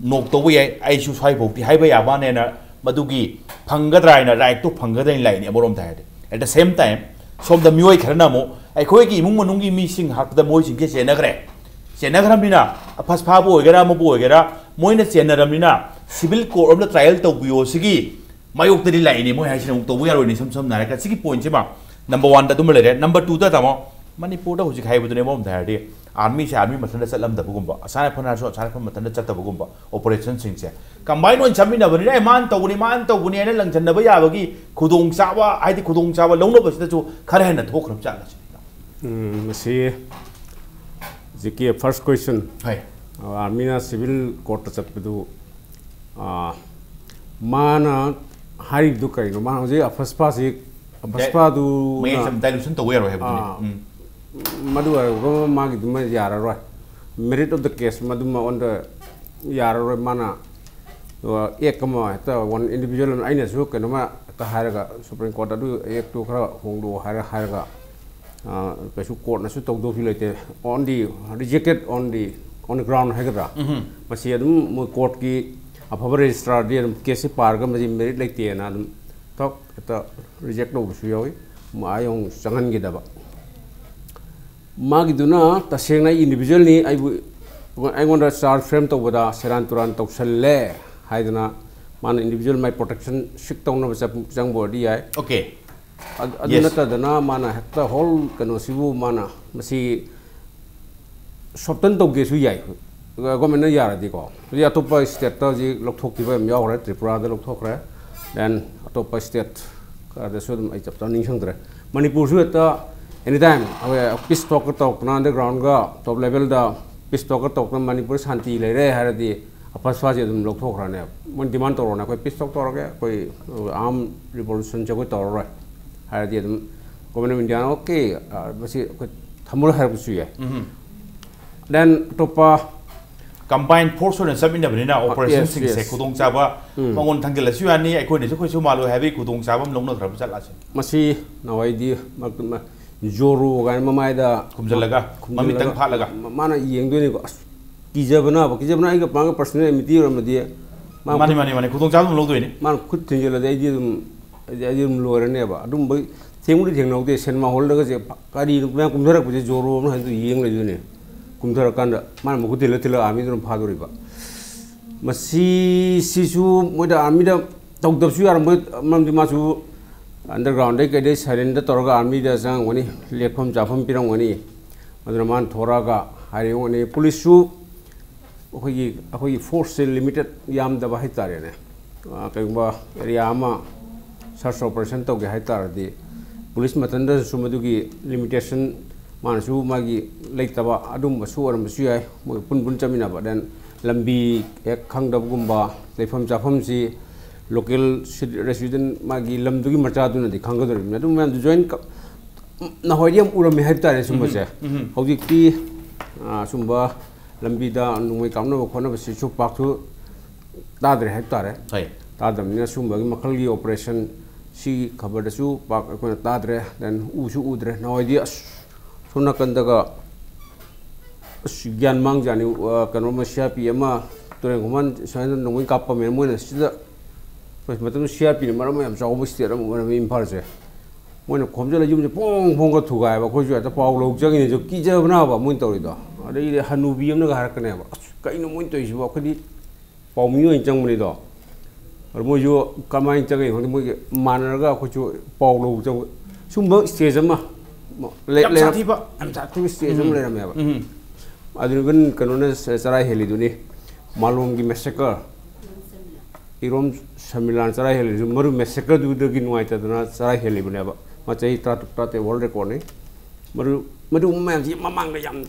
ꯅꯣꯛ ꯇꯧꯕ ꯌꯥꯏ, ꯑꯩꯁꯨ ꯁ꯭ꯋꯥꯏꯐꯥꯎꯗꯤ ꯍꯥꯏꯕ ꯌꯥꯕꯅꯦꯅ ꯃꯗꯨꯒꯤ ꯐꯪꯒꯗ꯭ꯔꯥ ꯍꯥꯏꯅ, rightꯇꯨ ꯐꯪꯒꯗ꯭ꯔꯥ ꯍꯥꯏꯅ ꯂꯥꯛꯏꯅꯦ꯫ ꯑꯃꯔꯣꯝꯗ ꯍꯥꯏꯔꯗꯤ at the same time ꯁꯣꯝꯗ ꯃꯤꯑꯣꯏ ꯈꯔꯅ ꯑꯃꯨꯛ ꯑꯩꯈꯣꯏꯒꯤ ꯏꯃꯨꯡ ꯃꯅꯨꯡꯒꯤ ꯃꯤꯁꯤꯡ ꯍꯥꯠꯄꯗ ꯃꯣꯏꯁꯤꯡꯁꯦ ꯆꯦꯟꯅꯈ꯭ꯔꯦ, ꯆꯦꯟꯅꯈ꯭ꯔꯕꯅꯤꯅ ꯑꯐꯁ ꯐꯥꯕ ꯑꯣꯏꯒꯦꯔꯥ ꯑꯃꯕꯨ ꯑꯣꯏꯒꯦꯔꯥ ꯃꯣꯏꯅ ꯆꯦꯟꯅꯔꯕꯅꯤꯅ civil court ꯑꯃꯗ trial ꯇꯧꯕꯤꯌꯣ ꯁꯤꯒꯤ ꯃꯥꯌꯣꯛꯇꯗꯤ ꯂꯥꯛꯏꯅꯦ꯫ ꯃꯣꯏ ꯍꯥꯏꯁꯤꯅ ꯑꯃꯨꯛ ꯇꯧꯕ ꯌꯥꯔꯣꯏꯅꯦ꯫ ꯏꯁꯝ ꯁꯝꯅ ꯍꯥꯏꯔꯒ ꯁꯤꯒꯤ pointꯁꯤꯃ number oneꯗ ꯑꯗꯨꯃ ꯂꯩꯔꯦ꯫ Number twoꯗ ꯇꯥꯃꯣ, ꯃꯅꯤꯄꯨꯔꯗ ꯍꯧꯖꯤꯛ ꯍꯥꯏꯕꯗꯨꯅꯦ ꯑꯃꯔꯣꯝꯗ ꯍꯥꯏꯔꯗꯤ ꯑꯥꯔꯃꯤꯁꯦ ꯑꯥꯔꯃꯤ ꯃꯊꯟꯇ ꯆꯠꯂꯝꯗꯕꯒꯨꯝꯕ, ꯑꯁꯥꯝ ꯔꯥꯏꯐꯜ ꯍꯥꯏꯔꯁꯨ ꯑꯁꯥꯝ ꯔꯥꯏꯐꯜ ꯃꯊꯟꯇ ꯆꯠꯇꯕꯒꯨꯝꯕ, operationꯁꯤꯡꯁꯦ combine ꯑꯣꯏꯅ ꯆꯠꯃꯤꯟꯅꯕꯅꯤꯅ ꯑꯦ ꯃꯥꯅ ꯇꯧꯕꯅꯤ ꯃꯥꯅ ꯇꯧꯕꯅꯤ ꯍꯥꯏꯅ ꯂꯪꯁꯟꯅꯕ ꯌꯥꯕꯒꯤ ꯈꯨꯗꯣꯡꯆꯥꯕ, ꯍꯥꯏꯗꯤ ꯈꯨꯗꯣꯡꯆꯥꯕ ꯂꯧꯅꯕꯁꯤꯗꯁꯨ ꯈꯔ ꯍꯦꯟꯅ ꯊꯣꯛꯈ꯭ꯔꯕ ꯖꯥꯠꯂ ꯁꯤꯅꯤꯗ꯫ ꯎꯝ, ꯃꯁꯤ ꯍꯧꯖꯤꯛꯀꯤ first question, ꯍꯣꯏ꯫ ꯑꯥꯔꯃꯤꯅ civil courtꯇ ꯆꯠꯄꯗꯨ, ꯑꯥ, ꯃꯥꯅ ꯍꯥꯏꯔꯤꯕꯗꯨ ꯀꯔꯤꯅꯣ? ꯃꯥꯅ ꯍꯧꯖꯤꯛ ꯑꯐꯁꯄꯥꯁꯤ ꯃꯌꯦꯛ ꯆꯝ dilution ꯇꯧꯕ ꯌꯥꯔꯣꯏ ꯍꯥꯏꯕꯗꯨꯅꯤ꯫ ꯃꯗꯨ ꯑꯣꯏꯔꯒ ꯃꯥꯒꯤꯗꯨꯃ ꯌꯥꯔꯔꯣꯏ꯫ Merit of the case ꯃꯗꯨꯃ ꯑꯣꯟꯗ ꯌꯥꯔꯔꯣꯏ꯫ ꯃꯥꯅ ꯑꯦꯛ ꯑꯃ ꯍꯦꯛꯇ ꯋꯥꯟ ꯏꯟꯗꯤꯕꯤꯖꯨꯋꯦꯜ ꯑꯃ ꯑꯩꯅꯁꯨ ꯀꯩꯅꯣꯃ ꯍꯦꯛꯇ ꯍꯥꯏꯔꯒ ꯁꯨꯄ꯭ꯔꯤꯝ ꯀꯣꯔꯠꯇ ꯑꯗꯨ ꯑꯦꯛꯇꯨ ꯈꯔ ꯍꯣꯡꯗꯣꯛꯑꯣ ꯍꯥꯏꯔ ꯍꯥꯏꯔꯒ ꯀꯩꯁꯨ ꯀꯣꯔꯠꯅꯁꯨ ꯇꯧꯗꯧꯁꯨ ꯂꯩꯇꯦ꯫ On the rejected on the on the ground ꯍꯥꯏꯒꯗ꯭ꯔꯥ, ꯃꯁꯤ ꯑꯗꯨꯝ ꯃꯣꯏ ꯀꯣꯔꯠꯀꯤ ꯑꯐꯕ ꯔꯦꯖꯤꯁꯇ꯭ꯔꯥꯔꯗꯤ ꯑꯗꯨꯝ ꯀꯦꯁꯁꯤ ꯄꯥꯔꯒ ꯃꯁꯤ merit ꯂꯩꯇꯦꯅ ꯑꯗꯨꯝ ꯊꯛ ꯍꯦꯛꯇ reject ꯇꯧꯕꯁꯨ ꯌꯥꯎꯏ꯫ ꯑꯥ ꯌꯧꯅ ꯆꯪꯍꯟꯈꯤꯗꯕ꯫ ꯃꯥꯒꯤꯗꯨꯅ ꯇꯁꯦꯡꯅ individualꯅꯤ, ꯑꯩꯕꯨ, ꯑꯩꯉꯣꯟꯗ charge frame ꯇꯧꯕꯗ ꯁꯦꯔꯥꯟ ꯇꯨꯔꯥꯟ ꯇꯧꯁꯜꯂꯦ ꯍꯥꯏꯗꯅ ꯃꯥꯅ individual ꯃꯥꯏ protection seek ꯇꯧꯅꯕ ꯆꯪꯕ ꯑꯣꯏꯔꯗꯤ ꯌꯥꯏ꯫ Okay꯫ ꯑꯗꯨ ꯅꯠꯇꯗꯅ ꯃꯥꯅ ꯍꯦꯛꯇ whole ꯀꯩꯅꯣꯁꯤꯕꯨ ꯃꯥꯅ ꯃꯁꯤ soften ꯇꯧꯒꯦꯁꯨ ꯌꯥꯏ, governmentꯅ ꯌꯥꯔꯗꯤꯀꯣ꯫ ꯍꯧꯖꯤꯛ ꯑꯇꯣꯞꯄ stateꯇ ꯍꯧꯖꯤꯛ ꯂꯧꯊꯣꯛꯈꯤꯕ ꯌꯥꯝ ꯌꯥꯎꯈ꯭ꯔꯦ, ꯇ꯭ꯔꯤꯄꯨꯔꯥꯗ ꯂꯧꯊꯣꯛꯈ꯭ꯔꯦ, then ꯑꯇꯣꯞꯄ state ꯈꯔꯗꯁꯨ ꯑꯗꯨꯝ ꯑꯩ ꯆꯞ ꯆꯥꯅ ꯅꯤꯡꯁꯤꯡꯗ꯭ꯔꯦ꯫ ꯃꯅꯤꯄꯨꯔꯁꯨ ꯍꯦꯛꯇ anytime ꯑꯩꯈꯣꯏ peace talkꯀ ꯇꯧꯔꯛꯇꯅ undergroundꯒ top levelꯗ peace talkꯀ ꯇꯧꯔꯛꯇꯅ ꯃꯅꯤꯄꯨꯔ ꯁꯥꯟꯇꯤ ꯂꯩꯔꯦ ꯍꯥꯏꯔꯗꯤ ꯑꯐꯁ꯭ꯋꯥꯁꯦ ꯑꯗꯨꯝ ꯂꯧꯊꯣꯛꯈ꯭ꯔꯅꯦꯕ꯫ ꯃꯣꯏ demand ꯇꯧꯔꯣꯅꯦ, "ꯑꯩꯈꯣꯏ peace talk ꯇꯧꯔꯒꯦ, ꯑꯩꯈꯣꯏ armed revolutionꯁꯦ ꯑꯩꯈꯣꯏ ꯇꯧꯔꯔꯣꯏ" ꯍꯥꯏꯔꯗꯤ ꯑꯗꯨꯝ government of Indiaꯅ "Okay, ꯃꯁꯤ ꯑꯩꯈꯣꯏ ꯊꯝꯃꯨꯔꯣ" ꯍꯥꯏꯔꯛꯄꯁꯨ ꯌꯥꯏ꯫ Then ꯑꯇꯣꯞꯄ combined force ꯑꯣꯏꯅ ꯆꯠꯃꯤꯟꯅꯕꯅꯤꯅ operationꯁꯤꯡꯁꯦ ꯈꯨꯗꯣꯡꯆꯥꯕ ꯃꯉꯣꯟ ꯊꯥꯡꯖꯤꯜꯂꯁꯨ ꯌꯥꯅꯤ, ꯑꯩꯈꯣꯏꯅꯁꯨ ꯑꯩꯈꯣꯏꯁꯨ ꯃꯥꯜꯂꯣꯏ ꯍꯥꯏꯕꯒꯤ ꯈꯨꯗꯣꯡꯆꯥꯕ ꯑꯃ ꯂꯧꯅꯈ꯭ꯔꯕ ꯖꯥꯠꯂꯥ ꯁꯤꯅꯤ꯫ ꯃꯁꯤ ꯅꯍꯥꯟꯋꯥꯏꯗꯤ ꯖꯣꯔꯣ ꯀꯥꯏꯅ ꯃꯃꯥꯏꯗ ꯈꯨꯝꯖꯤꯜꯂꯒ, ꯃꯃꯤꯠꯇꯪ ꯐꯥꯠꯂꯒ꯫ ꯃꯥꯅ ꯌꯦꯡꯗꯣꯏꯅꯤꯀꯣ꯫ ꯑꯁ, ꯀꯤꯖꯕꯅꯕ, ꯀꯤꯖꯕꯅ ꯑꯩꯒ ꯄꯥꯡꯒ personal enmity ꯑꯣꯏꯔꯝꯃꯗꯤ ꯃꯥ ꯃꯥꯅꯤ, ꯃꯥꯅꯤ, ꯃꯥꯅꯤ, ꯈꯨꯗꯣꯡꯆꯥꯕ ꯑꯗꯨꯝ ꯂꯧꯗꯣꯏꯅꯤ꯫ ꯃꯥꯅ ꯈꯨꯠ ꯊꯤꯡꯖꯤꯜꯂꯗꯤ ꯑꯩꯗꯤ ꯑꯗꯨꯝ, ꯑꯩꯗꯤ, ꯑꯩꯗꯤ ꯑꯗꯨꯝ ꯂꯣꯏꯔꯅꯦꯕ꯫ ꯑꯗꯨꯝꯕ ꯊꯦꯡꯕꯨꯗꯤ ꯊꯦꯡꯅꯍꯧꯗꯦ꯫ ꯁꯤꯅꯦꯃꯥ ꯍꯣꯜꯗꯒꯁꯦ ꯀꯔꯤꯅꯣ ꯃꯌꯥꯝ ꯀꯨꯝꯊꯔꯛꯄꯁꯦ ꯖꯣꯔꯣ ꯑꯃ ꯍꯥꯏꯗꯨ ꯌꯦꯡ ꯂꯩꯗꯣꯏꯅꯦ꯫ ꯀꯨꯝꯊꯔꯀꯥꯟꯗ ꯃꯥꯅ ꯃꯈꯨꯠ ꯊꯤꯜꯂ ꯊꯤꯜꯂ ꯑꯥꯔꯃꯤꯗꯨꯅ ꯐꯥꯗꯣꯔꯤꯕ꯫ ꯃꯁꯤꯁꯤꯁꯨ ꯃꯣꯏꯗ ꯑꯥꯔꯃꯤꯗ ꯇꯧꯗꯕꯁꯨ ꯌꯥꯔꯝꯃꯣꯏ, ꯃꯔꯝꯗꯤ ꯃꯥꯁꯨ undergroundꯗꯩ ꯀꯩꯗꯩ sirenꯗ ꯇꯧꯔꯒ ꯑꯥꯔꯃꯤꯗ ꯆꯪꯉꯝꯒꯅꯤ, ꯂꯦꯛꯐꯝ ꯆꯥꯐꯝ ꯄꯤꯔꯝꯒꯅꯤ꯫ ꯑꯗꯨꯅ ꯃꯥꯅ ꯊꯣꯔꯛꯑꯒ ꯍꯥꯏꯔꯛꯑꯝꯒꯅꯤ꯫ ꯄꯨꯂꯤꯁꯁꯨ ꯑꯩꯈꯣꯏꯒꯤ, ꯑꯩꯈꯣꯏꯒꯤ forceꯁꯦ limited ꯌꯥꯝꯗꯕ ꯍꯥꯏꯇꯥꯔꯦꯅꯦ꯫ ꯑ, ꯀꯩꯒꯨꯝꯕ area ꯑꯃ search operation ꯇꯧꯒꯦ ꯍꯥꯏ ꯇꯥꯔꯗꯤ ꯄꯨꯂꯤꯁ ꯃꯊꯟꯇꯅꯁꯨ ꯃꯗꯨꯒꯤ limitation ꯃꯥꯅꯁꯨ ꯃꯥꯒꯤ ꯂꯩꯇꯕ ꯑꯗꯨꯝꯕꯁꯨ ꯑꯣꯏꯔꯝꯕꯁꯨ ꯌꯥꯏ꯫ ꯃꯣꯏ ꯄꯨꯟ ꯄꯨꯟ ꯆꯠꯃꯤꯟꯅꯕ꯫ Then ꯂꯝꯕꯤ ꯍꯦꯛ ꯈꯪꯗꯕꯒꯨꯝꯕ, ꯂꯩꯐꯝ ꯆꯥꯐꯝꯁꯤ ꯂꯣꯀꯦꯜ ꯔꯦꯁꯤꯗꯦꯟ ꯃꯥꯒꯤ ꯂꯝꯗꯨꯒꯤ ꯃꯆꯥꯗꯨꯅꯗꯤ ꯈꯪꯒꯗꯧꯔꯤꯕꯅꯤ꯫ ꯑꯗꯨ ꯃꯌꯥꯝꯗꯨ ꯖꯣꯏꯟ ꯅꯍꯥꯟꯋꯥꯏꯗꯤ ꯌꯥꯝ ꯎꯔꯝꯃꯦ ꯍꯥꯏꯕ ꯇꯥꯔꯦ ꯁꯨꯝꯕꯁꯦ꯫ ꯎꯝ꯫ ꯍꯧꯖꯤꯛꯇꯤ ꯑ, ꯁꯨꯝꯕ ꯂꯝꯕꯤꯗ ꯅꯣꯡꯃꯩ ꯀꯥꯞꯅꯕ ꯈꯣꯠꯅꯕꯁꯤꯁꯨ ꯄꯥꯛꯁꯨ ꯇꯥꯗ꯭ꯔꯦ ꯍꯥꯏꯕ ꯇꯥꯔꯦ꯫ ꯍꯣꯏ꯫ ꯇꯥꯗꯕꯅꯤꯅ ꯁꯨꯝꯕꯒꯤ ꯃꯈꯜꯒꯤ ꯑꯣꯄꯔꯦꯁꯟ ꯁꯤꯒꯤ ꯈꯕꯔꯗꯁꯨ ꯄꯥꯛ ꯑꯩꯈꯣꯏꯅ ꯇꯥꯗ꯭ꯔꯦ, then ꯎꯁꯨ ꯎꯗ꯭ꯔꯦ꯫ ꯅꯍꯥꯟꯋꯥꯏꯗꯤ ꯑꯁ ꯁꯣꯝ ꯅꯥꯀꯟꯗꯒ ꯑꯁ ꯒ꯭ꯌꯥꯟ ꯃꯥꯡꯖꯥꯅꯤ꯫ ꯑ, ꯀꯩꯅꯣꯝꯃ ꯁꯤ ꯑꯥꯔ ꯄꯤ ꯑꯃ ꯇꯨꯔꯦꯟ ꯈꯣꯡꯕꯥꯟ ꯁꯨꯃꯥꯏꯅ ꯅꯣꯡꯃꯩ ꯀꯥꯞꯄꯝꯃꯦ꯫ ꯃꯣꯏꯅ ꯁꯤꯗ ꯃꯇꯝꯗꯨ ꯁꯤ ꯑꯥꯔ ꯄꯤꯅ ꯃꯔꯝ ꯌꯥꯝ ꯆꯥꯎꯕ ꯁ꯭ꯇꯦꯠ ꯑꯃ ꯑꯣꯏꯔꯝꯃꯤ ꯏꯝꯐꯥꯜꯁꯦ꯫ ꯃꯣꯏꯅ ꯈꯣꯝꯖꯤꯜꯂ ꯌꯨꯝꯁꯦ ꯐꯣꯡ ꯐꯣꯡꯒ ꯊꯨꯒꯥꯏꯕ꯫ ꯑꯩꯈꯣꯏꯁꯨ ꯍꯦꯛꯇ ꯄꯥꯎ ꯂꯧ ꯆꯪꯉꯤꯅꯦ꯫ ꯑꯗꯨ ꯀꯤꯖꯕꯅꯕ ꯃꯣꯏꯅ ꯇꯧꯔꯤꯗꯣ꯫ ꯑꯗꯩꯗꯤ ꯍꯅꯨꯕꯤ ꯑꯃꯅꯒ ꯍꯥꯏꯔꯛꯀꯅꯦꯕ, "ꯑꯁ ꯀꯩꯅꯣ ꯃꯣꯏꯅ ꯇꯧꯔꯤꯁꯤꯕꯣ?" ꯑꯩꯈꯣꯏꯗꯤ ꯄꯥꯎꯃꯤ ꯑꯣꯏꯅ ꯆꯪꯕꯅꯤꯗꯣ꯫ ꯑꯗꯨ ꯃꯣꯏꯁꯨ ꯀꯃꯥꯏꯅ ꯆꯪꯉꯛꯏꯅꯣ ꯈꯪꯗꯦ, ꯃꯣꯏꯒꯤ ꯃꯥꯟꯅꯔꯒ ꯑꯩꯈꯣꯏꯁꯨ ꯄꯥꯎ ꯂꯧꯕ ꯆꯪꯕ꯫ ꯁꯨꯝꯕ ꯁ꯭ꯇꯦꯖ ꯑꯃ ꯂꯩ- ꯌꯥꯝ ꯂꯩꯔꯝ- ꯁꯥꯊꯤꯕ꯫ ꯌꯥꯝ ꯁꯥꯊꯤꯕ ꯁ꯭ꯇꯦꯖ ꯑꯃ ꯎꯝ꯫ ꯂꯩꯔꯝꯃꯦꯕ꯫ ꯎꯝ꯫ ꯑꯗꯨ even ꯀꯩꯅꯣꯅ ꯆ- ꯆꯔꯥ ꯍꯦꯜꯂꯤꯗꯨꯅꯤ, ꯃꯥꯂꯣꯝꯒꯤ ꯃꯦꯁꯦꯀꯔ, ꯏꯔꯣꯝ ꯁꯃꯤꯂꯥꯟ ꯆꯔꯥ ꯍꯦꯜꯂꯤꯁꯨ ꯃꯔꯨ ꯃꯦꯁꯦꯀꯔꯗꯨꯗꯒꯤ ꯅꯨꯡꯉꯥꯏꯇꯗꯅ ꯆꯔꯥ ꯍꯦꯜꯂꯤꯕꯅꯦꯕ꯫ ꯃꯥ ꯆꯍꯤ ꯇꯔꯥ ꯇꯔꯨꯛ ꯇꯔꯥ ꯇꯔꯦꯠ ꯋꯥꯔꯜ ꯔꯦꯀꯣꯔꯗꯅꯤ꯫ ꯃꯔꯨ ꯃꯗꯨꯒꯨꯝꯕ ꯃꯌꯥꯝꯁꯤ ꯃꯃꯥꯡꯗ ꯌꯥꯝ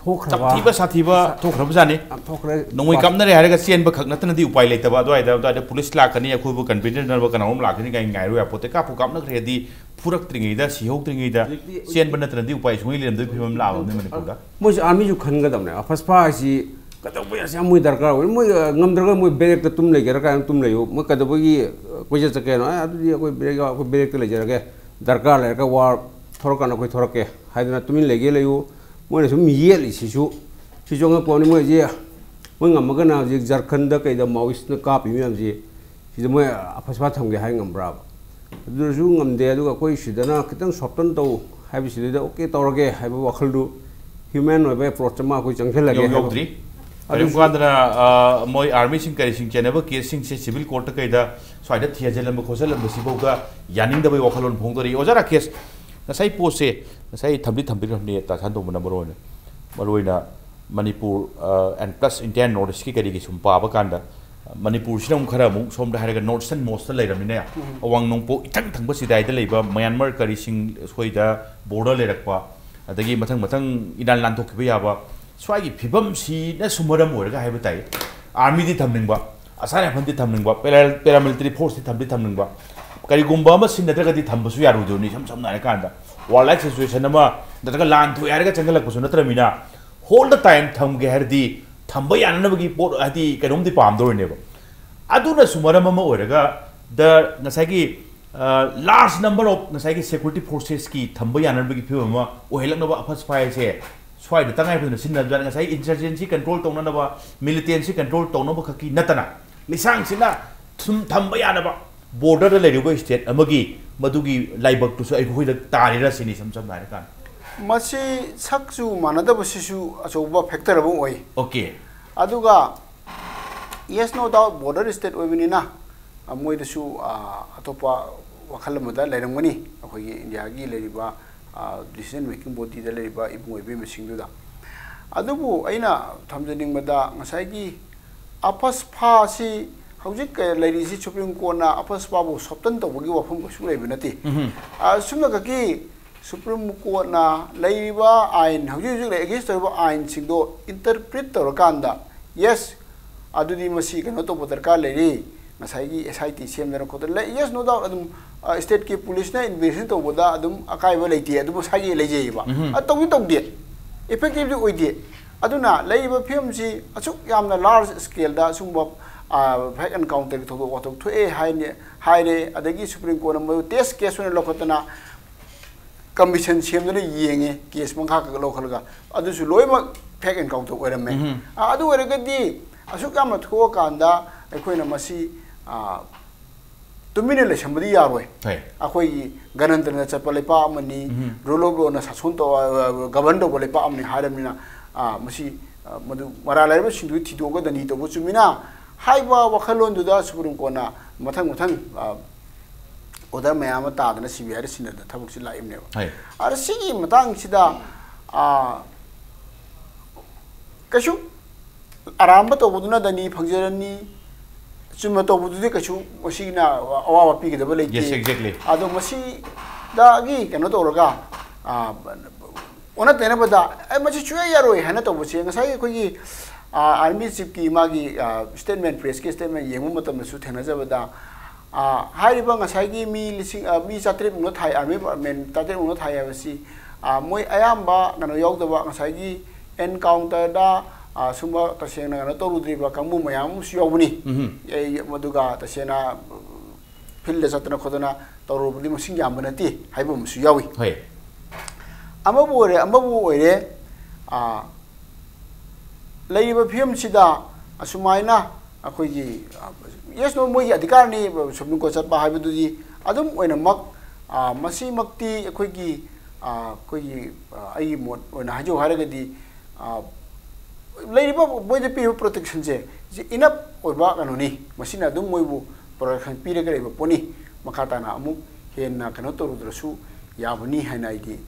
ꯊꯣꯛꯈ꯭ꯔꯕ꯫ ꯁꯥꯊꯤꯕ ꯁꯥꯊꯤꯕ ꯊꯣꯛꯈ꯭ꯔꯕꯖꯥꯠꯅꯤ꯫ ꯌꯥꯝ ꯊꯣꯛꯈ꯭ꯔꯦ꯫ ꯅꯣꯡꯃꯩ ꯀꯥꯞꯅꯔꯦ ꯍꯥꯏꯔꯒ ꯆꯦꯟꯕ ꯈꯛ ꯅꯠꯇꯅꯗꯤ ꯎꯄꯥꯏ ꯂꯩꯇꯕ꯫ ꯑꯗꯨꯋꯥꯏꯗ ꯑꯗꯨꯋꯥꯏꯗ ꯄꯨꯂꯤꯁ ꯂꯥꯛꯀꯅꯤ, ꯑꯩꯈꯣꯏꯕꯨ ꯀꯟꯐꯤꯗꯦꯟꯁ ꯅꯕ ꯀꯅꯥꯒꯨꯝꯕ ꯂꯥꯛꯀꯅꯤ ꯀꯥꯏꯅ ꯉꯥꯏꯔꯨ ꯌꯥꯄꯣꯠꯇꯦ꯫ ꯀꯥꯞꯄꯨ ꯀꯥꯞꯅꯈ꯭ꯔꯦꯗꯤ ꯐꯨꯔꯛꯇ꯭ꯔꯤꯉꯩꯗ, ꯁꯤꯍꯧꯗ꯭ꯔꯤꯉꯩꯗ ꯍꯧꯖꯤꯛꯇꯤ ꯆꯦꯟꯕ ꯅꯠꯇꯅꯗꯤ ꯎꯄꯥꯏ ꯁꯨꯡꯂꯩ ꯂꯩꯔꯝꯗꯕꯒꯤ ꯐꯤꯕꯝ ꯂꯥꯛꯑꯕꯅꯤ ꯃꯅꯤꯄꯨꯔꯗ꯫ ꯃꯣꯏꯁꯨ ꯑꯥꯔꯃꯤꯁꯨ ꯈꯟꯒꯗꯕꯅꯦ꯫ ꯑꯐꯁꯐꯥ ꯍꯥꯏꯁꯤ ꯀꯩꯗꯧꯕ ꯌꯥꯁꯤ ꯌꯥꯝ ꯃꯣꯏ ꯗꯔꯀꯥꯔ ꯑꯣꯏ꯫ ꯃꯣꯏ, ꯑ, ꯉꯝꯗ꯭ꯔꯒ ꯃꯣꯏ ꯕꯦꯔꯦꯛꯇ ꯇꯨꯝ ꯂꯩꯒꯦꯔꯥ ꯀꯥꯏꯅ ꯇꯨꯝ ꯂꯩꯌꯨ꯫ ꯃꯣꯏ ꯀꯩꯗꯧꯕꯒꯤ, ꯑ, ꯀꯣꯏꯆꯠ ꯆꯠꯀꯦ ꯍꯥꯏꯅꯣ? "ꯑꯦ, ꯑꯗꯨꯗꯤ ꯑꯩꯈꯣꯏ ꯕꯦꯔꯦꯛ ꯌꯥꯎ-, ꯑꯩꯈꯣꯏ ꯕꯦꯔꯦꯛꯇ ꯂꯩꯖꯔꯒꯦ, ꯗꯔꯀꯥꯔ ꯂꯩꯔꯒ ꯋꯥꯔ ꯊꯣꯔꯛꯀꯥꯟꯗ ꯑꯩꯈꯣꯏ ꯊꯣꯔꯛꯀꯦ" ꯍꯥꯏꯗꯅ ꯇꯨꯃꯤꯟ ꯂꯩꯒꯦ ꯂꯩꯌꯨ꯫ ꯃꯣꯏꯅ ꯁꯨꯝ ꯌꯦꯠꯂꯤꯁꯤꯁꯨ, ꯁꯤꯁꯨ ꯑꯉꯛꯄ ꯑꯃꯅꯤ꯫ ꯃꯣꯏꯁꯦ, ꯃꯣꯏ ꯉꯝꯃꯒꯅ ꯍꯧꯖꯤꯛ ꯖꯔꯈꯟꯗ ꯀꯩꯗ ꯃꯥꯑꯣꯏꯁꯅ ꯀꯥꯞꯄꯤ ꯃꯌꯥꯝꯁꯤ ꯁꯤꯗ ꯃꯣꯏ ꯑꯐꯁꯐꯥ ꯊꯝꯒꯦ ꯍꯥꯏ ꯉꯝꯕ꯭ꯔꯥꯕ? ꯑꯗꯨꯗꯁꯨ ꯉꯝꯗꯦ꯫ ꯑꯗꯨꯒ ꯑꯩꯈꯣꯏ ꯁꯤꯗꯅ ꯈꯤꯇꯪ ꯁꯣꯐꯇꯟ ꯇꯧ ꯍꯥꯏꯕꯁꯤꯗꯩꯗ ꯑꯣꯀꯦ ꯇꯧꯔꯒꯦ ꯍꯥꯏꯕ ꯋꯥꯈꯜꯗꯨ, ꯍ꯭ꯌꯨꯃꯦꯟ ꯑꯣꯏꯕ ꯑꯦꯄ꯭ꯔꯣꯆ ꯑꯃ ꯑꯩꯈꯣꯏ ꯆꯪꯁꯤꯜꯂꯒꯦ ꯌꯧ- ꯍꯥꯏꯕ꯫ ꯌꯧꯗ꯭ꯔꯤ꯫ ꯑꯗꯨꯁꯨ ꯀꯔꯤꯒꯨꯝꯕ ꯀꯥꯟꯗꯅ, ꯑ, ꯃꯣꯏ ꯑꯥꯔꯃꯤꯁꯤꯡ ꯀꯔꯤꯁꯤꯡ ꯆꯦꯟꯅꯕ ꯀꯦꯁꯁꯤꯡꯁꯦ ꯁꯤꯚꯤꯜ ꯀꯣꯔꯠꯇ ꯀꯩꯗ ꯁ꯭ꯋꯥꯏꯗ ꯊꯤꯍꯟꯖꯜꯂꯝꯕ ꯈꯣꯠꯆꯜꯂꯝꯕꯁꯤꯐꯥꯎꯗ ꯌꯥꯅꯤꯡꯗꯕꯒꯤ ꯋꯥꯈꯜꯂꯣꯟ ꯐꯣꯡꯗꯣꯔꯛꯏ꯫ ꯑꯣꯖꯥ ꯔꯥꯀꯦꯁ, ꯉꯁꯥꯏ ꯄꯣꯠꯁꯦ ꯉꯁꯥꯏ ꯊꯝꯗꯤ ꯊꯝꯕꯤꯈ꯭ꯔꯕꯅꯤ ꯇꯥ ꯁꯥꯟꯇꯣꯝꯕꯅ ꯃꯔꯨ ꯑꯣꯏꯅ, ꯃꯔꯨ ꯑꯣꯏꯅ ꯃꯅꯤꯄꯨꯔ, ꯑ, and plus entire North Eastꯀꯤ ꯀꯔꯤꯒꯤ ꯁꯨꯝ ꯄꯥꯕ ꯀꯥꯟꯗ, ꯃꯅꯤꯄꯨꯔꯁꯤꯅ ꯑꯃꯨꯛ ꯈꯔ ꯑꯃꯨꯛ ꯁꯣꯝꯗ ꯍꯥꯏꯔꯒ ꯅꯣꯔꯠꯁꯟ ꯃꯣꯁꯇ ꯂꯩꯔꯕꯅꯤꯅ, ꯑꯋꯥꯡ ꯅꯣꯡꯄꯣꯛ ꯏꯊꯪ ꯊꯪꯕ ꯆꯤꯗꯥꯏꯗ ꯂꯩꯕ ꯃꯌꯥꯟꯃꯥꯔ ꯀꯔꯤꯁꯤꯡ, ꯑꯩꯈꯣꯏꯗ ꯕꯣꯔꯗꯔ ꯂꯩꯔꯛꯄ, ꯑꯗꯒꯤ ꯃꯊꯪ ꯃꯊꯪ ꯏꯔꯥꯟ ꯂꯥꯟꯊꯣꯛꯈꯤꯕ ꯌꯥꯕ, ꯁ꯭ꯋꯥꯏꯒꯤ ꯐꯤꯕꯝꯁꯤꯅꯁꯨ ꯃꯔꯝ ꯑꯣꯏꯔꯒ ꯍꯥꯏꯕ ꯇꯥꯏ, ꯑꯥꯔꯃꯤꯗꯤ ꯊꯝꯅꯤꯡꯕ, ꯑꯁꯥꯝ ꯔꯥꯏꯐꯜꯗꯤ ꯊꯝꯅꯤꯡꯕ, ꯄꯦꯔꯥ- ꯄꯦꯔꯥꯃꯤꯂꯤꯇꯔꯤ ꯐꯣꯔꯁꯇꯤ ꯊꯝꯗꯤ ꯊꯝꯅꯤꯡꯕ, ꯀꯔꯤꯒꯨꯝꯕ ꯑꯃ ꯁꯤꯟꯅꯗ꯭ꯔꯒꯗꯤ ꯊꯝꯕꯁꯨ ꯌꯥꯔꯣꯏꯗꯧꯅꯤ꯫ ꯏꯁꯝ ꯁꯝꯅ ꯍꯥꯏꯔꯀꯥꯟꯗ, ꯋꯥꯔ ꯂꯥꯏꯛ ꯁꯤꯆꯨꯋꯦꯁꯟ ꯑꯃ ꯅꯠꯇ꯭ꯔꯒ ꯂꯥꯟ ꯊꯣꯛꯑꯦ ꯍꯥꯏꯔꯒ ꯆꯪꯁꯤꯜꯂꯛꯄꯁꯨ ꯅꯠꯇ꯭ꯔꯃꯤꯅ, ꯍꯣꯜ ꯗ ꯇꯥꯏꯝ ꯊꯝꯒꯦ ꯍꯥꯏꯔꯗꯤ ꯊꯝꯕ ꯌꯥꯅꯅꯕꯒꯤ ꯄꯣꯠ, ꯍꯥꯏꯗꯤ ꯀꯩꯅꯣꯝꯗꯤ ꯄꯥꯝꯗꯧꯔꯤꯅꯦꯕ꯫ ꯑꯗꯨꯅꯁꯨ ꯃꯔꯝ ꯑꯃ ꯑꯣꯏꯔꯒ, ꯗ ꯉꯁꯥꯏꯒꯤ ꯂꯥꯔꯖ ꯅꯝꯕꯔ ꯑꯣꯐ ꯉꯁꯥꯏꯒꯤ ꯁꯦꯀ꯭ꯌꯨꯔꯤꯇꯤ ꯐꯣꯔꯁꯦꯁꯀꯤ ꯊꯝꯕ ꯌꯥꯅꯕꯒꯤ ꯐꯤꯕꯝ ꯑꯃ ꯑꯣꯏꯍꯜꯂꯛꯅꯕ ꯑꯐꯁ ꯐꯥꯏꯁꯦ ꯁ꯭ꯋꯥꯏꯗ ꯇꯉꯥꯏ ꯐꯗꯅ ꯁꯤꯖꯤꯟꯅꯕ ꯌꯥꯅꯤ꯫ ꯉꯁꯥꯏ ꯏꯟꯁꯔꯖꯦꯟꯁꯤ ꯀꯟꯇ꯭ꯔꯣꯜ ꯇꯧꯅꯅꯕ, ꯃꯤꯂꯤꯇꯦꯟꯁꯤ ꯀꯟꯇ꯭ꯔꯣꯜ ꯇꯧꯅꯕ ꯈꯛꯀꯤ ꯅꯠꯇꯅ, ꯂꯤꯁꯥꯡꯁꯤꯟꯅ ꯁꯨꯝ ꯊꯝꯕ ꯌꯥꯅꯕ ꯕꯣꯔꯗꯔꯗ ꯂꯩꯔꯤꯕ ꯁ꯭ꯇꯦꯠ ꯑꯃꯒꯤ ꯃꯗꯨꯒꯤ ꯂꯥꯏꯕꯛꯇꯨꯁꯨ ꯑꯩꯈꯣꯏꯗ ꯇꯥꯔꯤꯔ ꯁꯤꯅꯤ, ꯏꯁꯝ ꯁꯝꯅ ꯍꯥꯏꯔꯀꯥꯟꯗ꯫ ꯃꯁꯤ ꯁꯛꯆꯨ ꯃꯥꯟꯅꯗꯕꯁꯤꯁꯨ ꯑꯆꯧꯕ ꯐꯦꯛꯇꯔ ꯑꯃ ꯑꯣꯏ꯫ ꯑꯣꯀꯦ꯫ ꯑꯗꯨꯒ, ꯌꯦꯁ, ꯅꯣ ꯗꯥꯎꯠ, ꯕꯣꯔꯗꯔ ꯁ꯭ꯇꯦꯠ ꯑꯣꯏꯕꯅꯤꯅ, ꯑ, ꯃꯣꯏꯗꯁꯨ, ꯑ, ꯑꯇꯣꯞꯄ ꯋꯥꯈꯜ ꯑꯃꯗ ꯂꯩꯔꯝꯒꯅꯤ, ꯑꯩꯈꯣꯏꯒꯤ ꯏꯟꯗꯤꯌꯥꯒꯤ ꯂꯩꯔꯤꯕ, ꯑ, ꯗꯤꯁꯤꯖꯟ ꯃꯦꯀꯤꯡ ꯕꯣꯗꯤꯗ ꯂꯩꯔꯤꯕ ꯏꯕꯨꯡ ꯑꯣꯏꯕ ꯃꯁꯤꯡꯗꯨꯗ꯫ ꯑꯗꯨꯕꯨ ꯑꯩꯅ ꯊꯝꯖꯅꯤꯡꯕꯗ, ꯉꯁꯥꯏꯒꯤ ꯑꯐꯁꯐꯥꯁꯤ ꯍꯧꯖꯤꯛ ꯂꯩꯔꯤꯁꯤ ꯁꯨꯄ꯭ꯔꯤꯝ ꯀꯣꯔꯠꯅ ꯑꯐꯁꯐꯥꯕꯨ ꯁꯣꯞꯇꯟ ꯇꯧꯕꯒꯤ ꯋꯥꯐꯝ ꯀꯩꯁꯨ ꯂꯩꯕ ꯅꯠꯇꯦ꯫ ꯎꯝꯍꯨꯝ꯫ ꯑ, ꯁꯨꯝꯅ ꯈꯛꯀꯤ ꯁꯨꯄ꯭ꯔꯤꯝ ꯀꯣꯔꯠꯅ ꯂꯩꯔꯤꯕ ꯑꯥꯏꯟ, ꯍꯧꯖꯤꯛ ꯍꯧꯖꯤꯛ ꯑꯦꯒꯦꯟꯁ ꯇꯧꯔꯤꯕ ꯑꯥꯏꯟꯁꯤꯡꯗꯣ ꯏꯟꯇꯔꯄ꯭ꯔꯤꯠ ꯇꯧꯔꯀꯥꯟꯗ, ꯌꯦꯁ, ꯑꯗꯨꯗꯤ ꯃꯁꯤ ꯀꯩꯅꯣ ꯇꯧꯕ ꯗꯔꯀꯥꯔ ꯂꯩꯔꯤ, ꯉꯁꯥꯏꯒꯤ ꯑꯦꯁ ꯑꯥꯏ ꯇꯤ ꯁꯦꯝꯗꯅ ꯈꯣꯠꯇꯅ ꯂꯩ꯫ ꯌꯦꯁ, ꯅꯣ ꯗꯥꯎꯠ, ꯑꯗꯨꯝ, ꯑ, ꯁ꯭ꯇꯦꯠꯀꯤ ꯄꯨꯂꯤꯁꯅ ꯏꯟꯚꯦꯁꯇꯤꯒꯦꯁꯟ ꯇꯧꯕꯗ ꯑꯗꯨꯝ ꯑꯀꯥꯏꯕ ꯂꯩꯇꯦ, ꯑꯗꯨ ꯃꯁꯥꯒꯤ ꯂꯩꯖꯩꯑꯕ꯫ ꯎꯝꯍꯨꯝ꯫ ꯑ, ꯇꯧꯗꯤ ꯇꯧꯗꯦ, ꯏꯐꯦꯛꯇꯤꯚꯂꯤ ꯑꯣꯏꯗꯦ꯫ ꯑꯗꯨꯅ ꯂꯩꯔꯤꯕ ꯐꯤꯕꯝꯁꯤ ꯑꯁꯨꯛ ꯌꯥꯝꯅ ꯂꯥꯔꯖ ꯁ꯭ꯀꯦꯜꯗ ꯁꯤꯒꯨꯝꯕ, ꯑ, ꯐꯦꯛ ꯑꯦꯟꯀꯥꯎꯟꯇꯔꯒꯤ ꯊꯧꯗꯣꯛ ꯋꯥꯊꯣꯛ ꯊꯣꯛꯑꯦ ꯍꯥꯏꯅ ꯍꯥꯏꯔꯦ, ꯑꯗꯒꯤ ꯁꯨꯄ꯭ꯔꯤꯝ ꯀꯣꯔꯠꯅ ꯃꯗꯨ ꯇꯦꯁ ꯀꯦꯁ ꯑꯣꯏꯅ ꯂꯧꯈꯠꯇꯅ ꯀꯃꯤꯁꯟ ꯁꯦꯝꯗꯨꯅ ꯌꯦꯡꯉꯦ, ꯀꯦꯁ ꯃꯈꯥ ꯈꯛ ꯂꯧꯈꯠꯂꯒ, ꯑꯗꯨꯁꯨ ꯂꯣꯏꯅꯃꯛ ꯐꯦꯛ ꯑꯦꯟꯀꯥꯎꯟꯇꯔ ꯑꯣꯏꯔꯝꯃꯦ꯫ ꯎꯝꯍꯨꯝ꯫ ꯑ, ꯑꯗꯨ ꯑꯣꯏꯔꯒꯗꯤ ꯑꯁꯨꯛ ꯌꯥꯝꯅ ꯊꯣꯛꯑꯀꯥꯟꯗ ꯑꯩꯈꯣꯏꯅ ꯃꯁꯤ, ꯑ, ꯇꯨꯃꯤꯟꯅ ꯂꯩꯁꯟꯕꯗꯤ ꯌꯥꯔꯣꯏ꯫ ꯍꯣꯏ꯫ ꯑꯩꯈꯣꯏꯒꯤ ꯒꯅꯇꯟꯇ꯭ꯔꯅ ꯆꯠꯄ ꯂꯩꯄꯥꯛ ꯑꯃꯅꯤ, ꯎꯝꯍꯨꯝ꯫ ꯔꯨꯜ ꯑꯣꯐ ꯂꯣꯅ ꯁꯥꯁꯣꯟ ꯇꯧ-, ꯑ, ꯒꯕꯔꯟ ꯇꯧꯕ ꯂꯩꯄꯥꯛ ꯑꯃꯅꯤ ꯍꯥꯏꯔꯕꯅꯤꯅ, ꯑ, ꯃꯁꯤ, ꯑ, ꯃꯗꯨ ꯃꯔꯥꯜ ꯂꯩꯔꯕꯁꯤꯡꯗꯨ ꯊꯤꯗꯣꯛꯑꯒ ꯗꯟꯗꯤ ꯇꯧꯕ ꯆꯨꯝꯃꯤꯅ ꯍꯥꯏꯕ ꯋꯥꯈꯜꯂꯣꯟꯗꯨꯗ ꯁꯨꯄ꯭ꯔꯤꯝ ꯀꯣꯔꯠꯅ ꯃꯊꯪ ꯃꯊꯪ, ꯑ, ꯑꯣꯔꯗꯔ ꯃꯌꯥꯝ ꯑꯃ ꯇꯥꯗꯅ ꯁꯤ ꯕꯤ ꯑꯥꯏꯗ ꯁꯤꯟꯅꯗꯅ ꯊꯕꯛꯁꯤ ꯂꯥꯛꯏꯕꯅꯦꯕ꯫ ꯍꯣꯏ꯫ ꯑꯗ ꯁꯤꯒꯤ ꯃꯇꯥꯡꯁꯤꯗ, ꯑ, ꯀꯩꯁꯨ ꯑꯔꯥꯟꯕ ꯇꯧꯕꯗꯨꯅ ꯗꯟꯗꯤ ꯐꯪꯖꯔꯅꯤ, ꯑꯆꯨꯝꯕ ꯇꯧꯕꯗꯨꯗꯤ ꯀꯩꯁꯨ ꯃꯁꯤꯅ ꯑꯋꯥꯕ ꯄꯤꯒꯗꯕ ꯂꯩꯇꯦ꯫ Yes, exactly. ꯑꯗꯣ ꯃꯁꯤꯗꯒꯤ ꯀꯩꯅꯣ ꯇꯧꯔꯒ, ꯑ, ꯑꯣꯟꯅ ꯇꯩꯅꯕꯗ, "ꯑꯦ, ꯃꯁꯤ ꯁꯨꯡꯌꯥ ꯌꯥꯔꯣꯏ" ꯍꯥꯏꯅ ꯇꯧꯕꯁꯦ, ꯉꯁꯥꯏꯒꯤ ꯑꯩꯈꯣꯏꯒꯤ ꯑꯥꯔꯃꯤ ꯆꯤꯐꯀꯤ ꯃꯥꯒꯤ ꯁ꯭ꯇꯦꯠꯃꯦꯟ, ꯄ꯭ꯔꯦꯁꯀꯤ ꯁ꯭ꯇꯦꯠꯃꯦꯟ ꯌꯦꯡꯕ ꯃꯇꯝꯗꯁꯨ ꯊꯦꯡꯅꯖꯕꯗ, ꯑꯥ, ꯍꯥꯏꯔꯤꯕ ꯉꯁꯥꯏꯒꯤ ꯃꯤ ꯂꯤꯁꯤꯡ, ꯑꯥ, ꯃꯤ ꯆꯥꯇ꯭ꯔꯦꯠ ꯃꯨꯛꯅ ꯊꯥꯏ, ꯑꯥꯔꯃꯤ ꯃꯦꯟ ꯆꯥꯇ꯭ꯔꯦꯠ ꯃꯨꯛꯅ ꯊꯥꯏ ꯍꯥꯏꯕꯁꯤ, ꯑꯥ, ꯃꯣꯏ ꯑꯌꯥꯝꯕ ꯀꯩꯅꯣ ꯌꯥꯎꯗꯕ, ꯉꯁꯥꯏꯒꯤ ꯑꯦꯟꯀꯥꯎꯟꯇꯔꯗ, ꯑꯥ, ꯁꯨꯝꯕ ꯇꯁꯦꯡꯅ ꯀꯩꯅꯣ ꯇꯧꯔꯨꯗ꯭ꯔꯤꯕ ꯀꯥꯡꯕꯨ ꯃꯌꯥꯝ ꯑꯃꯁꯨ ꯌꯥꯎꯕꯅꯤ꯫ ꯎꯝ꯫ ꯑꯦ, ꯃꯗꯨꯒ ꯇꯁꯦꯡꯅ ꯐꯤꯜꯗ ꯆꯠꯇꯅ ꯈꯣꯠꯇꯅ ꯇꯧꯔꯨꯕꯗꯤ ꯃꯁꯤꯡ ꯌꯥꯝꯕ ꯅꯠꯇꯦ ꯍꯥꯏꯕ ꯑꯃꯁꯨ ꯌꯥꯎꯏ꯫ ꯍꯣꯏ꯫ ꯑꯃꯕꯨ ꯑꯣꯏꯔꯦ, ꯑꯃꯕꯨ ꯑꯣꯏꯔꯦ, ꯑꯥ, ꯂꯩꯔꯤꯕ ꯐꯤꯕꯝꯁꯤꯗ ꯑꯁꯨꯃꯥꯏꯅ ꯑꯩꯈꯣꯏꯒꯤ, ꯑ, yes, no, ꯃꯣꯏꯒꯤ ꯑꯙꯤꯀꯥꯔꯅꯤ, ꯁꯨꯄ꯭ꯔꯤꯝ ꯀꯣꯔꯠ ꯆꯠꯄ ꯍꯥꯏꯕꯗꯨꯗꯤ ꯑꯗꯨꯝ ꯑꯣꯏꯅꯃꯛ, ꯑ, ꯃꯁꯤꯃꯛꯇꯤ ꯑꯩꯈꯣꯏꯒꯤ, ꯑ, ꯑꯩꯈꯣꯏꯒꯤ, ꯑ, ꯑꯩꯒꯤ ꯃꯣꯠ ꯑꯣꯏꯅ ꯍꯥꯏꯖꯧ ꯍꯥꯏꯔꯒꯗꯤ, ꯑ, ꯂꯩꯔꯤꯕ ꯃꯣꯏꯗ ꯄꯤꯔꯤꯕ ꯄ꯭ꯔꯣꯇꯦꯛꯁꯟꯁꯦ, ꯁꯤ ꯏꯅꯞ ꯑꯣꯏꯕ ꯀꯩꯅꯣꯅꯤ, ꯃꯁꯤꯅ ꯑꯗꯨꯝ ꯃꯣꯏꯕꯨ ꯄ꯭ꯔꯣꯇꯦꯛꯁꯟ ꯄꯤꯔꯒ ꯂꯩꯕ ꯄꯣꯠꯅꯤ꯫ ꯃꯈꯥ ꯇꯥꯅ ꯑꯃꯨꯛ ꯍꯦꯟꯅ ꯀꯩꯅꯣ ꯇꯧꯔꯨꯗ꯭ꯔꯁꯨ ꯌꯥꯕꯅꯤ ꯍꯥꯏꯅ ꯑꯩꯗꯤ,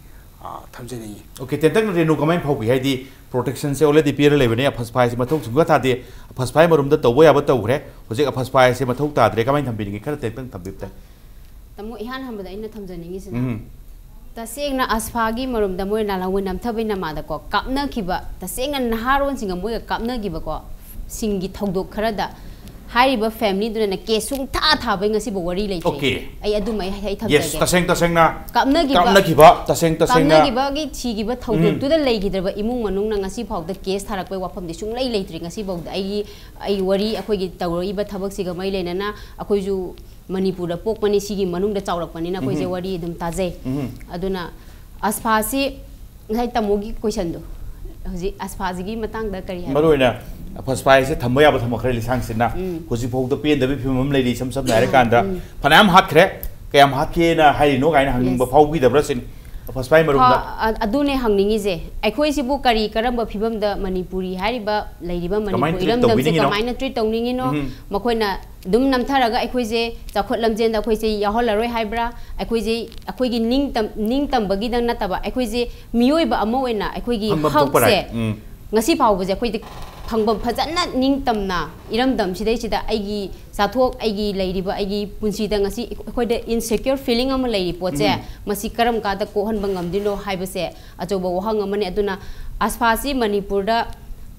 ꯑ, ꯊꯝꯖꯅꯤꯡꯉꯤ꯫ ꯑꯣꯀꯦ, ꯇꯦꯟꯇꯛꯅ ꯔꯦꯅꯨ ꯀꯃꯥꯏꯅ ꯐꯥꯎꯕꯤ? ꯍꯥꯏꯗꯤ ꯄ꯭ꯔꯣꯇꯦꯛꯁꯟꯁꯦ already ꯄꯤꯔ ꯂꯩꯕꯅꯦ, ꯑꯐꯁꯐꯥꯏꯁꯦ ꯃꯊꯧ ꯁꯨꯡꯊꯥ ꯊꯥꯗꯦ, ꯑꯐꯁꯐꯥꯏ ꯃꯔꯨꯝꯗ ꯇꯧꯕ ꯌꯥꯕ ꯇꯧꯈ꯭ꯔꯦ, ꯍꯧꯖꯤꯛ ꯑꯐꯁꯐꯥꯏꯁꯦ ꯃꯊꯧ ꯇꯥꯗ꯭ꯔꯦ, ꯀꯃꯥꯏꯅ ꯊꯝꯕꯤꯅꯤꯡꯉꯤ? ꯈꯔ ꯇꯦꯟꯇꯛ ꯊꯝꯕꯤꯕ ꯇꯥꯏ꯫ ꯇꯥꯃꯣ, ꯏꯍꯥꯟ ꯍꯥꯟꯕꯗ ꯑꯩꯅ ꯊꯝꯖꯅꯤꯡꯉꯤꯁꯤꯅ, ꯎꯝ꯫ ꯇꯁꯦꯡꯅ ꯑꯁꯐꯥꯒꯤ ꯃꯔꯨꯝꯗ ꯃꯣꯏ ꯂꯥꯜꯍꯧꯕ ꯅꯝꯊꯕꯩ ꯅꯃꯥꯗꯀꯣ, ꯀꯥꯞꯅꯈꯤꯕ, ꯇꯁꯦꯡꯅ ꯅꯍꯥꯔꯣꯟꯁꯤꯡꯒ ꯃꯣꯏꯒ ꯀꯥꯞꯅꯈꯤꯕꯀꯣ, ꯁꯤꯡꯒꯤ ꯊꯧꯗꯣꯛ ꯈꯔꯗ ꯍꯥꯏꯔꯤꯕ ꯐꯦꯃꯤꯂꯤꯗꯨꯅꯅꯦ ꯀꯦꯁ ꯁꯨꯡꯊꯥ ꯊꯥꯕꯩ ꯉꯁꯤꯐꯥꯎ ꯋꯥꯔꯤ ꯂꯩꯇ꯭ꯔꯤ꯫ ꯑꯣꯀꯦ꯫ ꯑꯩ ꯑꯗꯨꯃ ꯑꯩ, ꯑꯩ ꯌꯦꯁ, ꯊꯝꯖꯒꯦ꯫ ꯇꯁꯦꯡ ꯇꯁꯦꯡꯅ ꯀꯥꯞꯅꯈꯤꯕ, ꯀꯥꯞꯅꯈꯤꯕ, ꯇꯁꯦꯡ ꯇꯁꯦꯡꯅ ꯀꯥꯞꯅꯈꯤꯕꯒꯤ ꯊꯤꯈꯤꯕ ꯊꯧꯗꯣꯛꯇꯨꯗ ꯎꯝ꯫ ꯂꯩꯈꯤꯗ꯭ꯔꯕ ꯏꯃꯨꯡ ꯃꯅꯨꯡꯅ ꯉꯁꯤ ꯐꯥꯎꯗ ꯀꯦꯁ ꯊꯥꯔꯛꯄꯩ ꯋꯥꯐꯝꯗꯤ ꯁꯨꯡꯂꯩ ꯂꯩꯇ꯭ꯔꯤ ꯉꯁꯤ ꯐꯥꯎꯗ꯫ ꯑꯩꯒꯤ, ꯑꯩ ꯋꯥꯔꯤ ꯑꯩꯈꯣꯏꯒꯤ ꯇꯧꯔꯛꯏꯕ ꯊꯕꯛꯁꯤꯒ ꯃꯔꯤ ꯂꯩꯅꯅ ꯑꯩꯈꯣꯏꯁꯨ ꯃꯅꯤꯄꯨꯔꯗ ꯄꯣꯛꯄꯅꯤ, ꯁꯤꯒꯤ ꯃꯅꯨꯡꯗ ꯆꯥꯎꯔꯛꯄꯅꯤꯅ ꯑꯩꯈꯣꯏꯁꯦ ꯎꯝ꯫ ꯋꯥꯔꯤ ꯑꯗꯨꯝ ꯇꯥꯖꯩ꯫ ꯎꯝ꯫ ꯑꯗꯨꯅ ꯑꯁꯐꯥꯁꯤ ꯉꯁꯥꯏ ꯇꯥꯃꯣꯒꯤ ꯀꯣꯏꯁꯟꯗꯣ, ꯍꯧꯖꯤꯛ ꯑꯁꯐꯥꯁꯤꯒꯤ ꯃꯇꯥꯡꯗ ꯀꯔꯤ ꯍꯥꯏꯕ? ꯃꯔꯨ ꯑꯣꯏꯅ ꯑꯐꯁꯐꯥꯏꯁꯦ ꯊꯝꯕ ꯌꯥꯕ ꯊꯝꯃꯛꯈ꯭ꯔꯦ ꯂꯤꯁꯥꯡꯁꯤꯠꯅ꯫ ꯎꯝ꯫ ꯍꯧꯖꯤꯛꯐꯥꯎꯗ ꯄꯦꯟꯗꯕꯒꯤ ꯐꯤꯕꯝ ꯑꯃ ꯂꯩꯔꯤ, ꯏꯁꯝ ꯁꯝꯅ ꯍꯥꯏꯔꯀꯥꯟꯗ, ꯎꯝ꯫ ꯐꯅꯌꯥꯝ ꯍꯥꯠꯈ꯭ꯔꯦ, ꯀꯌꯥꯝ ꯍꯥꯠꯀꯦꯅ ꯍꯥꯏꯔꯤꯅꯣ ꯀꯥꯏꯅ ꯍꯪꯅꯤꯡꯕ ꯌꯦꯁ꯫ ꯐꯥꯎꯕꯤꯗꯕ꯭ꯔꯥ ꯁꯤꯅꯤ ꯑꯐꯁꯐꯥꯏ ꯃꯔꯨꯝꯗ꯫ ꯍ-, ꯑ-, ꯑꯗꯨꯅꯦ ꯍꯪꯅꯤꯡꯉꯤꯁꯦ, ꯑꯩꯈꯣꯏꯁꯤꯕꯨ ꯀꯔꯤ ꯀꯔꯝꯕ ꯐꯤꯕꯝꯗ ꯃꯅꯤꯄꯨꯔꯤ ꯍꯥꯏꯔꯤꯕ ꯂꯩꯔꯤꯕ ꯀꯃꯥꯏꯅ ꯃꯅꯤꯄꯨꯔ treat ꯏꯔꯝꯗꯝꯁꯦ ꯇꯧꯕꯤꯅꯤꯡꯉꯤꯅꯣ? ꯀꯃꯥꯏꯅ ꯇ꯭ꯔꯤꯠ ꯇꯧꯅꯤꯡꯉꯤꯅꯣ? ꯎꯝ꯫ ꯃꯈꯣꯏꯅ ꯑꯗꯨꯝ ꯅꯝꯊꯔꯒ ꯑꯩꯈꯣꯏꯁꯦ ꯆꯥꯎꯈꯠ ꯂꯝꯖꯦꯟꯗ ꯑꯩꯈꯣꯏꯁꯦ ꯌꯥꯎꯍꯜꯂꯔꯣꯏ ꯍꯥꯏꯕ꯭ꯔꯥ? ꯑꯩꯈꯣꯏꯁꯦ, ꯑꯩꯈꯣꯏꯒꯤ ꯅꯤꯡꯇꯝ-, ꯅꯤꯡꯇꯝꯕꯒꯤꯗꯪ ꯅꯠꯇꯕ, ꯑꯩꯈꯣꯏꯁꯦ ꯃꯤꯑꯣꯏꯕ ꯑꯃ ꯑꯣꯏꯅ ꯑꯩꯈꯣꯏꯒꯤ ꯐꯪꯐꯝ ꯊꯣꯛꯄ ꯍꯛꯁꯦ right꯫ ꯎꯝ꯫ ꯉꯁꯤ ꯐꯥꯎꯕꯁꯦ ꯑꯩꯈꯣꯏꯗꯤ ꯐꯪꯐꯝ ꯐꯖꯅ ꯅꯤꯡꯇꯝꯅ ꯏꯔꯝꯗꯝꯁꯤꯗꯩꯁꯤꯗ ꯑꯩꯒꯤ ꯆꯥꯊꯣꯛ, ꯑꯩꯒꯤ ꯂꯩꯔꯤꯕ, ꯑꯩꯒꯤ ꯄꯨꯟꯁꯤꯗ ꯉꯁꯤ ꯑꯩꯈꯣꯏꯗ insecure feeling ꯑꯃ ꯂꯩꯔꯤ ꯄꯣꯠꯁꯦ, ꯎꯝ꯫ ꯃꯁꯤ ꯀꯔꯝ ꯀꯥꯟꯗ ꯀꯣꯛꯍꯟꯕ ꯉꯝꯗꯣꯏꯅꯣ ꯍꯥꯏꯕꯁꯦ ꯑꯆꯧꯕ ꯋꯥꯍꯪ ꯑꯃꯅꯤ꯫ ꯑꯗꯨꯅ ꯑꯁꯐꯥꯁꯤ ꯃꯅꯤꯄꯨꯔꯗ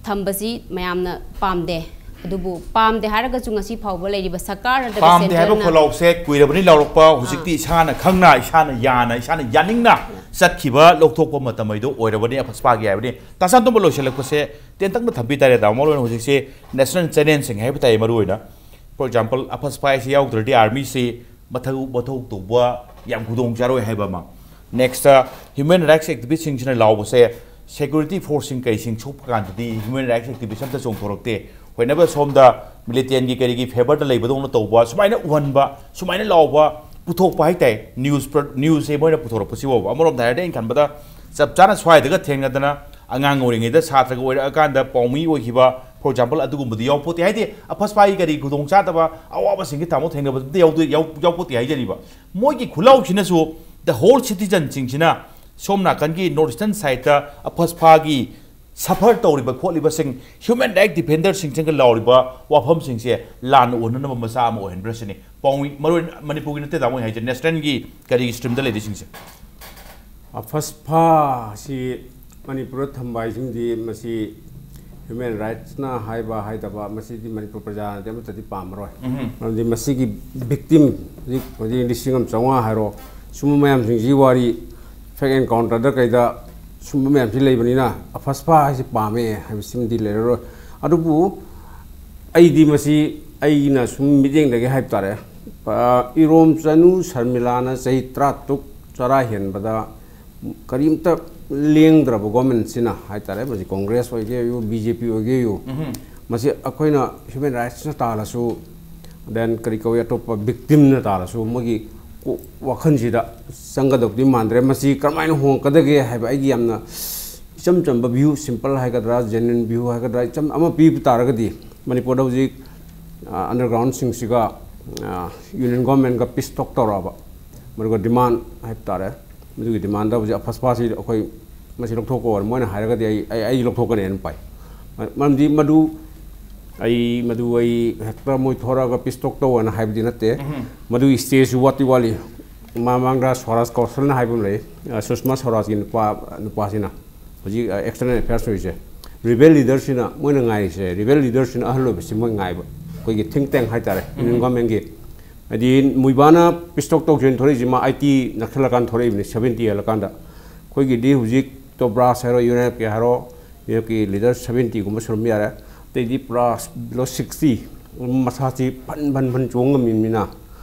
ꯊꯝꯕꯁꯤ ꯃꯌꯥꯝꯅ ꯄꯥꯝꯗꯦ꯫ ꯑꯗꯨꯕꯨ ꯄꯥꯝꯗꯦ ꯍꯥꯏꯔꯒꯁꯨ ꯉꯁꯤ ꯐꯥꯎꯕ ꯂꯩꯔꯤꯕ ꯁꯔꯀꯥꯔ ꯅꯠꯇ꯭ꯔꯒ ꯄꯥꯝꯗꯦ ꯍꯥꯏꯕ centreꯅ ꯈꯣꯜꯂꯥꯎꯁꯦ ꯀꯨꯏꯔꯕꯅꯤ ꯂꯥꯎꯔꯛꯄ꯫ ꯍꯧꯖꯤꯛꯇꯤ ꯏꯁꯥꯅ ꯈꯪꯅ, ꯏꯁꯥꯅ ꯌꯥꯅ, ꯏꯁꯥꯅ ꯌꯥꯅꯤꯡꯅ ꯆꯠꯈꯤꯕ ꯂꯧꯊꯣꯛꯄ ꯃꯇꯝ ꯍꯥꯏꯗꯣ ꯑꯣꯏꯔꯕꯅꯤ ꯑꯐꯁꯄꯥꯒꯤ ꯍꯥꯏꯕꯅꯤ꯫ ꯇꯥ ꯁꯅꯥꯇꯣꯝꯕ, ꯂꯣꯏꯁꯤꯜꯂꯛꯄꯁꯦ ꯇꯦꯟꯇꯛꯅ ꯊꯝꯕꯤ ꯇꯥꯔꯦ꯫ ꯗꯥ ꯃꯔꯨ ꯑꯣꯏꯅ ꯍꯧꯖꯤꯛꯁꯦ national channelꯁꯤꯡ ꯍꯥꯏꯕ ꯇꯥꯏ ꯃꯔꯨ ꯑꯣꯏꯅ꯫ For example, ꯑꯐꯁꯄꯥ ꯍꯥꯏꯁꯤ ꯌꯥꯎꯗ꯭ꯔꯗꯤ armyꯁꯤ ꯃꯊꯧ ꯃꯊꯧ ꯇꯧꯕ ꯌꯥꯝ ꯈꯨꯗꯣꯡ ꯆꯥꯔꯣꯏ ꯍꯥꯏꯕ ꯑꯃ꯫ Next, human rights activistꯁꯤꯡꯁꯤꯅ ꯂꯥꯎꯕꯁꯦ security forceꯁꯤꯡ ꯀꯩꯁꯤꯡ ꯁꯣꯛꯄ ꯀꯥꯟꯗꯗꯤ human rights activist ꯑꯝꯇ ꯆꯣꯡꯊꯣꯔꯛꯇꯦ꯫ ꯍꯣꯏꯅꯕ ꯁꯣꯝꯗ militantꯒꯤ ꯀꯔꯤꯒꯤ favourꯗ ꯂꯩꯕꯗꯧꯅ ꯇꯧꯕ, ꯁꯨꯃꯥꯏꯅ ꯎꯍꯟꯕ, ꯁꯨꯃꯥꯏꯅ ꯂꯥꯎꯕ ꯄꯨꯊꯣꯛꯄ ꯍꯥꯏꯇꯥꯔꯦ꯫ News, newsꯁꯦ ꯃꯣꯏꯅ ꯄꯨꯊꯣꯔꯛꯄꯁꯤ ꯐꯥꯎꯕ ꯑꯃꯔꯣꯝꯗ ꯍꯥꯏꯔꯗꯤ ꯑꯩꯅ ꯈꯟꯕꯗ ꯆꯞ ꯆꯥꯅ ꯁ꯭ꯋꯥꯏꯗꯒ ꯊꯦꯡꯅꯗꯅ ꯑꯉꯥꯡ ꯑꯣꯏꯔꯤꯉꯩꯗ ꯁꯥꯇ꯭ꯔꯒ ꯑꯣꯏꯔꯛꯑꯀꯥꯟꯗ ꯄꯥꯎꯃꯤ ꯑꯣꯏꯈꯤꯕ, for example, ꯑꯗꯨꯒꯨꯝꯕꯗꯤ ꯌꯥꯎꯄꯣꯠꯇꯦ꯫ ꯍꯥꯏꯗꯤ ꯑꯐꯁꯄꯥꯒꯤ ꯀꯔꯤ ꯈꯨꯗꯣꯡꯆꯥꯗꯕ ꯑꯋꯥꯕꯁꯤꯡꯒꯤ ꯇꯥꯃꯣ ꯊꯦꯡꯅꯕꯗꯤ ꯌꯥꯎꯗꯣꯏ-, ꯌꯥꯎ-, ꯌꯥꯎꯄꯣꯠꯇꯦ ꯍꯥꯏꯖꯔꯤꯕ꯫ ꯃꯣꯏꯒꯤ ꯈꯨꯜꯂꯥꯎꯁꯤꯅꯁꯨ the whole citizenꯁꯤꯡꯁꯤꯅ ꯁꯣꯝ ꯅꯥꯀꯟꯒꯤ North Eastern sideꯇ ꯑꯐꯁꯄꯥꯒꯤ suffer ꯇꯧꯔꯤꯕ ꯈꯣꯠꯂꯤꯕꯁꯤꯡ, human right defenderꯁꯤꯡꯁꯤꯒ ꯂꯥꯎꯔꯤꯕ ꯋꯥꯐꯝꯁꯤꯡꯁꯦ ꯂꯥꯟꯅ ꯑꯣꯟꯅꯅꯕ ꯃꯆꯥꯛ ꯑꯃ ꯑꯣꯏꯍꯟꯕ꯭ꯔꯁꯤꯅꯤ꯫ ꯄꯥꯎꯃꯤ, ꯃꯔꯨ ꯑꯣꯏꯅ ꯃꯅꯤꯄꯨꯔꯒꯤ ꯅꯠꯇꯦ ꯇꯥꯃꯣ ꯑꯩꯅ ꯍꯥꯏꯁꯦ, nationalꯒꯤ ꯀꯔꯤꯒꯤ streamꯗ ꯂꯩꯔꯤꯁꯤꯡꯁꯦ꯫ ꯑꯐꯁꯄꯥꯁꯤ ꯃꯅꯤꯄꯨꯔꯗ ꯊꯝꯕ ꯍꯥꯏꯁꯤꯃꯗꯤ ꯃꯁꯤ human rightsꯅ ꯍꯥꯏꯕ ꯍꯥꯏꯗꯕ ꯃꯁꯤꯗꯤ ꯃꯅꯤꯄꯨꯔ ꯄ꯭ꯔꯖꯥꯅꯗꯤ ꯑꯃꯠꯇꯗꯤ ꯄꯥꯝꯃꯔꯣꯏ꯫ ꯃꯔꯝꯗꯤ ꯃꯁꯤꯒꯤ victim ꯍꯧꯖꯤꯛ ꯍꯧꯖꯤꯛ ꯂꯤꯁꯤꯡ ꯑꯃ ꯆꯥꯝꯃꯉꯥ ꯍꯥꯏꯔꯣ, ꯁꯨꯝꯕ ꯃꯌꯥꯝꯁꯤꯡꯁꯤꯒꯤ ꯋꯥꯔꯤ, fake encounterꯗ ꯀꯩꯗ ꯁꯨꯝꯕ ꯃꯌꯥꯝꯁꯤ ꯂꯩꯕꯅꯤꯅ ꯑꯐꯁꯄꯥ ꯍꯥꯏꯁꯤ ꯄꯥꯝꯃꯦ ꯍꯥꯏꯕꯁꯤꯃꯗꯤ ꯂꯩꯔꯔꯣꯏ꯫ ꯑꯗꯨꯕꯨ ꯑꯩꯗꯤ ꯃꯁꯤ ꯑꯩꯅ ꯁꯨꯝ ꯃꯤꯠꯌꯦꯡꯗꯒꯤ ꯍꯥꯏꯕ ꯇꯥꯔꯦ, ꯏꯔꯣꯝ ꯆꯅꯨ ꯁꯔꯃꯤꯂꯥꯅ ꯆꯍꯤ ꯇꯔꯥꯇꯔꯨꯛ ꯆꯔꯥ ꯍꯦꯟꯕꯗ ꯀꯔꯤꯝꯇ ꯂꯦꯡꯗ꯭ꯔꯕ governmentꯁꯤꯅ ꯍꯥꯏ ꯇꯥꯔꯦ, ꯃꯁꯤ Congress ꯑꯣꯏꯒꯦ ꯑꯣꯏꯌꯨ, B J P ꯑꯣꯏꯒꯦ ꯑꯣꯏꯌꯨ, ꯃꯁꯤ ꯑꯩꯈꯣꯏꯅ human rightsꯅ ꯇꯥꯜꯂꯁꯨ, then ꯀꯔꯤ ꯀꯧꯏ, ꯑꯇꯣꯞꯄ victimꯅ ꯇꯥꯜꯂꯁꯨ ꯃꯣꯏꯒꯤ ꯀꯣ-, ꯋꯥꯈꯜꯁꯤꯗ ꯆꯪꯒꯗꯧꯗꯤ ꯃꯥꯟꯗ꯭ꯔꯦ꯫ ꯃꯁꯤ ꯀꯔꯝꯍꯥꯏꯅ ꯍꯣꯡꯉꯛꯀꯗꯒꯦ ꯍꯥꯏꯕ ꯑꯩꯒꯤ ꯌꯥꯝꯅ ꯏꯆꯝ ꯆꯝꯕ view, simple ꯍꯥꯏꯒꯗ꯭ꯔꯥ, genuine view ꯍꯥꯏꯒꯗ꯭ꯔꯥ, ꯏꯆꯝ ꯑꯃ ꯄꯤꯕ ꯇꯥꯔꯒꯗꯤ ꯃꯅꯤꯄꯨꯔꯗ ꯍꯧꯖꯤꯛ, ꯑ, undergroundꯁꯤꯡꯁꯤꯒ, ꯑ, union governmentꯒ peace talk ꯇꯧꯔꯛꯑꯕ, ꯃꯗꯨꯒ demand ꯍꯥꯏꯕ ꯇꯥꯔꯦ, ꯃꯗꯨꯒꯤ demandꯗ ꯍꯧꯖꯤꯛ ꯑꯐꯁꯄꯥꯁꯤ ꯑꯩꯈꯣꯏ ꯃꯁꯤ ꯂꯧꯊꯣꯛꯀꯣꯅ ꯃꯣꯏꯅ ꯍꯥꯏꯔꯒꯗꯤ ꯑꯩ, ꯑꯩ, ꯑꯩ ꯂꯧꯊꯣꯛꯀꯅꯤ ꯍꯥꯏꯅ ꯄꯥꯏ꯫ ꯃ-, ꯃꯔꯝꯗꯤ ꯃꯗꯨ ꯑꯩ, ꯃꯗꯨ ꯑꯩ ꯍꯦꯛꯇ ꯃꯣꯏ ꯊꯣꯔꯛꯑꯒ peace talk ꯇꯧꯑꯣꯅ ꯍꯥꯏꯕꯗꯤ ꯅꯠꯇꯦ꯫ ꯃꯗꯨꯒꯤ stageꯁꯨ ꯋꯥꯠꯇꯤ ꯋꯥꯠꯂꯤ꯫ ꯃꯃꯥꯡꯗ ꯁ꯭ꯋꯥꯔꯥꯖ ꯀꯧꯁꯜꯅ ꯍꯥꯏꯕ ꯑꯃ ꯂꯩ, ꯑ, ꯁꯨꯁꯃꯥ ꯁ꯭ꯋꯥꯔꯥꯖꯀꯤ ꯅꯨꯄꯥ, ꯅꯨꯄꯥꯁꯤꯅ ꯍꯧꯖꯤꯛ, ꯑ, external affairs ꯑꯣꯏꯔꯤꯁꯦ꯫ ꯔꯤꯕꯦꯜ ꯂꯤꯗꯔꯁꯤꯅ ꯃꯣꯏꯅ ꯉꯥꯏꯔꯤꯁꯦ, ꯔꯤꯕꯦꯜ ꯂꯤꯗꯔꯁꯤꯅ ꯑꯍꯜ ꯑꯣꯏꯕꯁꯤ ꯃꯣꯏ ꯉꯥꯏꯕ, ꯑꯩꯈꯣꯏꯒꯤ ꯊꯤꯡ ꯇꯦꯡ ꯍꯥꯏꯇꯥꯔꯦ, ꯏꯟꯗꯤꯌꯟ ꯒꯣꯔꯃꯦꯟꯒꯤ꯫ ꯍꯥꯏꯗꯤ ꯃꯨꯏꯕꯥꯅ ꯄꯤꯁ ꯇꯣꯛ ꯇꯧꯁꯦꯅ ꯊꯣꯔꯛꯏꯁꯤꯃ ꯑꯥꯏ ꯇꯤ ꯅꯛꯁꯜꯂꯀꯥꯟꯗ ꯊꯣꯔꯛꯏꯕꯅꯤ, ꯁꯕꯦꯟꯇꯤ ꯍꯦꯜꯂꯀꯥꯟꯗ꯫ ꯑꯩꯈꯣꯏꯒꯤꯗꯤ ꯍꯧꯖꯤꯛ ꯇꯣꯕ꯭ꯔꯥꯁ ꯍꯥꯏꯔꯣ, ꯌꯨ ꯑꯦꯟ ꯑꯦꯐ ꯀꯦ ꯍꯥꯏꯔꯣ, U N F K leader ꯁꯕꯦꯟꯇꯤꯒꯨꯝꯕ ꯁꯨꯔꯝꯕ ꯌꯥꯔꯦ꯫ ꯑꯇꯩꯗꯤ ꯄꯨꯔꯥ ꯕꯤꯂꯣ ꯁꯤꯛꯁꯇꯤ, ꯃꯁꯥꯁꯤ ꯐꯟ ꯐꯟ ꯐꯟ ꯆꯣꯡ ꯉꯝꯃꯤꯕꯅꯤꯅ꯫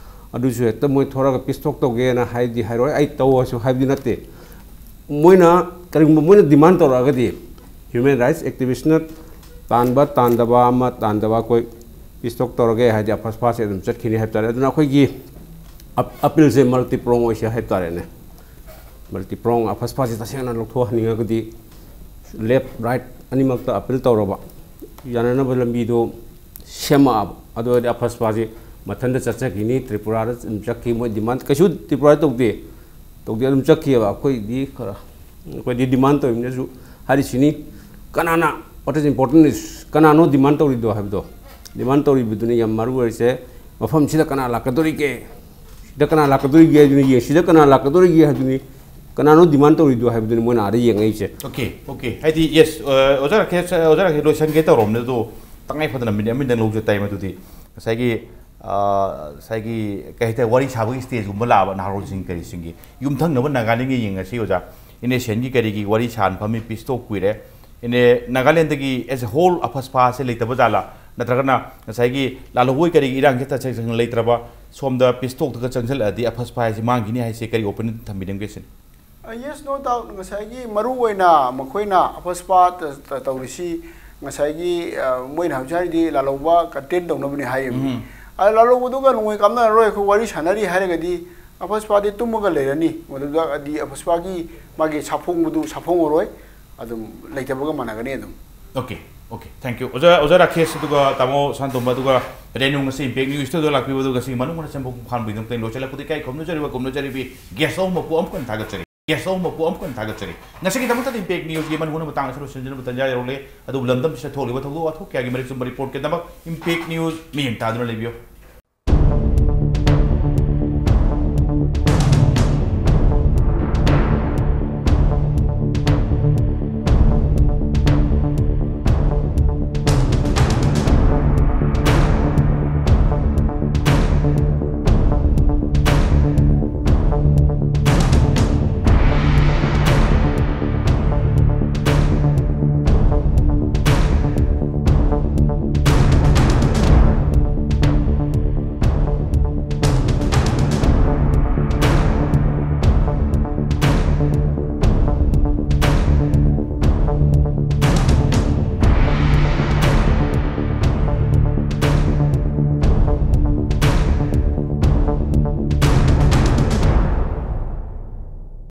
ꯑꯗꯨꯁꯨ ꯍꯦꯛꯇ ꯃꯣꯏ ꯊꯣꯔꯛꯑꯒ ꯄꯤꯁ ꯇꯣꯛ ꯇꯧꯒꯦꯅ ꯍꯥꯏꯗꯤ ꯍꯥꯏꯔꯣꯏ, ꯑꯩ ꯇꯧꯑꯣꯁꯨ ꯍꯥꯏꯕꯗꯤ ꯅꯠꯇꯦ꯫ ꯃꯣꯏꯅ ꯀꯔꯤꯒꯨꯝꯕ ꯃꯣꯏꯅ ꯗꯤꯃꯥꯟ ꯇꯧꯔꯛꯑꯒꯗꯤ, ꯍ꯭ꯌꯨꯃꯦꯟ ꯔꯥꯏꯠꯁ ꯑꯦꯛꯇꯤꯚꯤꯁꯅ ꯇꯥꯟꯕ ꯇꯥꯟꯗꯕ ꯑꯃ, ꯇꯥꯟꯗꯕ ꯑꯩꯈꯣꯏ ꯄꯤꯁ ꯇꯣꯛ ꯇꯧꯔꯒꯦ ꯍꯥꯏꯗꯤ ꯑꯐꯁꯄꯥꯁꯦ ꯑꯗꯨꯝ ꯆꯠꯈꯤꯅꯤ ꯍꯥꯏꯕ ꯇꯥꯔꯦ꯫ ꯑꯗꯨꯅ ꯑꯩꯈꯣꯏꯒꯤ ꯑꯞ-, ꯑꯄꯤꯜꯁꯦ ꯃꯜꯇꯤ ꯄ꯭ꯔꯣꯡ ꯑꯣꯏꯁꯦ ꯍꯥꯏꯕ ꯇꯥꯔꯦꯅꯦ꯫ ꯃꯜꯇꯤ ꯄ꯭ꯔꯣꯡ ꯑꯐꯁꯄꯥꯁꯦ ꯇꯁꯦꯡꯅ ꯂꯧꯊꯣꯛꯍꯟꯅꯤꯡꯉꯒꯗꯤ ꯂꯦꯐ ꯔꯥꯏꯠ ꯑꯅꯤꯃꯛꯇ ꯑꯄꯤꯜ ꯇꯧꯔꯕ, ꯌꯥꯅꯅꯕ ꯂꯝꯕꯤꯗꯣ ꯁꯦꯝꯃꯛꯑꯕ, ꯑꯗꯨ ꯑꯣꯏꯔꯗꯤ ꯑꯐꯁꯄꯥꯁꯦ ꯃꯊꯟꯇ ꯆꯠꯆꯈꯤꯅꯤ꯫ ꯇ꯭ꯔꯤꯄꯨꯔꯥꯗ ꯑꯗꯨꯝ ꯆꯠꯈꯤ, ꯃꯣꯏ ꯗꯤꯃꯥꯟ ꯀꯩꯁꯨ ꯇ꯭ꯔꯤꯄꯨꯔꯥꯗ ꯇꯧꯗꯦ, ꯇꯧꯗꯦ, ꯑꯗꯨꯝ ꯆꯠꯈꯤꯑꯕ꯫ ꯑꯩꯈꯣꯏꯗꯤ ꯈꯔ, ꯑꯩꯈꯣꯏꯗꯤ ꯗꯤꯃꯥꯟ ꯇꯧꯔꯤꯕꯅꯤꯅꯁꯨ ꯍꯥꯏꯔꯤꯁꯤꯅꯤ, ꯀꯅꯥꯅ, what is important is ꯀꯅꯥꯅꯣ ꯗꯤꯃꯥꯟ ꯇꯧꯔꯤꯗꯣ ꯍꯥꯏꯕꯗꯣ, ꯗꯤꯃꯥꯟ ꯇꯧꯔꯤꯕꯗꯨꯅꯤ ꯌꯥꯝ ꯃꯔꯨ ꯑꯣꯏꯔꯤꯁꯦ꯫ ꯃꯐꯝꯁꯤꯗ ꯀꯅꯥ ꯂꯥꯛꯀꯗꯧꯔꯤꯒꯦ, ꯁꯤꯗ ꯀꯅꯥ ꯂꯥꯛꯀꯗꯧꯔꯤꯒꯦ ꯍꯥꯏꯗꯨꯅꯤ, ꯌꯦꯡ, ꯁꯤꯗ ꯀꯅꯥ ꯂꯥꯛꯀꯗꯧꯔꯤꯒꯦ ꯍꯥꯏꯗꯨꯅꯤ, ꯀꯅꯥꯅꯣ ꯗꯤꯃꯥꯟ ꯇꯧꯔꯤꯗꯣ ꯍꯥꯏꯕꯗꯨꯅꯤ ꯃꯣꯏꯅ ꯑꯥꯗ ꯌꯦꯡꯉꯛꯏꯁꯦ꯫ Okay, okay. ꯍꯥꯏꯗꯤ, ꯌꯦꯁ, ꯑ, ꯑꯣꯖꯥ ꯔꯥꯀꯦꯁ, ꯑꯣꯖꯥ ꯔꯥꯀꯦꯁ ꯂꯣꯏꯁꯟꯒꯦ ꯇꯧꯔꯝꯅꯦ, ꯑꯗꯣ ꯇꯉꯥꯏ ꯐꯗꯅ ꯃꯤꯅꯤꯠ ꯑꯃꯅꯤꯗꯪ ꯂꯧꯖ ꯇꯥꯏ꯫ ꯃꯗꯨꯗꯤ ꯉꯁꯥꯏꯒꯤ, ꯑ, ꯉꯁꯥꯏꯒꯤ ꯀꯩ ꯍꯥꯏꯇꯥꯔꯦ, ꯋꯥꯔꯤ ꯁꯥꯕꯒꯤ ꯁ꯭ꯇꯦꯖꯀꯨꯝꯕ ꯂꯥꯛꯑꯕ ꯅꯍꯥꯔꯣꯜꯁꯤꯡ ꯀꯔꯤꯁꯤꯡꯒꯤ ꯌꯨꯝꯊꯪꯅꯕ ꯅꯥꯒꯥꯂꯦꯟꯒꯤ ꯌꯦꯡꯉꯁꯤ ꯑꯣꯖꯥ, ꯏꯟ ꯑꯦꯁꯤꯌꯥꯟꯒꯤ ꯀꯔꯤꯒꯤ ꯋꯥꯔꯤ ꯁꯥꯟꯐꯝ ꯃꯤ ꯄꯤꯁ ꯇꯣꯛ ꯀꯨꯏꯔꯦ꯫ ꯏꯅꯦ, ꯅꯥꯒꯥꯂꯦꯟꯗꯒꯤ as a whole ꯑꯐꯁꯄꯥꯁꯦ ꯂꯩꯇꯕ ꯖꯥꯠꯂꯥ? ꯅꯠꯇ꯭ꯔꯒꯅ ꯉꯁꯥꯏꯒꯤ ꯂꯥꯂꯣꯡꯕꯣꯏ ꯀꯔꯤꯒꯤ ꯏꯔꯥꯡꯁꯦ ꯇꯁꯦꯡ ꯇꯁꯦꯡꯅ ꯂꯩꯇ꯭ꯔꯕ, ꯁꯣꯝꯗ ꯄꯤꯁ ꯇꯣꯛꯇꯒ ꯆꯪꯁꯤꯜꯂꯛꯑꯗꯤ ꯑꯐꯁꯄꯥ ꯍꯥꯏꯁꯦ ꯃꯥꯡꯈꯤꯅꯤ ꯍꯥꯏꯁꯦ ꯀꯔꯤ ꯑꯣꯄꯤꯅꯤꯌꯟ ꯊꯝꯕꯤꯅꯤꯡꯒꯦ ꯁꯤꯅꯤ? ꯌꯦꯁ, ꯅꯣ ꯗꯥꯎꯠ꯫ ꯉꯁꯥꯏꯒꯤ ꯃꯔꯨ ꯑꯣꯏꯅ ꯃꯈꯣꯏꯅ ꯑꯐꯁꯄꯥ ꯇ-, ꯇ-, ꯇꯧꯔꯤꯁꯤ ꯉꯁꯥꯏꯒꯤ, ꯑ, ꯃꯣꯏꯅ ꯍꯧꯖꯤꯛ ꯍꯥꯏꯔꯤꯗꯤ ꯂꯥꯂꯣꯡꯕ ꯀꯟꯇꯦꯟ ꯇꯧꯅꯕꯅꯤ ꯍꯥꯏꯔꯤꯕꯅꯤ꯫ ꯎꯝ꯫ ꯑ, ꯂꯥꯂꯣꯡꯕꯗꯨꯒ ꯅꯣꯡꯃꯩ ꯀꯥꯞꯅꯔꯔꯣꯏ, ꯑꯩꯈꯣꯏ ꯋꯥꯔꯤ ꯁꯥꯟꯅꯔꯤ ꯍꯥꯏꯔꯒꯗꯤ ꯑꯐꯁꯄꯥꯗꯤ ꯇꯨꯝꯃꯒ ꯂꯩꯔꯅꯤ꯫ ꯃꯗꯨꯗ ꯍꯥꯏꯗꯤ ꯑꯐꯁꯄꯥꯒꯤ ꯃꯥꯒꯤ ꯁꯥꯐꯣꯡꯕꯗꯨ ꯁꯥꯐꯣꯡꯉꯔꯣꯏ, ꯑꯗꯨꯝ ꯂꯩꯇꯕꯒ ꯃꯥꯟꯅꯒꯅꯤ ꯑꯗꯨꯝ꯫ Okay, okay, thank you. ꯑꯣꯖꯥ, ꯑꯣꯖꯥ ꯔꯥꯀꯦꯁ, ꯑꯗꯨꯒ ꯇꯥꯃꯣ ꯁꯥꯟꯇꯣꯝꯕ, ꯑꯗꯨꯒ ꯔꯦꯅꯨ ꯉꯁꯤ ꯏꯝꯄꯦꯛ ꯅ꯭ꯌꯨꯁꯇꯨꯗ ꯂꯥꯛꯄꯤꯕ, ꯑꯗꯨꯒ ꯉꯁꯤ ꯃꯅꯨꯡ ꯍꯟꯅ ꯆꯪꯕ ꯄꯨꯡꯐꯥꯟꯕꯒꯤꯗꯃꯛꯇ ꯑꯩ ꯂꯣꯏꯁꯤꯜꯂꯛꯄꯗꯤ ꯏꯀꯥꯏ ꯈꯨꯝꯅꯖꯔꯤꯕ, ꯈꯨꯝꯅꯖꯔꯤꯕꯤ ꯒꯦꯁ ꯑꯍꯨꯝ ꯃꯄꯨ ꯑꯃꯨꯛ ꯍꯟꯅ ꯊꯥꯒꯠꯆꯔꯤ꯫ ꯒꯦꯁ ꯑꯍꯨꯝ ꯃꯄꯨ ꯑꯃꯨꯛ ꯍꯟꯅ ꯊꯥꯒꯠꯆꯔꯤ꯫ ꯉꯁꯤꯒꯤꯗꯃꯛꯇꯗꯤ ꯏꯝꯄꯦꯛ ꯅ꯭ꯌꯨꯁꯀꯤ ꯃꯅꯨꯡ ꯍꯟꯅ ꯃꯇꯥꯡ ꯑꯁꯤꯗ ꯂꯣꯏꯁꯤꯟꯖꯅꯕ ꯇꯥꯟꯖꯥ ꯌꯧꯔꯛꯂꯦ꯫ ꯑꯗꯨꯕꯨ ꯂꯝꯗꯝꯁꯤꯗ ꯊꯣꯛꯂꯤꯕ ꯊꯧꯗꯣꯛ ꯋꯥꯊꯣꯛ ꯀꯌꯥꯒꯤ ꯃꯔꯤꯛ ꯆꯨꯝꯕ ꯔꯤꯄꯣꯔꯠꯀꯤꯗꯃꯛ ꯏꯝꯄꯦꯛ ꯅ꯭ꯌꯨꯁ ꯃꯤꯠꯌꯦꯡ ꯇꯥꯗꯨꯅ ꯂꯩꯕꯤꯌꯨ꯫